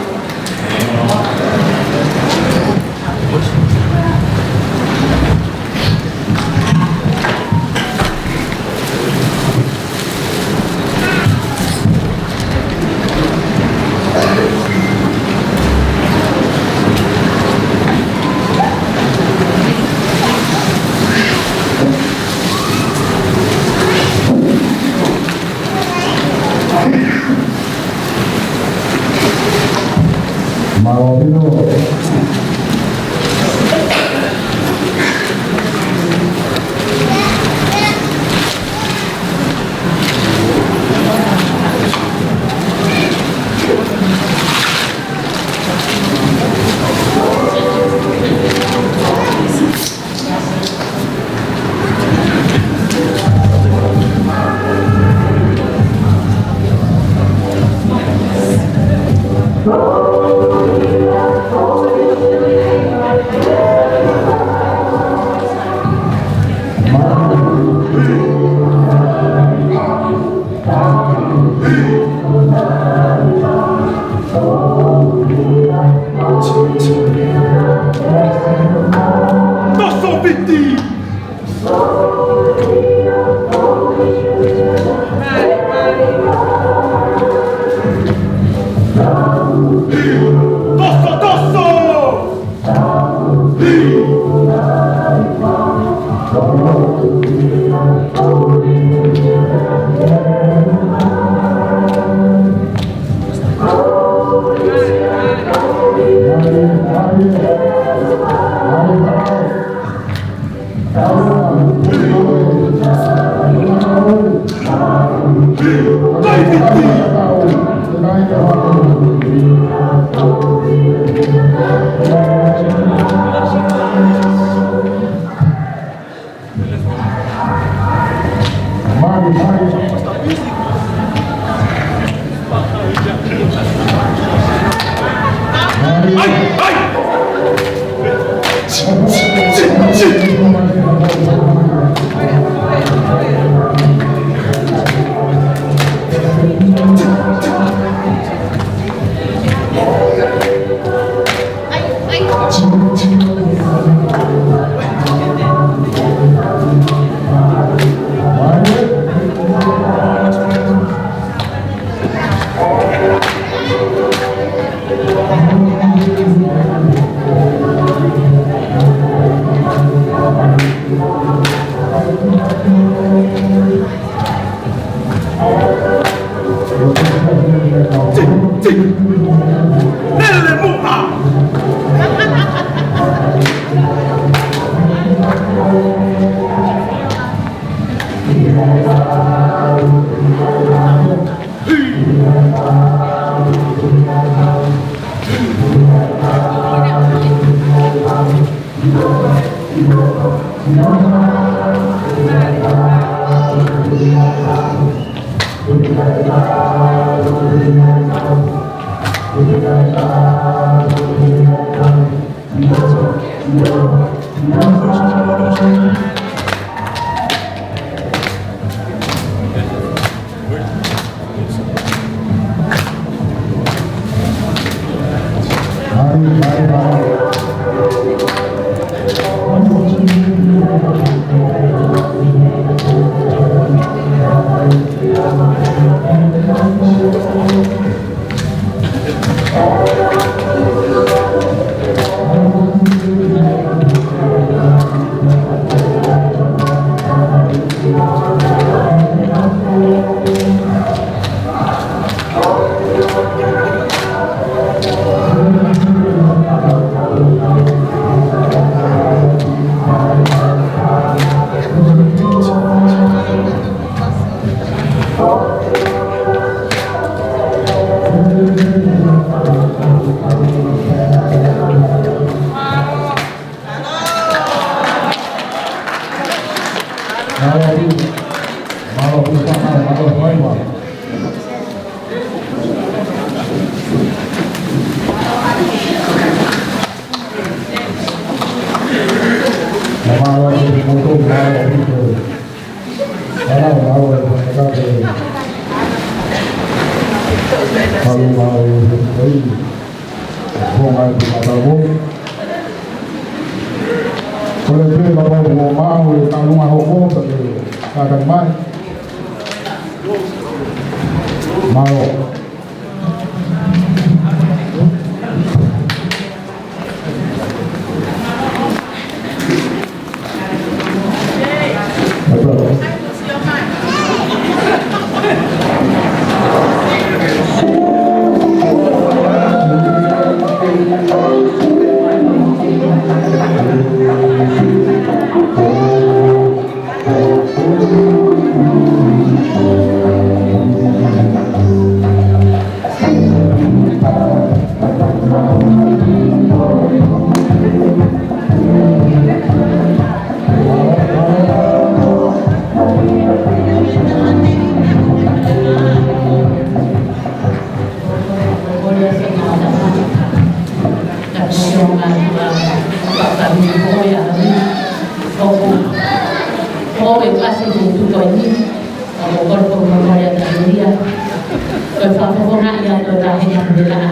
Ko e fakafofongaʻi ʻa e Vaheʻi Pule Laʻā.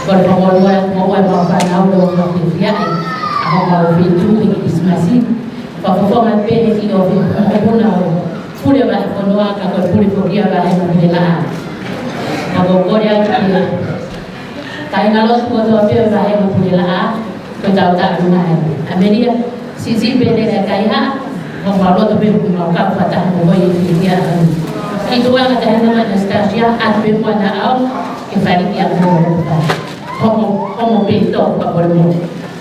Ko e fakamolemole atu moʻua ʻemau fānau, ʻoku mau fiefia ai ʻa hoʻomau feituʻu he Kilisimasi. Fakafofonga pē he kiʻi ʻofefine ʻo e pule vahefonua, ka ko e pule foki ʻa e Vaheʻi Pule Laʻā. Ka ʻoku ou kole atu ki he kāingalotu kotoa pē ʻo e Vaheʻi Pule Laʻā, ko e tau taʻu mai. ʻAmelia, Sisi pele e kaihaʻa, mo mau loto pē ʻoku mau kau fakataha mo koe ʻi he fiefia ʻaho ni. Ki tuʻa ka tahi na Anastasia, ʻatu pē muʻa ʻa e ʻao, ke fai ki a mo. Homo, homo pē tō ka pole mo.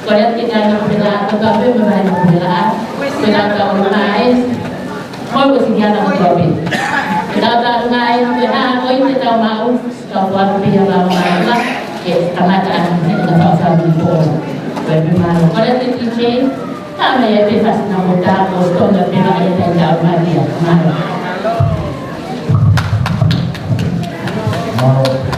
Kole atu ki he kāinga Pule Laʻā, ko e tau pē mo e Vaheʻi Pule Laʻā, ko e tau taʻu mai, mo e ʻosi ki ana kotoa pē. Ko e tau taʻu mai, ko e hā, ko e te tau mau, Kau atu pē ia ʻa e māmani, ke kamata ʻa e fakafafangu po. Ko e pē mālō. Kole atu ki he D J, ka mei ai pē fasi na mo ta, ko Stone pē mai e tai tau mai ia. Mālō. Mālō.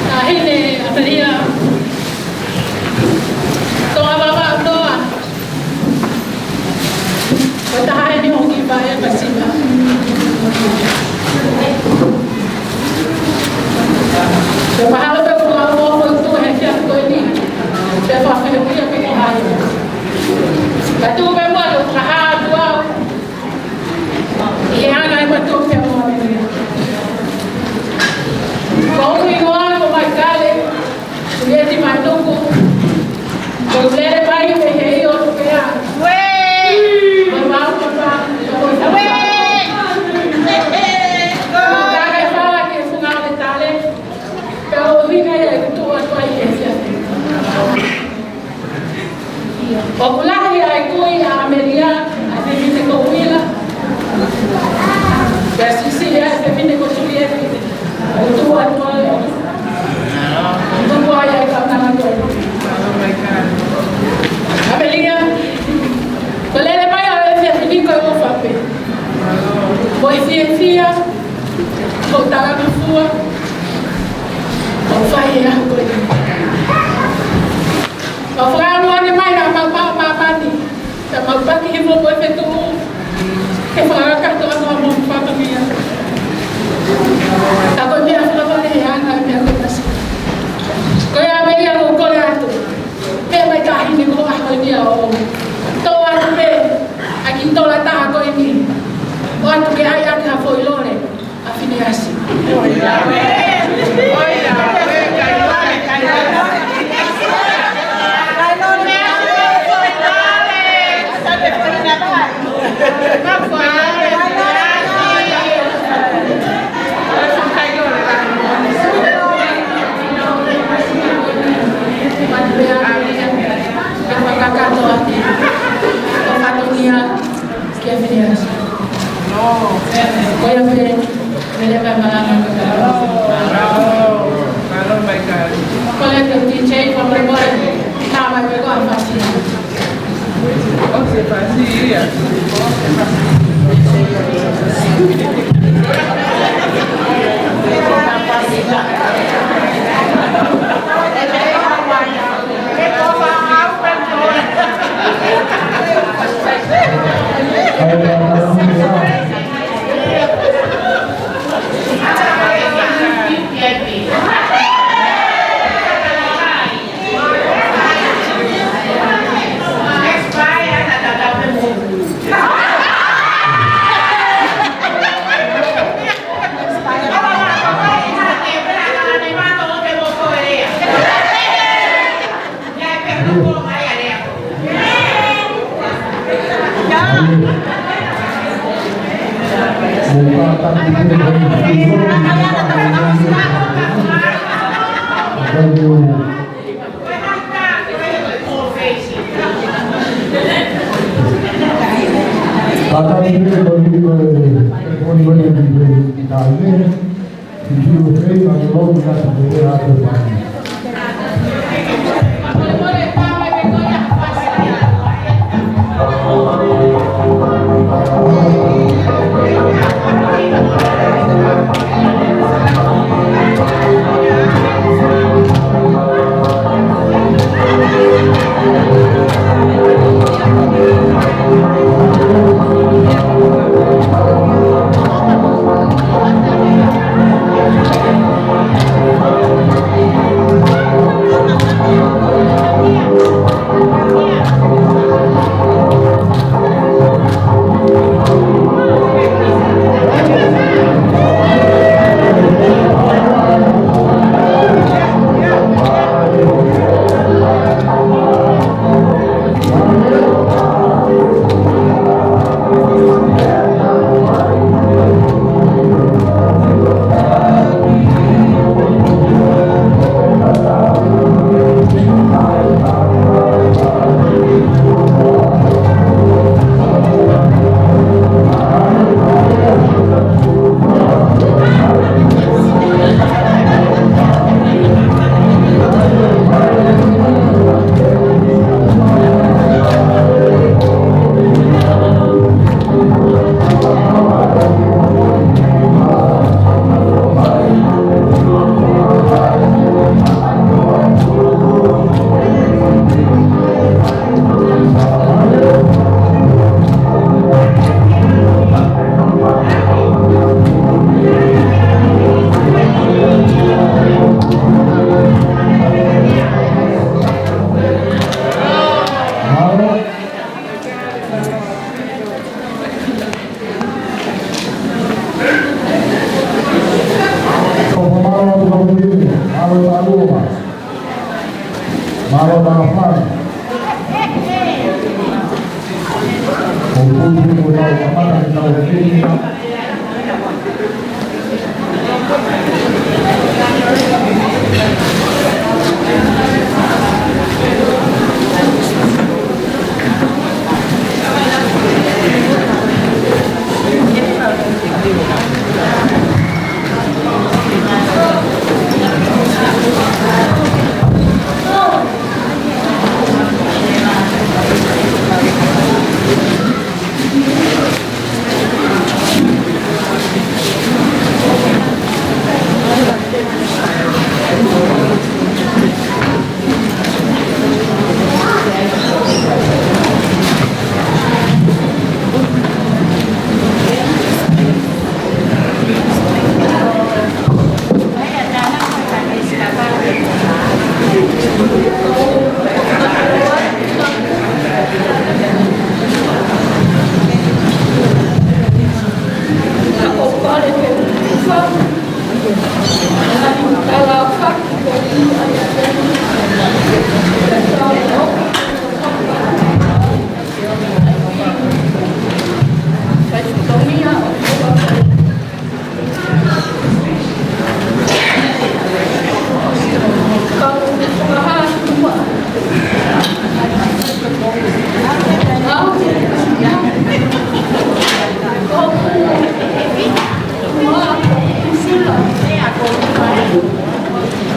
Taʻahine ʻAmelia, Toʻa Vavaʻu Noa, ko e taha eni ʻo e kiʻi faʻē Pasifika. Ko e mahalo pē ʻoku ʻalu ʻo tuʻu he kia ko eni, pea fakafehuʻia pe ko hai. Ka tuʻu pē muʻa ke u fakahā atu au ʻi he anga ʻemau tō pea mo e meʻa. Ko hoku hingoa ko Maikale Sulieti Manuku. Ko e lele mai mei he ʻIo Lupea. Uē! Ko e mau papa, ko e mau papa. Uē! Ko e talangofua ʻoku fai he ʻaho ko eni. Mau fakaʻamu ange mai ʻa e maʻu maʻu māmani. Pea mau paki hifo mo e fetuʻu ke fakakakato ʻa e moʻui fatongia. Ka ko e meʻa fakavaleʻi ʻa e meʻa ko ē ʻoku tasi. Ko ia meʻa ia ʻoku ou kole atu. Pea mai ka hine ko ʻaho ni ʻo tō atu pē ʻa e kiʻi tola taha ko eni. ʻOatu ke ʻai ʻaki ha foʻi lole ʻa Finiasi. Ko ia pē, mele mai malanga ko ia. Mālō, mālō mai ka. Kole ki he D J, ko e mole mole. Tā mai pē ko e fasi. ʻO se fasi ia.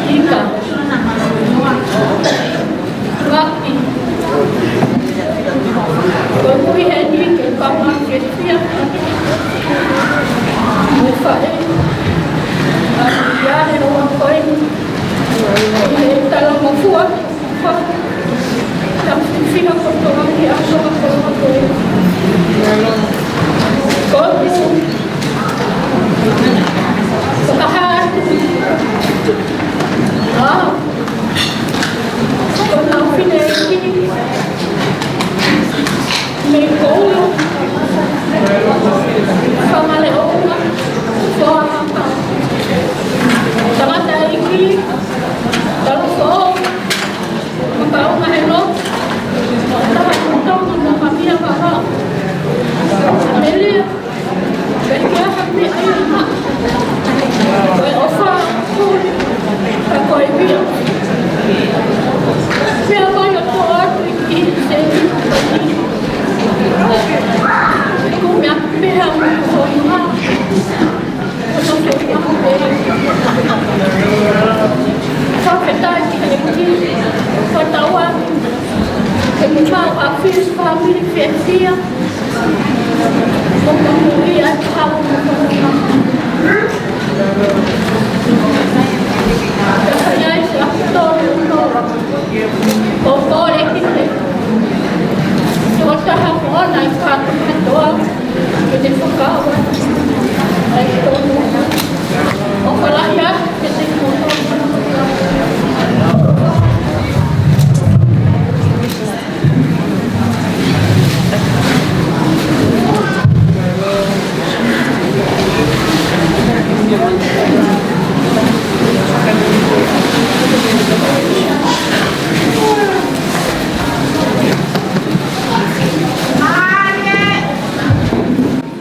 Ika. Ngati. Ko e kui heni ke kama ke fia. Mo e faʻē. Ia he roa ko eni. He tala mafua. Tau fifia kotoa ki he ʻaho ko eni. Ko e fakahā atu. ʻA, ko e ngaahi fineʻeiki mei Koula, Fangaleʻona, Foa Haka, tangataʻeiki, Talofoʻou, Makaʻumaheloto, Tahaʻi Tonga, Makamia Vahao, Amelia, Pea kia ha meʻa ia ha. Ko e ʻofa, ka ko e via. Pea mai ʻo toʻo atu ʻi he ʻi se ʻi. Ko e meʻa pehē mo e foʻi ma. Ko e foʻi ma pehē. Fakafetaʻi ki he ʻEiki. Fakatauange ke mou maʻu ha fisi fāmili fiefia.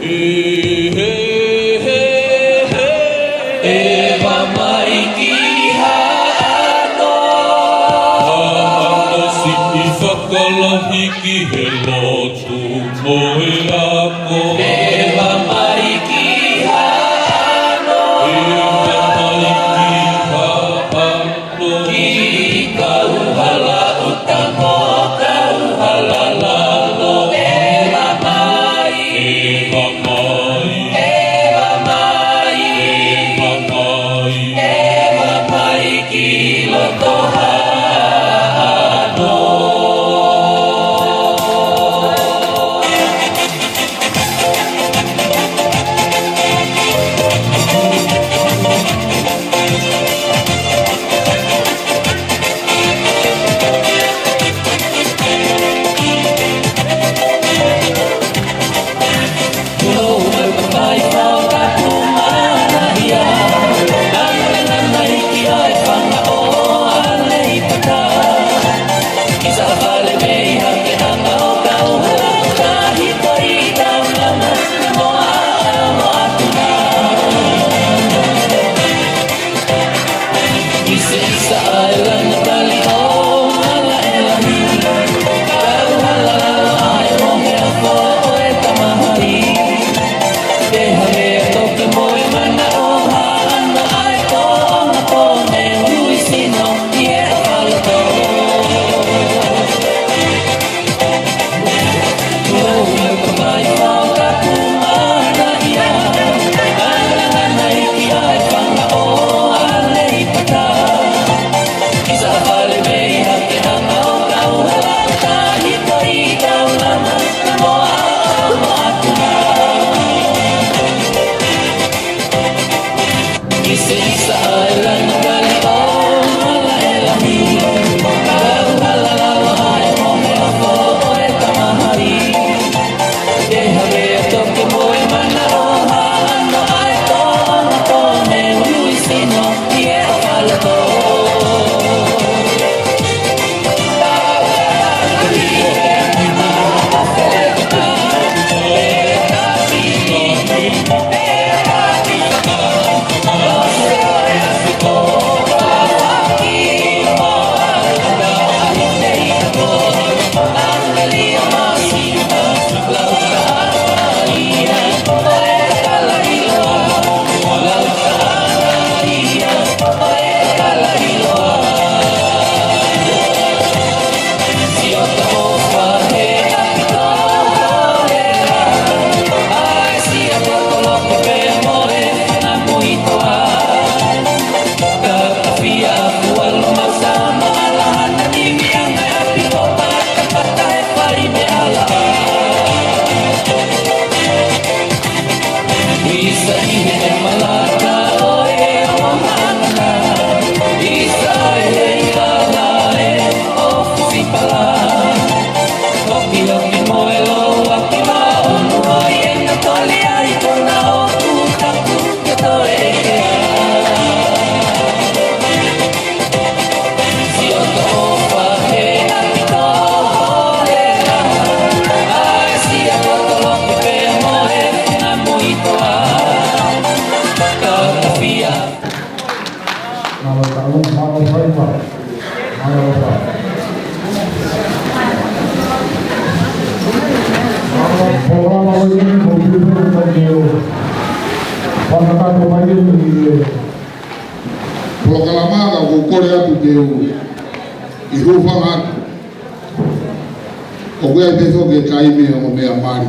ʻE, he, he, he, he. ʻEva mai ki Haʻano. Haʻano City fakalahi ki he lotu mo e ako. ʻEva mai ki Haʻano. ʻEva mai ki Haʻano. Ki Kauhala ʻo Tango, Kauhala Lalo, ʻEva mai. ʻEva mai. ʻEva mai. ʻEva mai. ʻEva mai ki loto Haʻano. Mālō taʻu, mālō faiva. Mālō faiva. Mālō, polokalama ko eni, ko e polokalama ko eni, ko e polokalama ko eni. Polokalama ka ʻoku ou kole atu ke u ʻi hūfanga atu. ʻOku ʻi ai pē foki e taimi ʻo e ongo meʻa mali.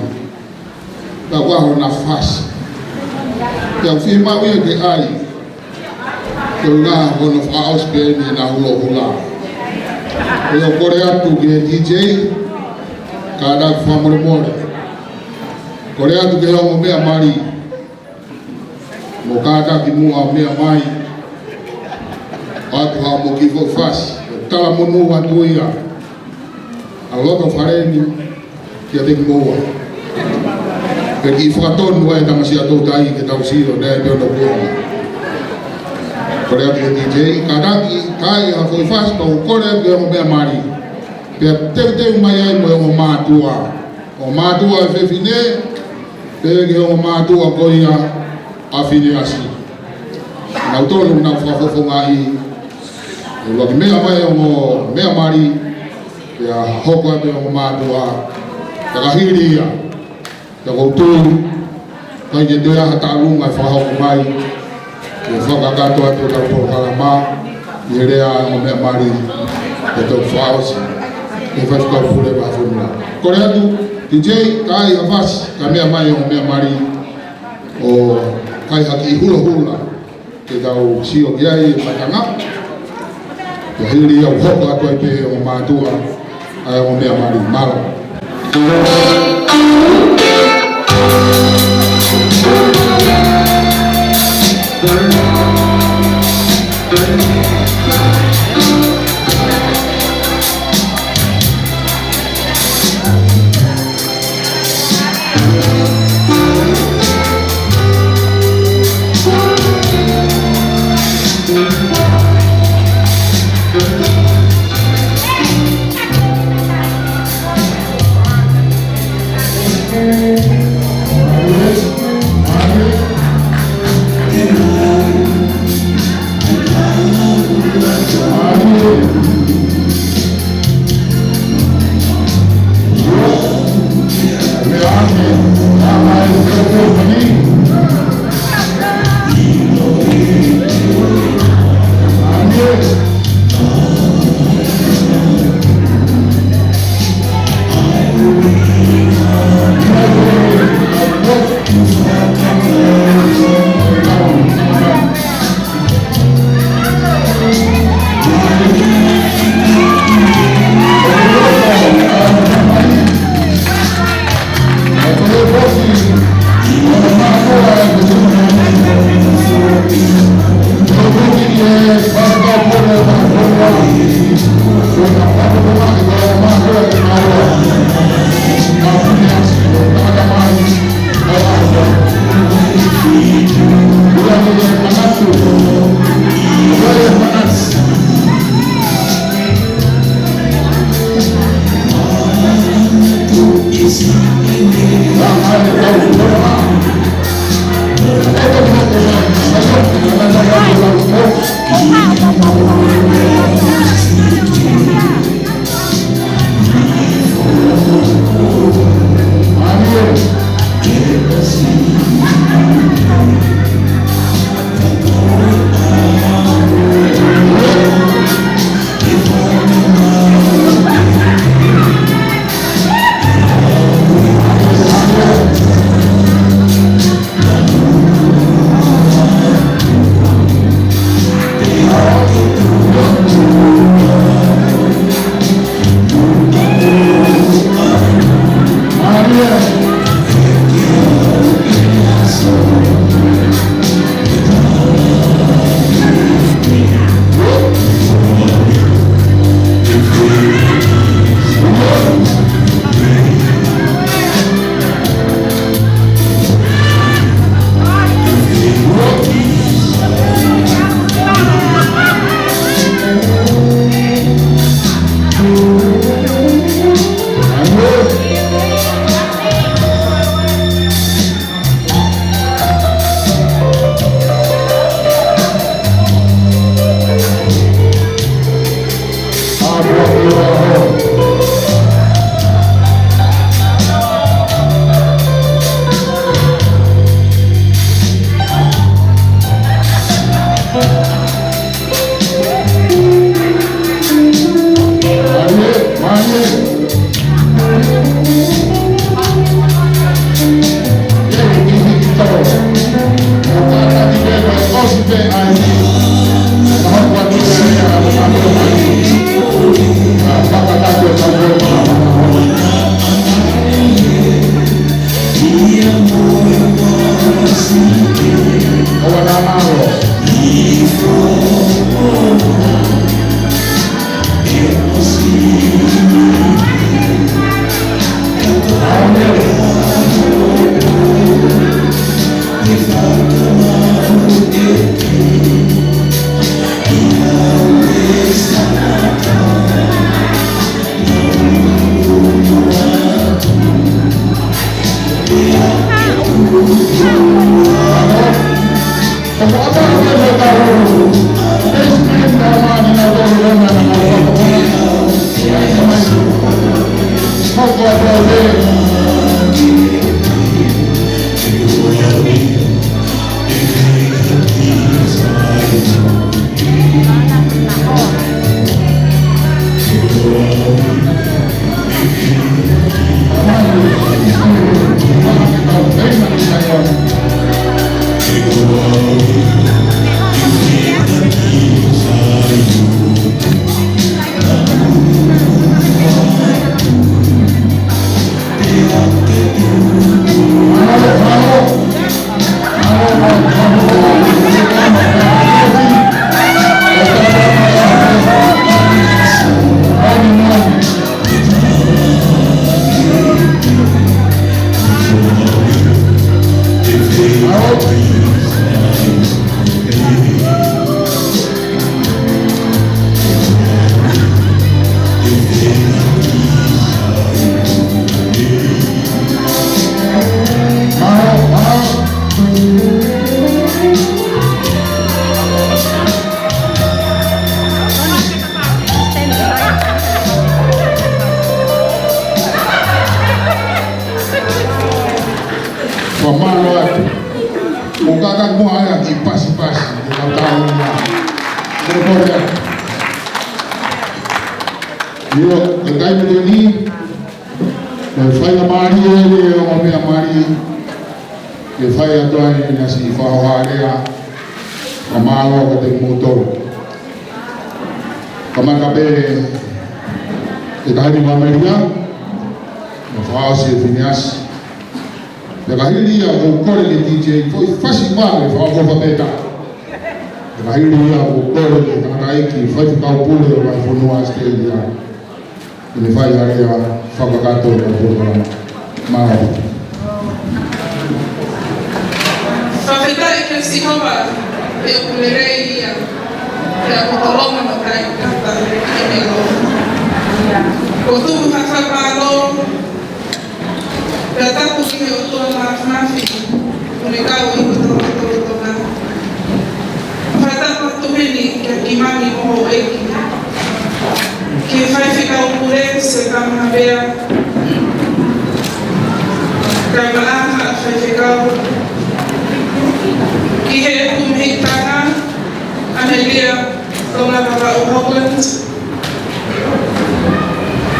Ka ʻoku ʻi ai hona fasi. Pea ʻoku fiemaʻu ia ke ʻai. Ko e ngaahi hono fakaʻosi pē eni ʻena hulohula. Pea ʻoku ou kole atu ki he D J, kātaki fakamolemole. Kole atu ki he ongo meʻa mali. Mo kātaki muʻa meʻa mai. ʻOatu haʻamo kiʻi foʻi fasi. Talamonū atu ia. ʻA loto fale ni, kiate kimoua. Pea kiʻi fakatonu ai tamasiʻi ʻa Toutai ke tau sio, naʻe pē ʻo nokuonga. Kole atu ki he D J, kātaki, kai ha foʻi fasi, pea u kole atu ki he ongo meʻa mali. Pea teuteu mai ai mo e ongo mātuʻa. Ongo mātuʻa ʻa e fefine, pea ki he ongo mātuʻa ko ia ʻa Fineasi. Naʻa tau tonu, naʻa tau fakafofongaʻi, ʻe ʻuluaki meʻa mai e ongo meʻa mali, pea hoko atu e ongo mātuʻa, pea ka hili ia, pea ʻoku ou tui, ʻikai ke toe ʻi ai ha taʻalunga ʻe fakahoko mai, ke fakakakato atu ʻetau polokalama, ʻi he lea ʻa e ongo meʻa mali, ʻe toki fakaʻosi, ʻe he faifekau pule ʻo e fonua. Kole atu, D J, kai ha fasi, kae meʻa mai e ongo meʻa mali, ʻo kai ha kiʻi hulohula, ke tau sio ki ai e matanga. Pea hili ia ʻoku hoko atu ai pē e ongo mātuʻa, ʻa e ongo meʻa mali, mālō. Fakamālō atu. Ko e kaka kuo ʻai ʻa e kiʻi pasipasi, ke tau tau ina. Ko e kore atu. ʻIo, ʻe kai me te ni, ʻe fai ʻa mālie, ʻe o meʻa mālie. ʻE fai atu ai ʻena siʻi fakahoha lea, fakamālō atu kiate kimoutolu. Kamata pē ʻe Tahani Mamelia, mo fakaʻosi ʻe Finiasi. Pea ka hili ia ʻoku ou kole ki he D J, foʻi fasi vave, fakaʻofoʻofa pē ta. Pea ka hili ia ʻoku ou kole ki he tangataʻeiki, faifekau pule ʻo e Vahefonua ʻAositelēlia. Ke ne fai ha lea fakakakato ʻo e polokalama. Mālō. Fakafetaʻi kia Sihova, he ʻoku lelei ia, pea ko hono ʻaloʻofa ʻikai ke tau ʻilo. Kuo tuku ha fakamālō, pea tapu ki he ʻOtua Māfimafi, ʻoku ne kau ʻi hotau lotolotonga. Fakatapu atu heni kia Kimami mo houʻeiki. Ki he faifekau pule, Sēpā Mahavea. Kae ʻumaʻā e faifekau. Ki he ʻEiki Mehikitanga, ʻAmelia Tonga Vavaʻu Hogland.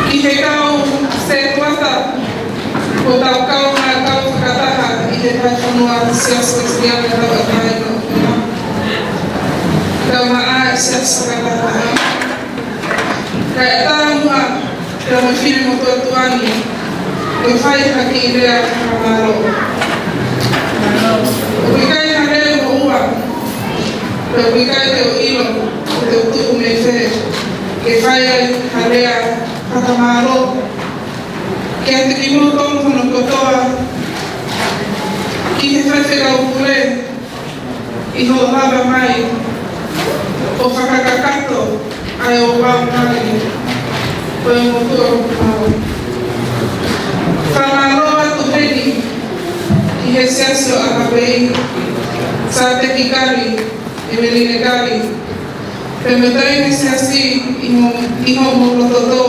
Ki he kau setuata, ko ʻetau kaungā kau fakataha ʻi he Vahefonua Siasi Uēsiliana Tauʻatāina ʻo Tonga. Kaungā ʻa e Siasi Fakataha. Kae ʻatā muʻa, pea mo e finemotuʻa tuʻa ni, ke fai ha kiʻi lea fakamālō. ʻOku ʻikai ha lea mo ua, pea ʻoku ʻikai te u ʻilo, ʻoku te u tuʻu mei fē, ke fai ai ha lea fakamālō. Kiate kimoutolu hono kotoa, ki he faifekau pule, ʻi hoʻo lava mai ʻo fakakakato ʻa e ouau mali ʻo e motuʻa ʻo Tuvalu. Fakamālō atu heni ki he Siasi ʻo ʻAkapei, Sāteki Kali, ʻEmeline Kali, pea mo e taʻahine siasi ʻi hoʻo, ʻi hoʻomou loto tō,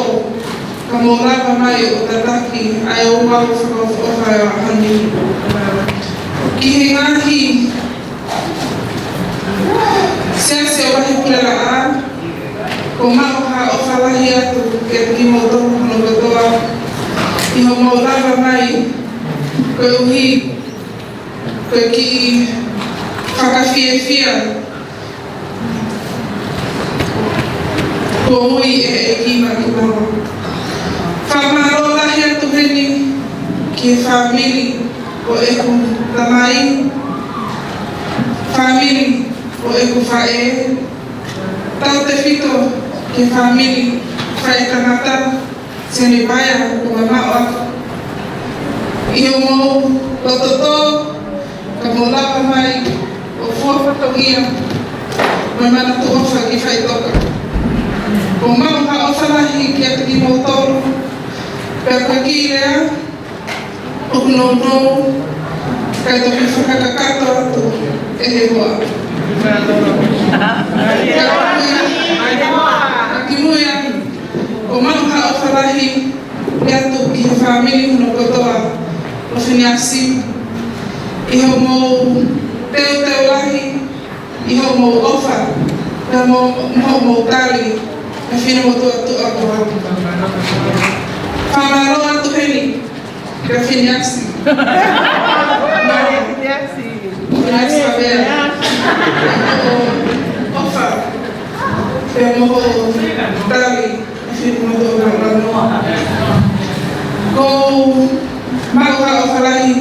ka mou lava mai ʻo tataki ʻa e ouau fakaʻofoʻofa ʻo e ʻaho ni. Ki he ngaahi siasi ʻo Vahepuleʻanga, ʻoku ou maʻu ha ʻofa lahi atu kiate kimoutolu hono kotoa, ʻi hoʻomou lava mai, koeʻuhi ko e kiʻi fakafiefia kuo ui ʻe he ʻEiki maʻa kimoua. Fakamālō lahi atu heni ki he fāmili ʻo ʻeku tamai, fāmili ʻo ʻeku faʻē, tautefito ki he fāmili faʻētangata, Sene Paea, ʻoku mamaʻo atu. ʻI hoʻomou loto tō, ka mou lava mai ʻo fua fatongia mo e manatu ʻofa ki Faʻitoka. ʻOku ou maʻu ha ʻofa lahi kiate kimoutolu, pea ko e kiʻi lea ʻoku nounou, kae toki fakakakato atu ʻe he hoa. Ka kimui ange, ʻoku ou maʻu ha ʻofa lahi atu ki he fāmili hono kotoa ʻo Fineʻasi, ʻi hoʻomou teuteu lahi, ʻi hoʻomou ʻofa, pea mo, mo hoʻomou tali ʻa e finemotuʻa ko au. Fakamālō atu heni kia Fineʻasi. Fineʻasi. Fineʻasi Pavea. Hoʻo ʻofa, pea mo hoʻo tali ʻa e finemotuʻa ko au. ʻOku ou maʻu ha ʻofa lahi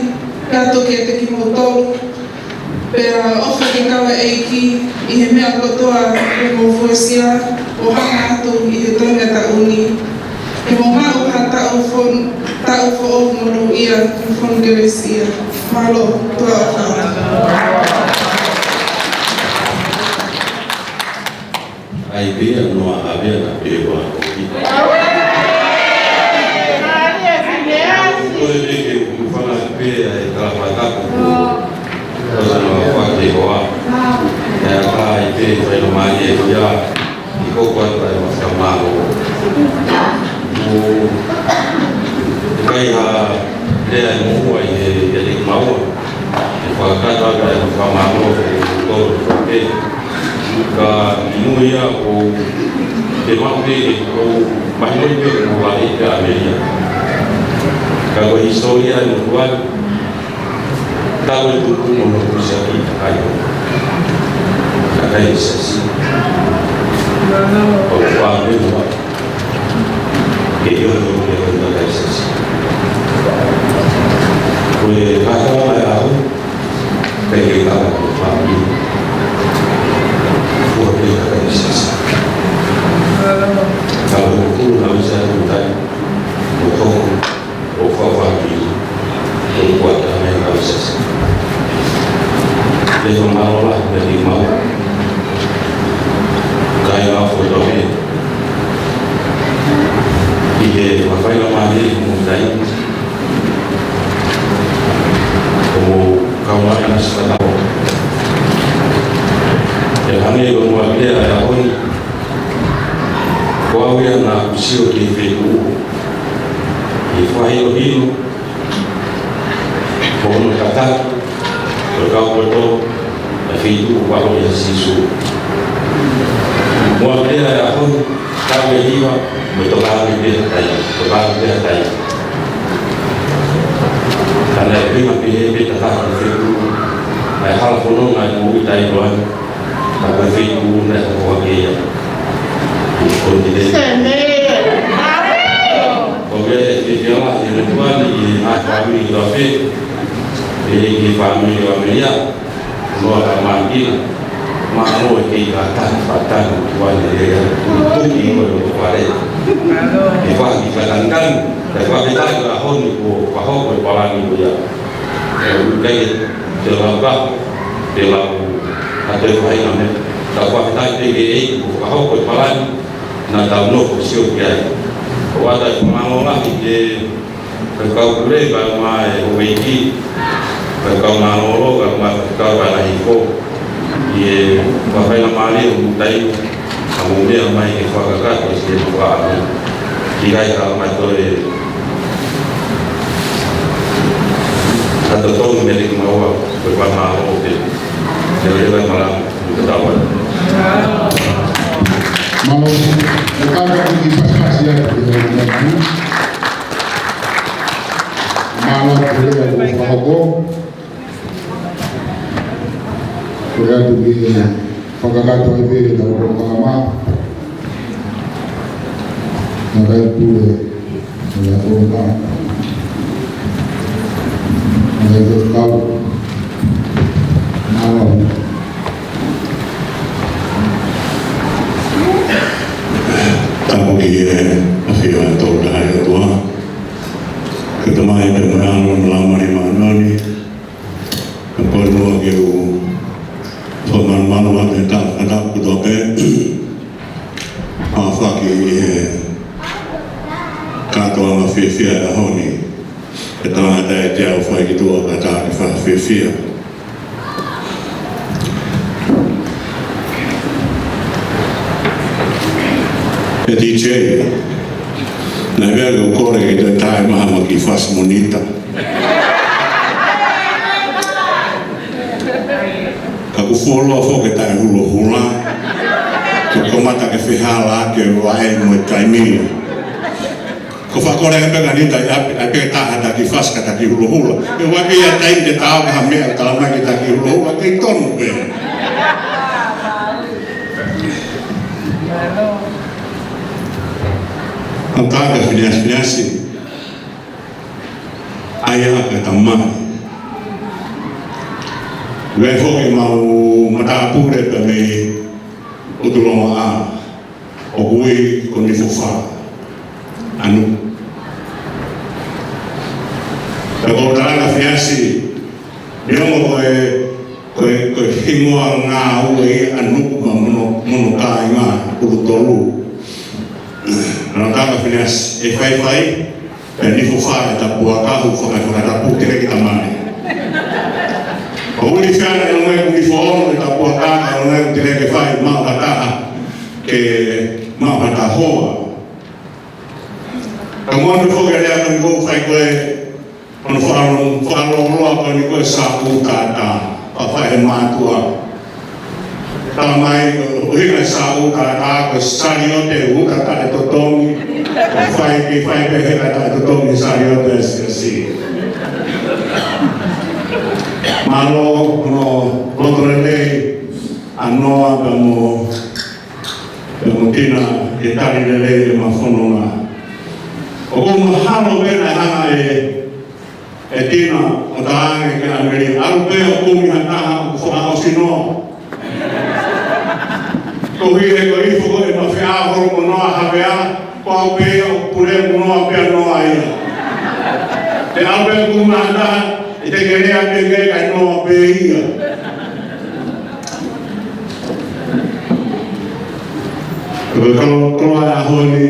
atu kiate kimoutolu, pea ʻofa ke kau ʻa e ʻEiki ʻi he meʻa kotoa ʻoku mou fuesia ʻo hanga atu ʻi he toenga taʻu ni. Ke mou maʻu ha taʻu fon-, taʻu foʻou monūʻia mo fonu kelesi ia. Mālō, tuʻa ʻofa atu. ʻAi pē ia noa ʻave ana pē ua koki. Ko e pē ke kufana pē ʻa e talafatapu ko Pasana Fake Hoa. ʻE ʻai pē faingamālie ko ia ʻi ko kua ta e mafika mālō. Ko e kai ha lea ʻe moʻua ʻi he, ʻi he maua. ʻE fakakakato ʻa e fakamālō ki he tolu pē. Ka inu ia ʻoku te maʻu pē ʻoku mahino pē ʻoku vale pē ʻa meʻa. Ka ko e hisitōlia ʻi Nukuʻalofa, tau e tuku mo no kusa ki takai. Takai sesi. ʻOku pā pē mo ke ʻio ʻio ke ʻio takai sesi. Ko e kātoa mai au, pea ke kaka ko fāmili. Kua pē takai sesi. Ka ʻoku kulu na usa kutai. ʻO toko. ʻO fafaki, ʻo kuata mai kau sese. Te fakamālō lahi pē ki mau. Kai la fo toke. ʻI he mafai la mani mo tai. ʻO kau mai na sa tau. ʻE hangē ko e moa pē ʻa e ʻaho ni. Ko au ia naʻa ku sio ki he feituʻu. ʻI he fakahinohino. Ko hono tataki, ko e kau poto, ʻa e feituʻu ʻoku ʻalu ai ʻa Sīsū. Moa pē ʻa e ʻaho ni, taʻu ʻe hiva, mo e tokanga pē ha taimi, tokanga pē ha taimi. Ka naʻe pehē pē ʻe he tataki ʻo e feituʻu, ʻa e hala fononga ʻoku ui tai loan. Ka ko e feituʻu naʻe hoko hake ia. Ko e tine. Sene. ʻOku ʻi ai e fiefia lahi ʻi he motuʻa ni ʻi he ngaahi fāmili kotoa pē. ʻI he fāmili ʻo Amelia. Noa ka mākina. Mā mo e kei kātaki, kātaki motuʻa ni ʻe ia. Tuki mo e loko fale. ʻE fai ki kātaki. Ka fai ki tāki ʻaho ni kuo fakahoko e palani ko ia. ʻE ʻikai ke te lau ka, te lau ʻa e toe faʻahinga meʻa. Tau fakafetaʻi pē ki he ʻEiki kuo fakahoko e palani naʻa tau nofo sio ki ai. ʻOatu e fakamālō lahi ki he kau pule kae ʻumaʻā e ʻOveiti, kau mālōlō kae ʻumaʻā e kau ʻanahipo. ʻI he fakamālō mālie ʻo mutai. Ka mou meʻa mai ke fakakakato ʻi he faʻahinga. ʻIkai ka mai toe. Ka totongi mele ki maua, ko e fakamālō pē. Leveleva e malanga, ko e tau atu. Mālō, ʻo kātaki ki pasipasi atu, ʻe, ʻe, ʻe. Mālō, ko e lea ʻoku fakahoko. Ko e atu ki he fakakakato ai pē ʻetau polokalama. Naʻe kai pule, naʻe kai pule. Naʻe kai pule kau. Mālō. ʻAfio ʻa e Tolu Tahaʻi ʻOtua, ko e Tamai pea mo e ʻAlo mo e Laumālie Māʻoniʻoni. Ko e pō ni muʻa ke u fakamalumalu atu he tau kata kuto pē. Aofaki ʻi he kātoanga fiefia ʻa e ʻaho ni. He tangata ʻe te au fai ki tuʻa ka tā ke fakafiefia. ʻE D J, naʻe ʻikai ke u kole ke toe tā e maha mo e kiʻi fasi monita. Ka kuo fuoloa foki e taʻe hulohula. Ko e kamata ke fehālaaki e vaʻe mo e taimi. Ko e fakakole pē ka ni tai ape, ai pē taha taki fasi ka taki hulohula. Ke ua pē ia tai te tau ka ha meʻa tala mai ke taki hulohula, kei tonu pē. Ka tā ka finiasi finiasi. ʻAi ā ka tamai. Vai foki mau matāpule pē mei ʻUtulonga ʻa ʻoku ui ko Nifofā ʻa Nuku. Pea ko e tala ka finiasi, neongo ko e, ko e, ko e hingoa ngāue ia ʻa Nuku mo hono, mo hono kāinga ʻUlutolu. Naʻe tala ka finiasi, ʻe faifai, pea Nifofā e tapuaka, ʻoku faka-, fakatapu tele ki tamai. ʻOku ʻi fē ʻa e ʻuhinga ʻoku Nifo ono e tapuaka, ʻa e ʻuhinga ʻoku tele ke fai maʻu ha taha, ke maʻu ha taha hoa. Ka mono foki e lea ko eni ʻoku fai ko e, ʻoku fakaʻuta, fakalōloa ko eni ko e sāʻuta ʻa e taha, pea fai he mātuʻa. Tala mai, ʻuhinga e sāʻuta ʻa e taha ko e saliote ʻuta taʻe totongi, ʻoku fai ke fai pē he taʻe totongi saliote ʻa e siasi. Mālō hono loto lelei ʻa Noa pea mo, pea mo Tina ke tali lelei ʻema fononga. ʻOku mahalo pē naʻe hanga ʻe ʻe Tina ʻo talaange kia ʻAmelī, ʻalu pē ʻo kumi ha taha ʻoku fakaʻosi Noa. Koeʻuhi he ko e ifo ko e mafeʻao holo mo Noa Havea, ko au pē ia ʻoku pule mo Noa pea Noa ia. Te ʻalu pē ʻo kumi ha taha, ʻe te ke lea pē ke kai Noa pē ia. Ko e kalo, kalo ʻa e ʻaho ni,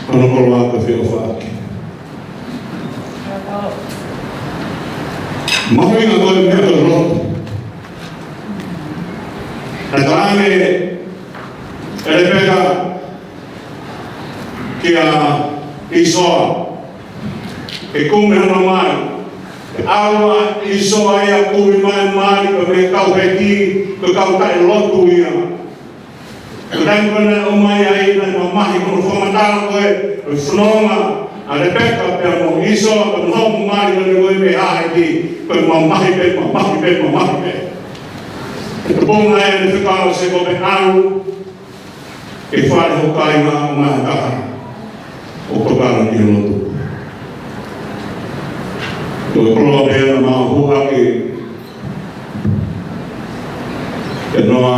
ko hono koloa ko e feʻofaʻaki. Mahuʻinga ko e meʻa ko e lotu. Naʻe talaange ʻe Lepeka kia ʻĪsoa, ke kumi hono mali. ʻAlu ʻa ʻĪsoa ia ʻo kumi mai e mali, pea mei he kau Heti, ko e kau taʻelotu ia. Ko e taimi ko ē naʻe ʻomai ai, naʻe mamahi, ko hono fakamatala ko ē ʻo e fononga ʻa Lepeka pea mo ʻĪsoa, pea mo hono mali ko ē mei he kau Heti, ko e mamahi pē, mamahi pē, mamahi pē. Ko e tupuʻanga ʻa Lepeka ʻo Sēkope, ʻalu ki fale ho kāinga ʻo ʻomai ha taha ʻo tokanga ki he lotu. Ko e koloa pē ia naʻa mau hū ʻaki ʻe Noa,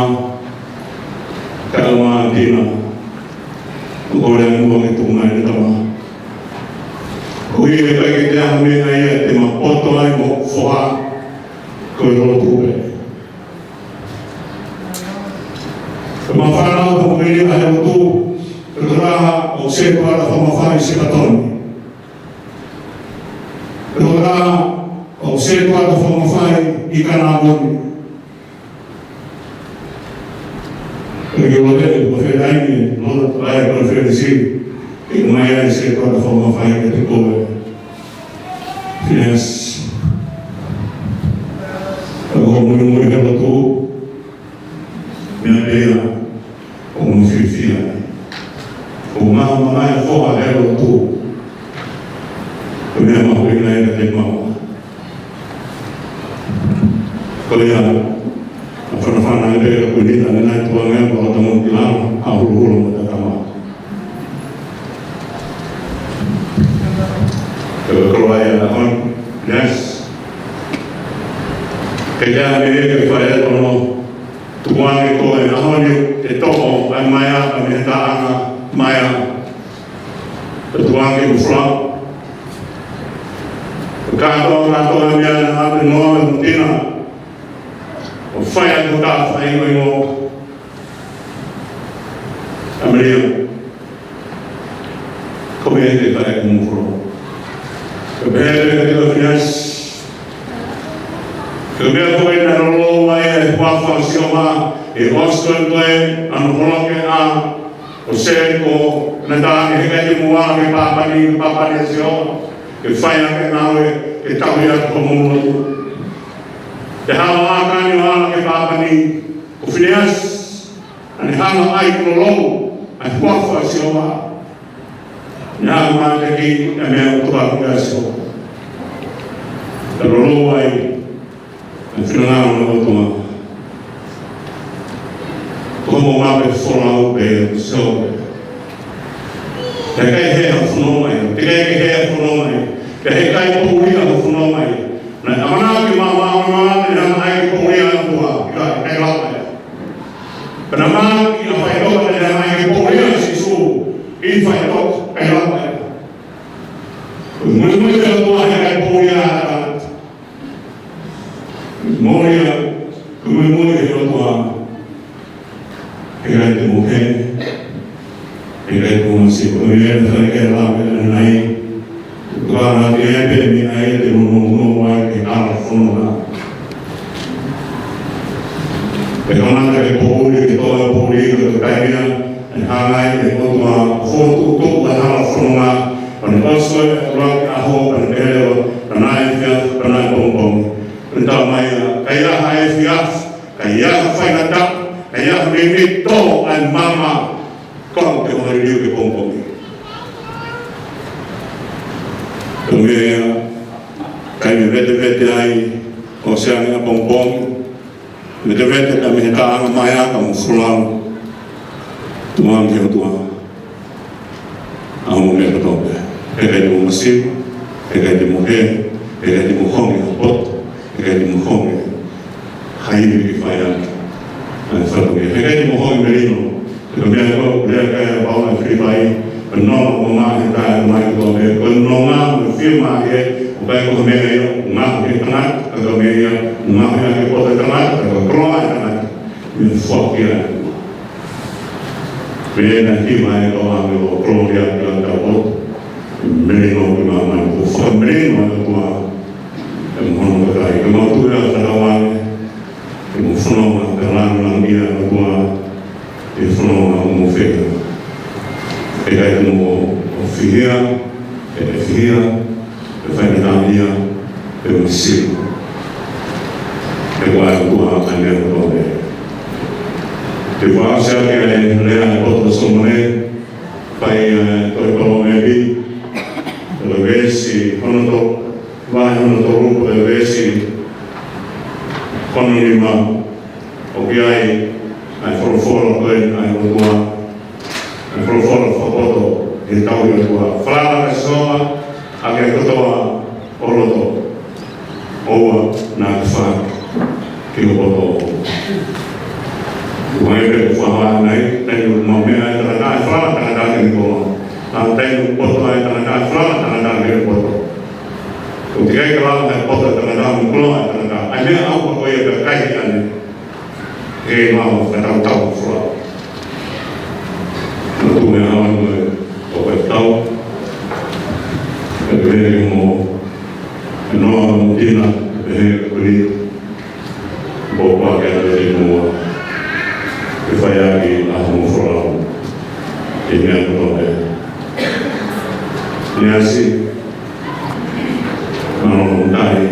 kae ʻumaʻā Tina, ʻo kole ange muʻa ke tuku mai ʻene tama. Koeʻuhi he ʻikai ke toe ʻi ai ha meʻa ia te ma poto ai mo hoku foha, ko e lotu pē. Ko ʻema fānau ko eni ʻa e lotu, ko e tokolahi ʻoku sētuata fakamafai ʻi Sēpatoni. Ko e tokolahi ʻoku sētuata fakamafai ʻi Kanāponi. Ko e kiʻi lave, ko e fētaimi, lolo, ʻa e konifelenisi, ʻi ʻomai ai sētuata fakamafai kiate koe. Yes. Ka ko e muimui he lotu, meʻa pē ia ʻoku ma fiefia ai. ʻOku ma, ma mai ko ha he lotu. Ko e meʻa mahuʻinga ia kiate au. Ko ia, ʻa e fanafana ʻe pē ka kuni tane nai tuanga ko e tama ki lalo, ʻa e hulohula mo e tama. Ko e koloa ia ʻaho ni, yes. Ke ia me e ke fai atu hono tukuange ko e ʻaho ni ʻe toʻo ai mai ʻa e meʻa taʻanga. Mai ā, ʻOtua ke u folau. Kātoa, kātoa e meʻa naʻe ʻave noa e mutina. ʻO fai atu ʻa e faʻahingoa ʻa Malia. Ko e meʻa te u fai ʻi hoʻomo folau. Ko e meʻa te u fai ʻi he ʻaho ni. Ko e meʻa ko ē naʻe lolou ai e huafa ʻo Sihova, ʻi he ʻosi ko ē ʻa hono holoki ʻa ʻo Seliko, naʻe tā ke heka ʻi muʻa ki Pāpani, ki Pāpani ʻa Sihova, ke fai ʻaki e ngāue, ke tauhi ʻaki hoʻomo lotu. Te hao ʻa ʻAkani ʻo ala ki Pāpani, ko Finehasi, naʻa ne hanga ʻo ʻai ke lolou ʻa e huafa ʻo Sihova. Naʻe hanga mai ke ki e meʻa ʻoku tuku ʻa Sihova. Naʻe lolou ai ʻa e finangalo ʻo e ʻOtua. Ko hoʻomo mape folau pē ʻo Sihova. He ʻikai hē hoʻo fononga mai, he ʻikai ke hē hoʻo fononga mai, he ʻikai poʻuli hoʻo fononga mai. Naʻe ʻamanaki ʻa e maama ʻo e maama, naʻe hanga ʻo poʻuli ʻa e ʻOtua, ʻikai, ʻikai lava ia. Pea naʻe ʻamanaki ʻa e faʻitoka, naʻe hanga ʻo poʻuli ʻa Sīsū ʻi he faʻitoka, ʻikai lava ia. Ko e muimui ʻa e ʻOtua, he ʻikai poʻuli ʻa e tangata. Moʻoni ia, ko e muimui ʻa e ʻOtua. He ʻikai te mo hē, he ʻikai te mo masiva. Ko e meʻa naʻe fai ke lava ʻanenai. Ko e ʻaho ni ʻe pē meʻa ia te mo nono ai ke ala fononga. Pea ko e ʻuhinga ke poʻuli, ke tō e poʻuli, ko e taimi ia naʻe hanga ai ʻe he ʻOtua ʻo fokotuʻutuʻu ʻa e hala fononga, ʻo ne ʻosi ʻa e ʻuluaki ʻaho, ʻo ne pehē leva, pea naʻe efiafi, pea naʻe pongipongi. Pea ne talamai ʻa e, ka ʻi ai ha efiafi, ka ʻi ai ha faingataʻa, ka ʻi ai ha meimei tō ʻa e maama, ko au te u hanga ʻo liliu ke pongipongi. Ko e meʻa ia, taimi vetevete ai, ʻosi ange ʻa e pongipongi, vetevete ka mei he taʻanga mai ā ka mo folau. Tuku ange ki he ʻOtua ʻa hoʻomo meʻa kotoa pē. He ʻikai te mo masiva, he ʻikai te mo hē, he ʻikai te mo honge ha poto, he ʻikai te mo honge ha ivi ke fai atu ʻa e fatongia. He ʻikai te mo honge melino. Ko e meʻa ko ē, lea ʻa e Paula ʻi Filipai, ko e nonga ʻoku maʻu he taʻe mai kotoa pē, ko e nonga mo e fiemālie, ʻoku ʻikai ko ha meʻa ia ʻoku ngaohi ʻe he tangata, ka ko e meʻa ia ʻoku ngaohi ʻaki e poto ʻo e tangata, ka ko e koloa ʻo e tangata, mei he foaki ʻa e ʻOtua. Pea naʻe hiva ʻe he kau ʻāngelo, koloa ki he ʻOtua, melino ki māmani, ko e fakamelino ʻa e ʻOtua ʻi hono kakai. Ka mau tui ʻa e fakaʻauha, ʻi hoʻomo fononga, ka lāngilangiʻia ʻa e ʻOtua ʻi he fononga ʻoku mou fai. He ʻikai te mo fihia, he ʻikai fihia, he ʻikai fai meʻa ia, he ʻikai masiva. He ko e ʻOtua ʻa e meʻa kotoa pē. Te u fakaʻosi ʻaki ʻa e lea ʻa e potu ʻo Solomone, fai ʻa e tohi Palōveepi, ʻa e veesi hono tolu, vahe hono tolu, ʻa e veesi hono nima, ʻoku ʻi ai ʻa e folofola ko ē ʻa e ʻOtua, ʻa e folofola fakapoto ʻi he tauhi ʻOtua. Falala kia Sihova ʻaki ʻa e kotoa ho loto, ʻoua naʻa ke faʻaki ki ho poto. Ko e meʻa ʻoku fakahā ʻanenai, taimi ʻoku maʻu meʻa ʻa e tangata, ʻe falala tangata ki he koloa. Ka taimi ʻoku poto ai e tangata, ʻe falala tangata ki he poto. ʻOku teʻeki ai ke lava ʻe he poto ʻo e tangata mo e koloa ʻo e tangata. ʻA e meʻa ʻoku ʻikai ko ia pē kai ʻanenai. ʻE mau fakatautau folau. Mo tuʻu meʻa ʻaho ni mo e ʻoku ʻikai tau. ʻE pehē mo e noa mo tina, pehē ko ni. Mo pā ke ʻave te mua. Ke fai ʻaki ʻa hoʻomo folau. ʻI he meʻa kotoa pē. Neasi, Mālō hoʻo tali.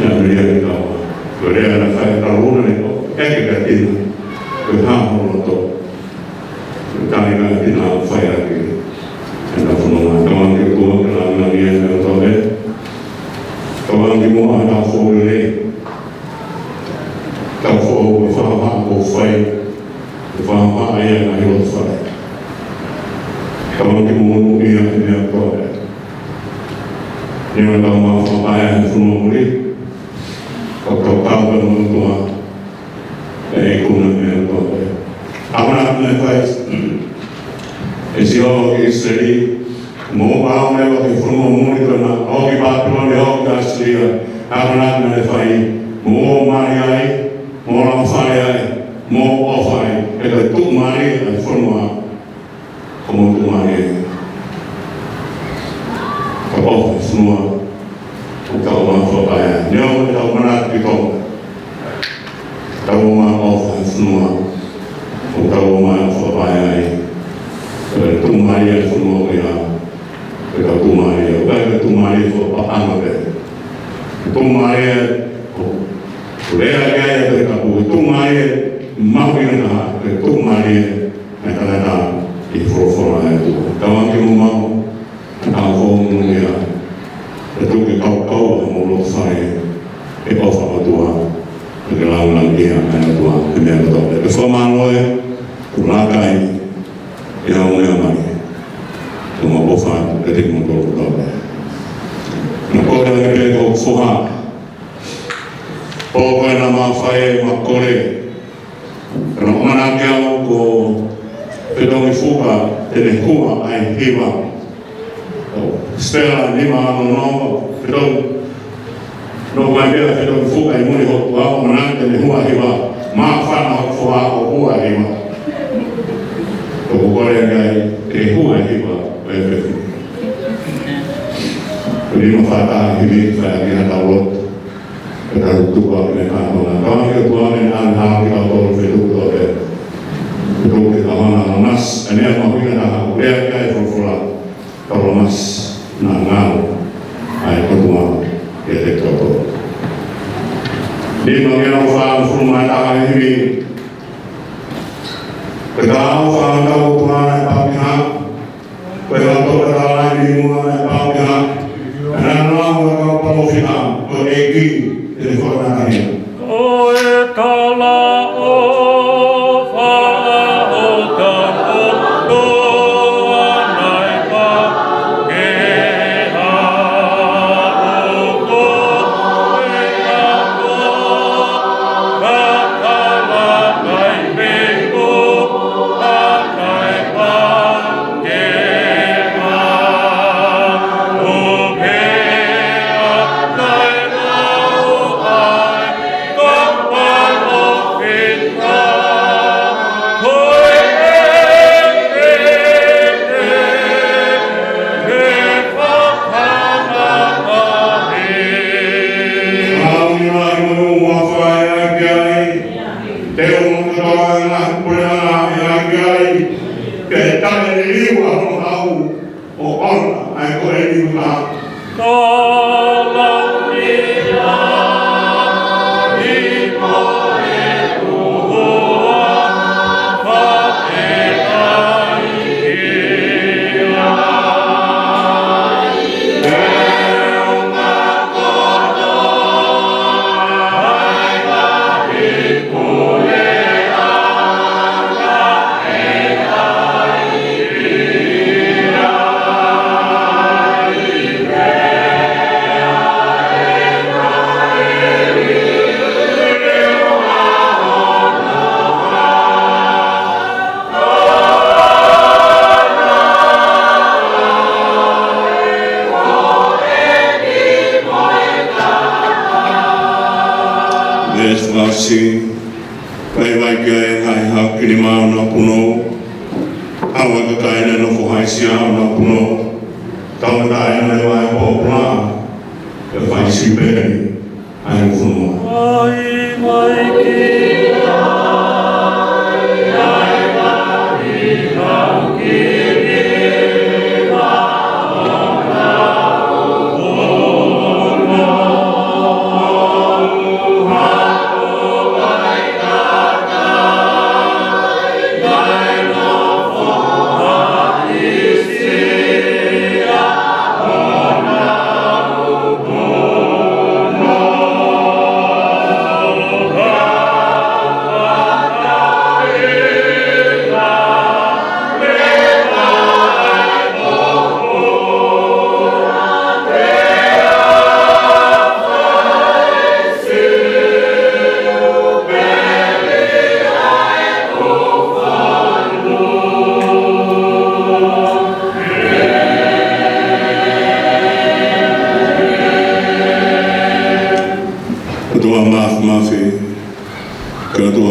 Ia melia ki kava. Ko e lea naʻe fai ʻe Kaluna ne ko, ʻeke kia Tina. Ko e hā hono loto. Ko e tali ʻa Tina ʻo fai ʻaki ʻena fononga. Tauange ki he ʻOtua ke lāngilangiʻia ʻene ʻofa pē. Tauange ki muʻa ha taʻu foʻou lelei. Taʻu foʻou, ko e fakahā kuo fai. Ko e fakahā ia ʻa e ngaahi loto fale. Tauange ke monūʻia he meʻa kotoa pē. Neongo ʻetau maʻu fakapaʻanga he fonua muli, ka ʻoku tau kau pē mo e ʻOtua, ʻe ikuna e meʻa kotoa pē. ʻAmanaki naʻe fai, ʻE Sihova ki ʻIsileli, mou ō mai ki he fonua muli ko ena, ʻo aʻu ki Pāpilone, ʻo aʻu ki ʻAsīlia, ʻa e ʻamanaki naʻa ne fai, mou ō mai ai, mou langa fale ai, mou ʻofa ai, he ko e tuʻumālie ʻa e fonua, ko hoʻomou tuʻumālie. Ka ʻofa e fonua, ʻoku tau ō mai ʻo fakapaea. Neongo ʻetau ʻamanaki ki Tonga, tau ō mai ʻo ʻofa e fonua, ʻoku tau ō mai ʻo fakapaea ai. Ko e tuʻumālie e fonua ko ia, ko ʻetau tuʻumālie, ʻoku ʻikai ko e tuʻumālie fakapaʻanga pē. Ko e tuʻumālie, ko, ko e lea ia ʻa e Tohi Tapu, ko e tuʻumālie mahuʻinga taha, ko e tuʻumālie ʻa e tangata ʻi he folofola ʻa e ʻOtua. Tauange ke mou maʻu ʻa e ʻaho foʻou mo e ʻaho, ʻe tuku ke kaukau homou loto fale he ʻofa ʻa e ʻOtua, pea ke lāngilangiʻia ʻa e ʻOtua he meʻa kotoa pē. Pea fakamālō e, ʻoku laka ai, ʻi heʻemau meʻa mai, ʻoku mau ʻofa atu kiate kimoutolu kotoa pē. Naʻa ku kole ange pē ki hoku foha, pea ko ena naʻa ma fai e ma kole, ka naʻe ʻamanaki au ko Fetongi Fuka te ne hua ʻa e hiva. Stella nima ono noa, Fetongi. Naʻe ʻomai pē ʻa Fetongi Fuka ʻi muli hoku ʻamanaki te ne hua e hiva. Māfana hoku foha ʻo hua e hiva. Ko ʻeku kole ange ai ke hua e hiva ʻo e fefine. Ko e nima fā taha himi fai ʻaki ha tau lotu. Ke tau tuku ʻaki e kātoanga. Tauange ki he ʻOtua ke ne ʻanehāʻaki kitautolu fetuku kotoa pē. Fetuku ki he kahaʻu ʻo Lamasi, ʻa e meʻa mahuʻinga taha ʻoku lea ki ai e folofola. Ko Lamasi naʻa ngalo ai e ʻOtua kiate kitautolu. Nima ngeau fāngofulu mā taha e himi. Ke tau fānau ʻOtua e pāpiha. Ko e ʻOtua ka tala ai ni mua e pāpiha. Naʻa nau ʻa e kau palōfita, ko e ʻEiki te ne fakanatahia. Ko e tala ʻofa ʻo Takoto ʻa e Pākehā ʻo ko e ako, ka tala mai pē ko ʻa e pā Te u mutoloa e ngaahi puleʻanga ʻi ai ki ai, ke tane liliu ʻa hono haʻu ʻo ʻoua ʻa e ko eni uta. Ka lau ni a i ko e uhoa, ka e ai ki ai. Veesi fā, vaivai ki ai e ngaahi haʻa kini mā ʻo Naʻapunou, ʻa e kakai naʻe nofo haʻisia ʻo Naʻapunou, tauʻatāina e vaʻe pōpula, ʻe fai sipeni ʻa e fonua. Vaivai ki ai, ʻa e ngaahi haʻa kini mā ʻo Naʻapunou, ʻa e kakai naʻe nofo haʻisia ʻo Naʻapunou.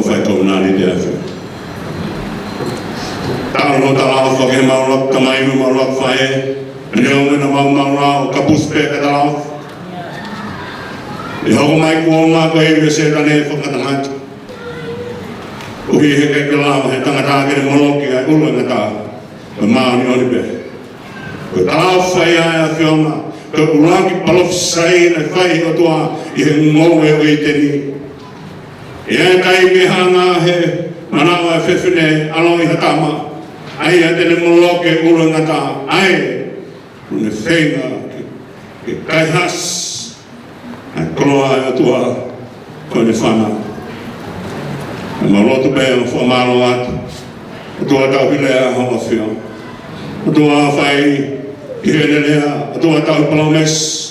fai kovinānite ʻa e ʻAfiona. Talu hoʻo talaʻofa ki heʻemau ʻuluaki tamai mo ʻemau ʻuluaki faʻē, neongo naʻa mau maʻu ʻo kapusi pē ka talaʻofa. ʻE hoko mai kuonga ko e ivi ʻa Sētane ʻo fakatangata. ʻUhi he ʻikai ke lava he tangata ke ne moloki ʻa e ʻuluʻi ngata ʻo e māʻoniʻoni pē. Ko e talaʻofa ia ʻa e ʻAfiona, ko e ʻuluaki palofisai naʻe fai ʻe he ʻOtua ʻi he ngoue ʻo ʻĪteni. ʻI he taimi ʻe hanga ʻe he manaʻo ʻa e fefine ʻo ʻaloʻi ha tama, ʻa ia te ne moloki e ʻuluʻi ngata, ʻa ia naʻa ne feinga ke, ke kaihasi ʻa e koloa ʻa e ʻOtua ko ʻene fānau. ʻOku mau lotu pē ʻo fakamālō atu. ʻOtua tauhi lea hoʻo ʻAfio. ʻOtua fai ki heʻene lea. ʻOtua tauhi palōmesi.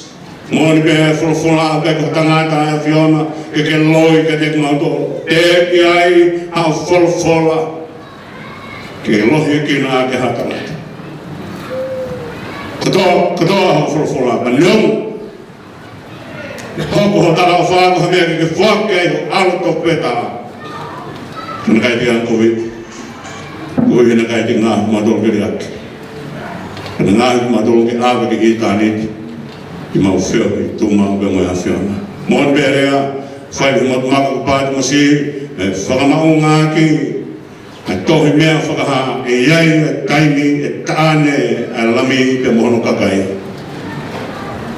Moʻoni pē ʻa e folofola, ʻoku ʻikai ko ha tangata ʻa e ʻAfiona ke ke loi kiate kimautolu. Teʻeki ai haʻo folofola ke lohiekina ʻaki ha tangata. Kotoa, kotoa hoʻo folofola, ka neongo ʻe hoko hoʻo talaʻofa ko ha meʻa ke ke foaki ai ho ʻAlo tofu pē taha, naʻe ʻikai te ke angakovi. Koeʻuhi naʻe ʻikai te ke ngaohi kimautolu ke liʻaki. Ka ke ngaohi kimautolu ke ʻave ki ʻitāniti, ke mau feohi tuʻumaʻu pē mo e ʻAfiona. Moʻoni pē ʻa e lea, fai ʻi he maka ko Pātimasi, ʻe fakamaʻunga ʻaki ʻa e tohi meʻa fakahā, ʻe ʻi ai ʻa e taimi ʻe taʻane ʻa e Lami pea mo hono kakai.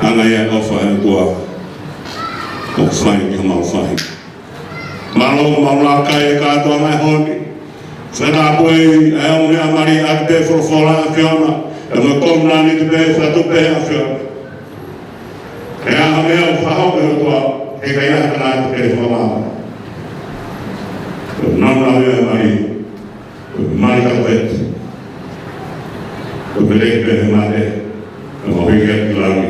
Hanga ia ʻo fai ʻa e ʻOtua ʻoku fai ki homau faʻahinga. Mālō, mālō ʻa e kātoanga ʻi he ʻaho ni. Fakatapui ʻa e ongo meʻa mali ʻaki pē folofola ʻa e ʻAfiona, ʻa e mo e kovinānite pē, fakatupu pē ʻa e ʻAfiona. Ko e hā ha meʻa ʻoku fakahoko ʻe he ʻOtua, he ʻikai ha tangata te ne fakamaau. Ko e nāunau ia ʻa e mali, ko e mali tapu atu. Ko e pele pē he mate, ko e mau hiki atu ki langi,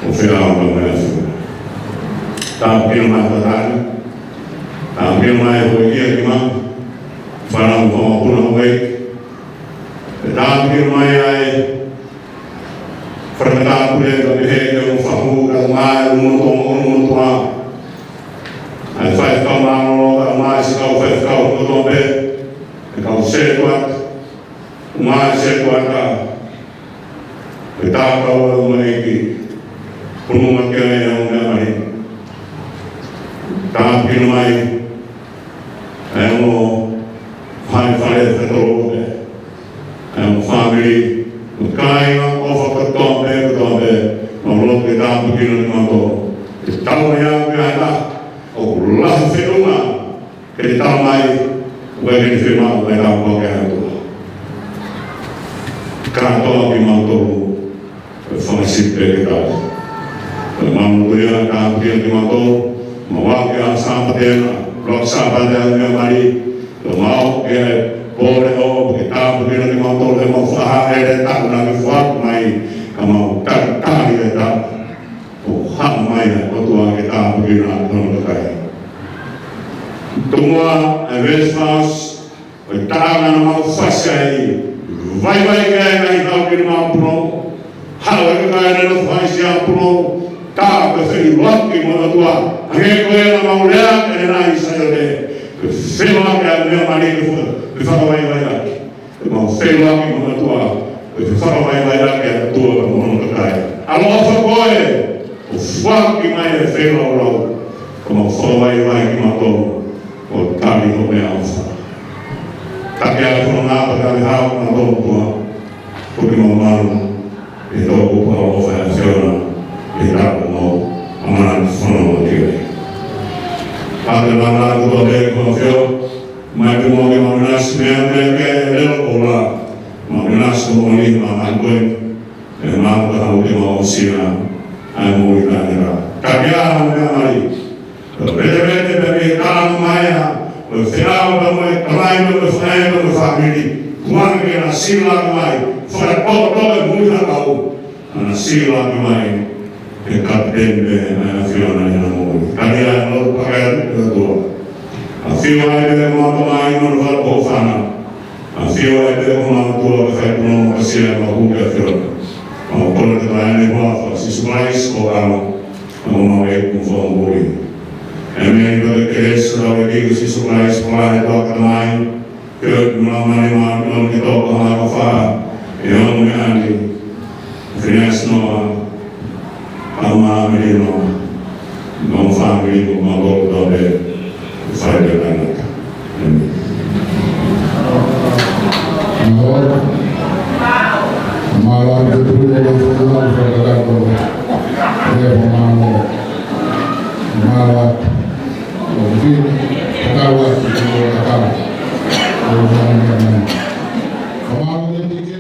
ʻo feʻao pē mo e ʻAfiona. Tāpuekina mai ʻa e fānau, tāpuekina mai ʻa e houʻeiki ʻa e kiʻi maka, fānau mo e fanga mokopuna houʻeiki. Pea tāpuekina mai ʻa e fakatāpule ka pehē ki he ongo fahu, kae ʻumaʻā e ongo motuʻa, ongo motuʻa. ʻA e faifekau mālōlō, kae ʻumaʻā e siʻi kau faifekau kotoa pē. ʻA e kau sētuata, ʻumaʻā e sētuata. Pea tāpuekina mai ki he pununga ki ai ʻa e ongo meʻa mali. Tāpuekina mai ʻa e ongo haʻi fale fakatouʻosi, ʻa e ongo fāmili, mo e kāinga ʻofa kotoa pē, kotoa pē, mau lotu ke tāpuekina kimautolu. Ke tau ia pē ʻa e taha ʻoku lahi feʻunga ke tau mai, ʻoku ʻikai ke ne fiemaʻu ʻa e tāpuaki ʻa e ʻOtua. Kātoa kimautolu, ʻe fanga sipi pē ke tau. Pea mau lotu ia, tāpuekina kimautolu, mau aʻu ki he Sāpate na, ʻuluaki Sāpate ʻa e meʻa mali, pea mau aʻu ki he pō leʻo, ke tāpuekina kimautolu, ʻe mau fakahā ʻa e taʻu naʻa ke foaki mai, ka mau talitali ʻa e taʻu ʻoku haʻu mai ʻa e ʻOtua ke tāpuekina ʻa hono kakai. Tuku muʻa ʻa e veesi fā ʻo e taʻanga naʻa mau fasi ai, vaivai ki ai ʻa e ngaahi tau ki he mapulo, haʻu e kakai naʻe nofo ai siʻa pulo, tā ko e feʻiloaki mo e ʻOtua, hangē ko ia naʻa mau lea ki ai ʻanenai ʻi Saione, ke feʻiloaki ʻa e meʻa mali ke faka-, ke fakavaivaiʻaki. Ke mau feʻiloaki mo e ʻOtua, ke fakavaivaiʻaki ʻa e ʻOtua mo hono kakai. ʻAloʻofa koe, ʻo foaki mai e feilaulau, ke mau fakavaivai kimautolu, ʻo tali hoʻo meʻaʻofa. Taki ʻa e fononga pea tali hao kimautolu ʻOtua, ʻoku mau malu, ʻi he toʻukupu ʻofa ʻa e ʻAfiona, ʻi he taʻu mau ʻamanaki fononga ki ai. Pea ke langa atu kotoa pē ko e ʻAfio, mai pē mo ke mau ʻinasi meʻa meʻa ke lelo koula. Mau ʻinasi mo ni ma ma koe. ʻE mau ka hau ke mau ʻosia. ʻAi mo i ka nera. Ka kia ha meʻa mai. Pete pete pete ka mai a. ʻO e feʻao ka mai ka mai ka fai ka fāmili. Kuana ke na sila mai. Fakakoto e mui ha kau. ʻAna sila mai, ʻe kapiteni pē, ʻa e ʻAfiona ʻi he moʻui. Tali ʻa e lotu pea ke ʻoatu ʻa e ʻOtua. ʻAfio ai pē ko e mau tamai mo e fale ko e fānau. ʻAfio ai pē ko e mau ʻOtua ke fai punou mo ka sia ma hu ke ʻAfiona. Mau kole ke fai ʻene huafa, Sīsū Kalaisi ko e ʻAlo, ʻa e ʻOtua mo e Fakamoʻui. ʻEmeni. Ko e kelesi ʻa hotau ʻEiki ko Sīsū Kalaisi, ko e ʻofa ʻa e ʻOtua ko e Tamai, feohi mo e Laumālie Māʻoniʻoni ke tau pahā ko fā ʻi hono meʻa ni. Fineʻeikí Noa, ʻa e māmani noa, mo e fāmili mo mālō tau pē, fai pē taʻengata. ʻEmeni. Mālō. Mālō ʻaupito, mālō ʻaupito, mālō ʻaupito. Mālō ʻaupito.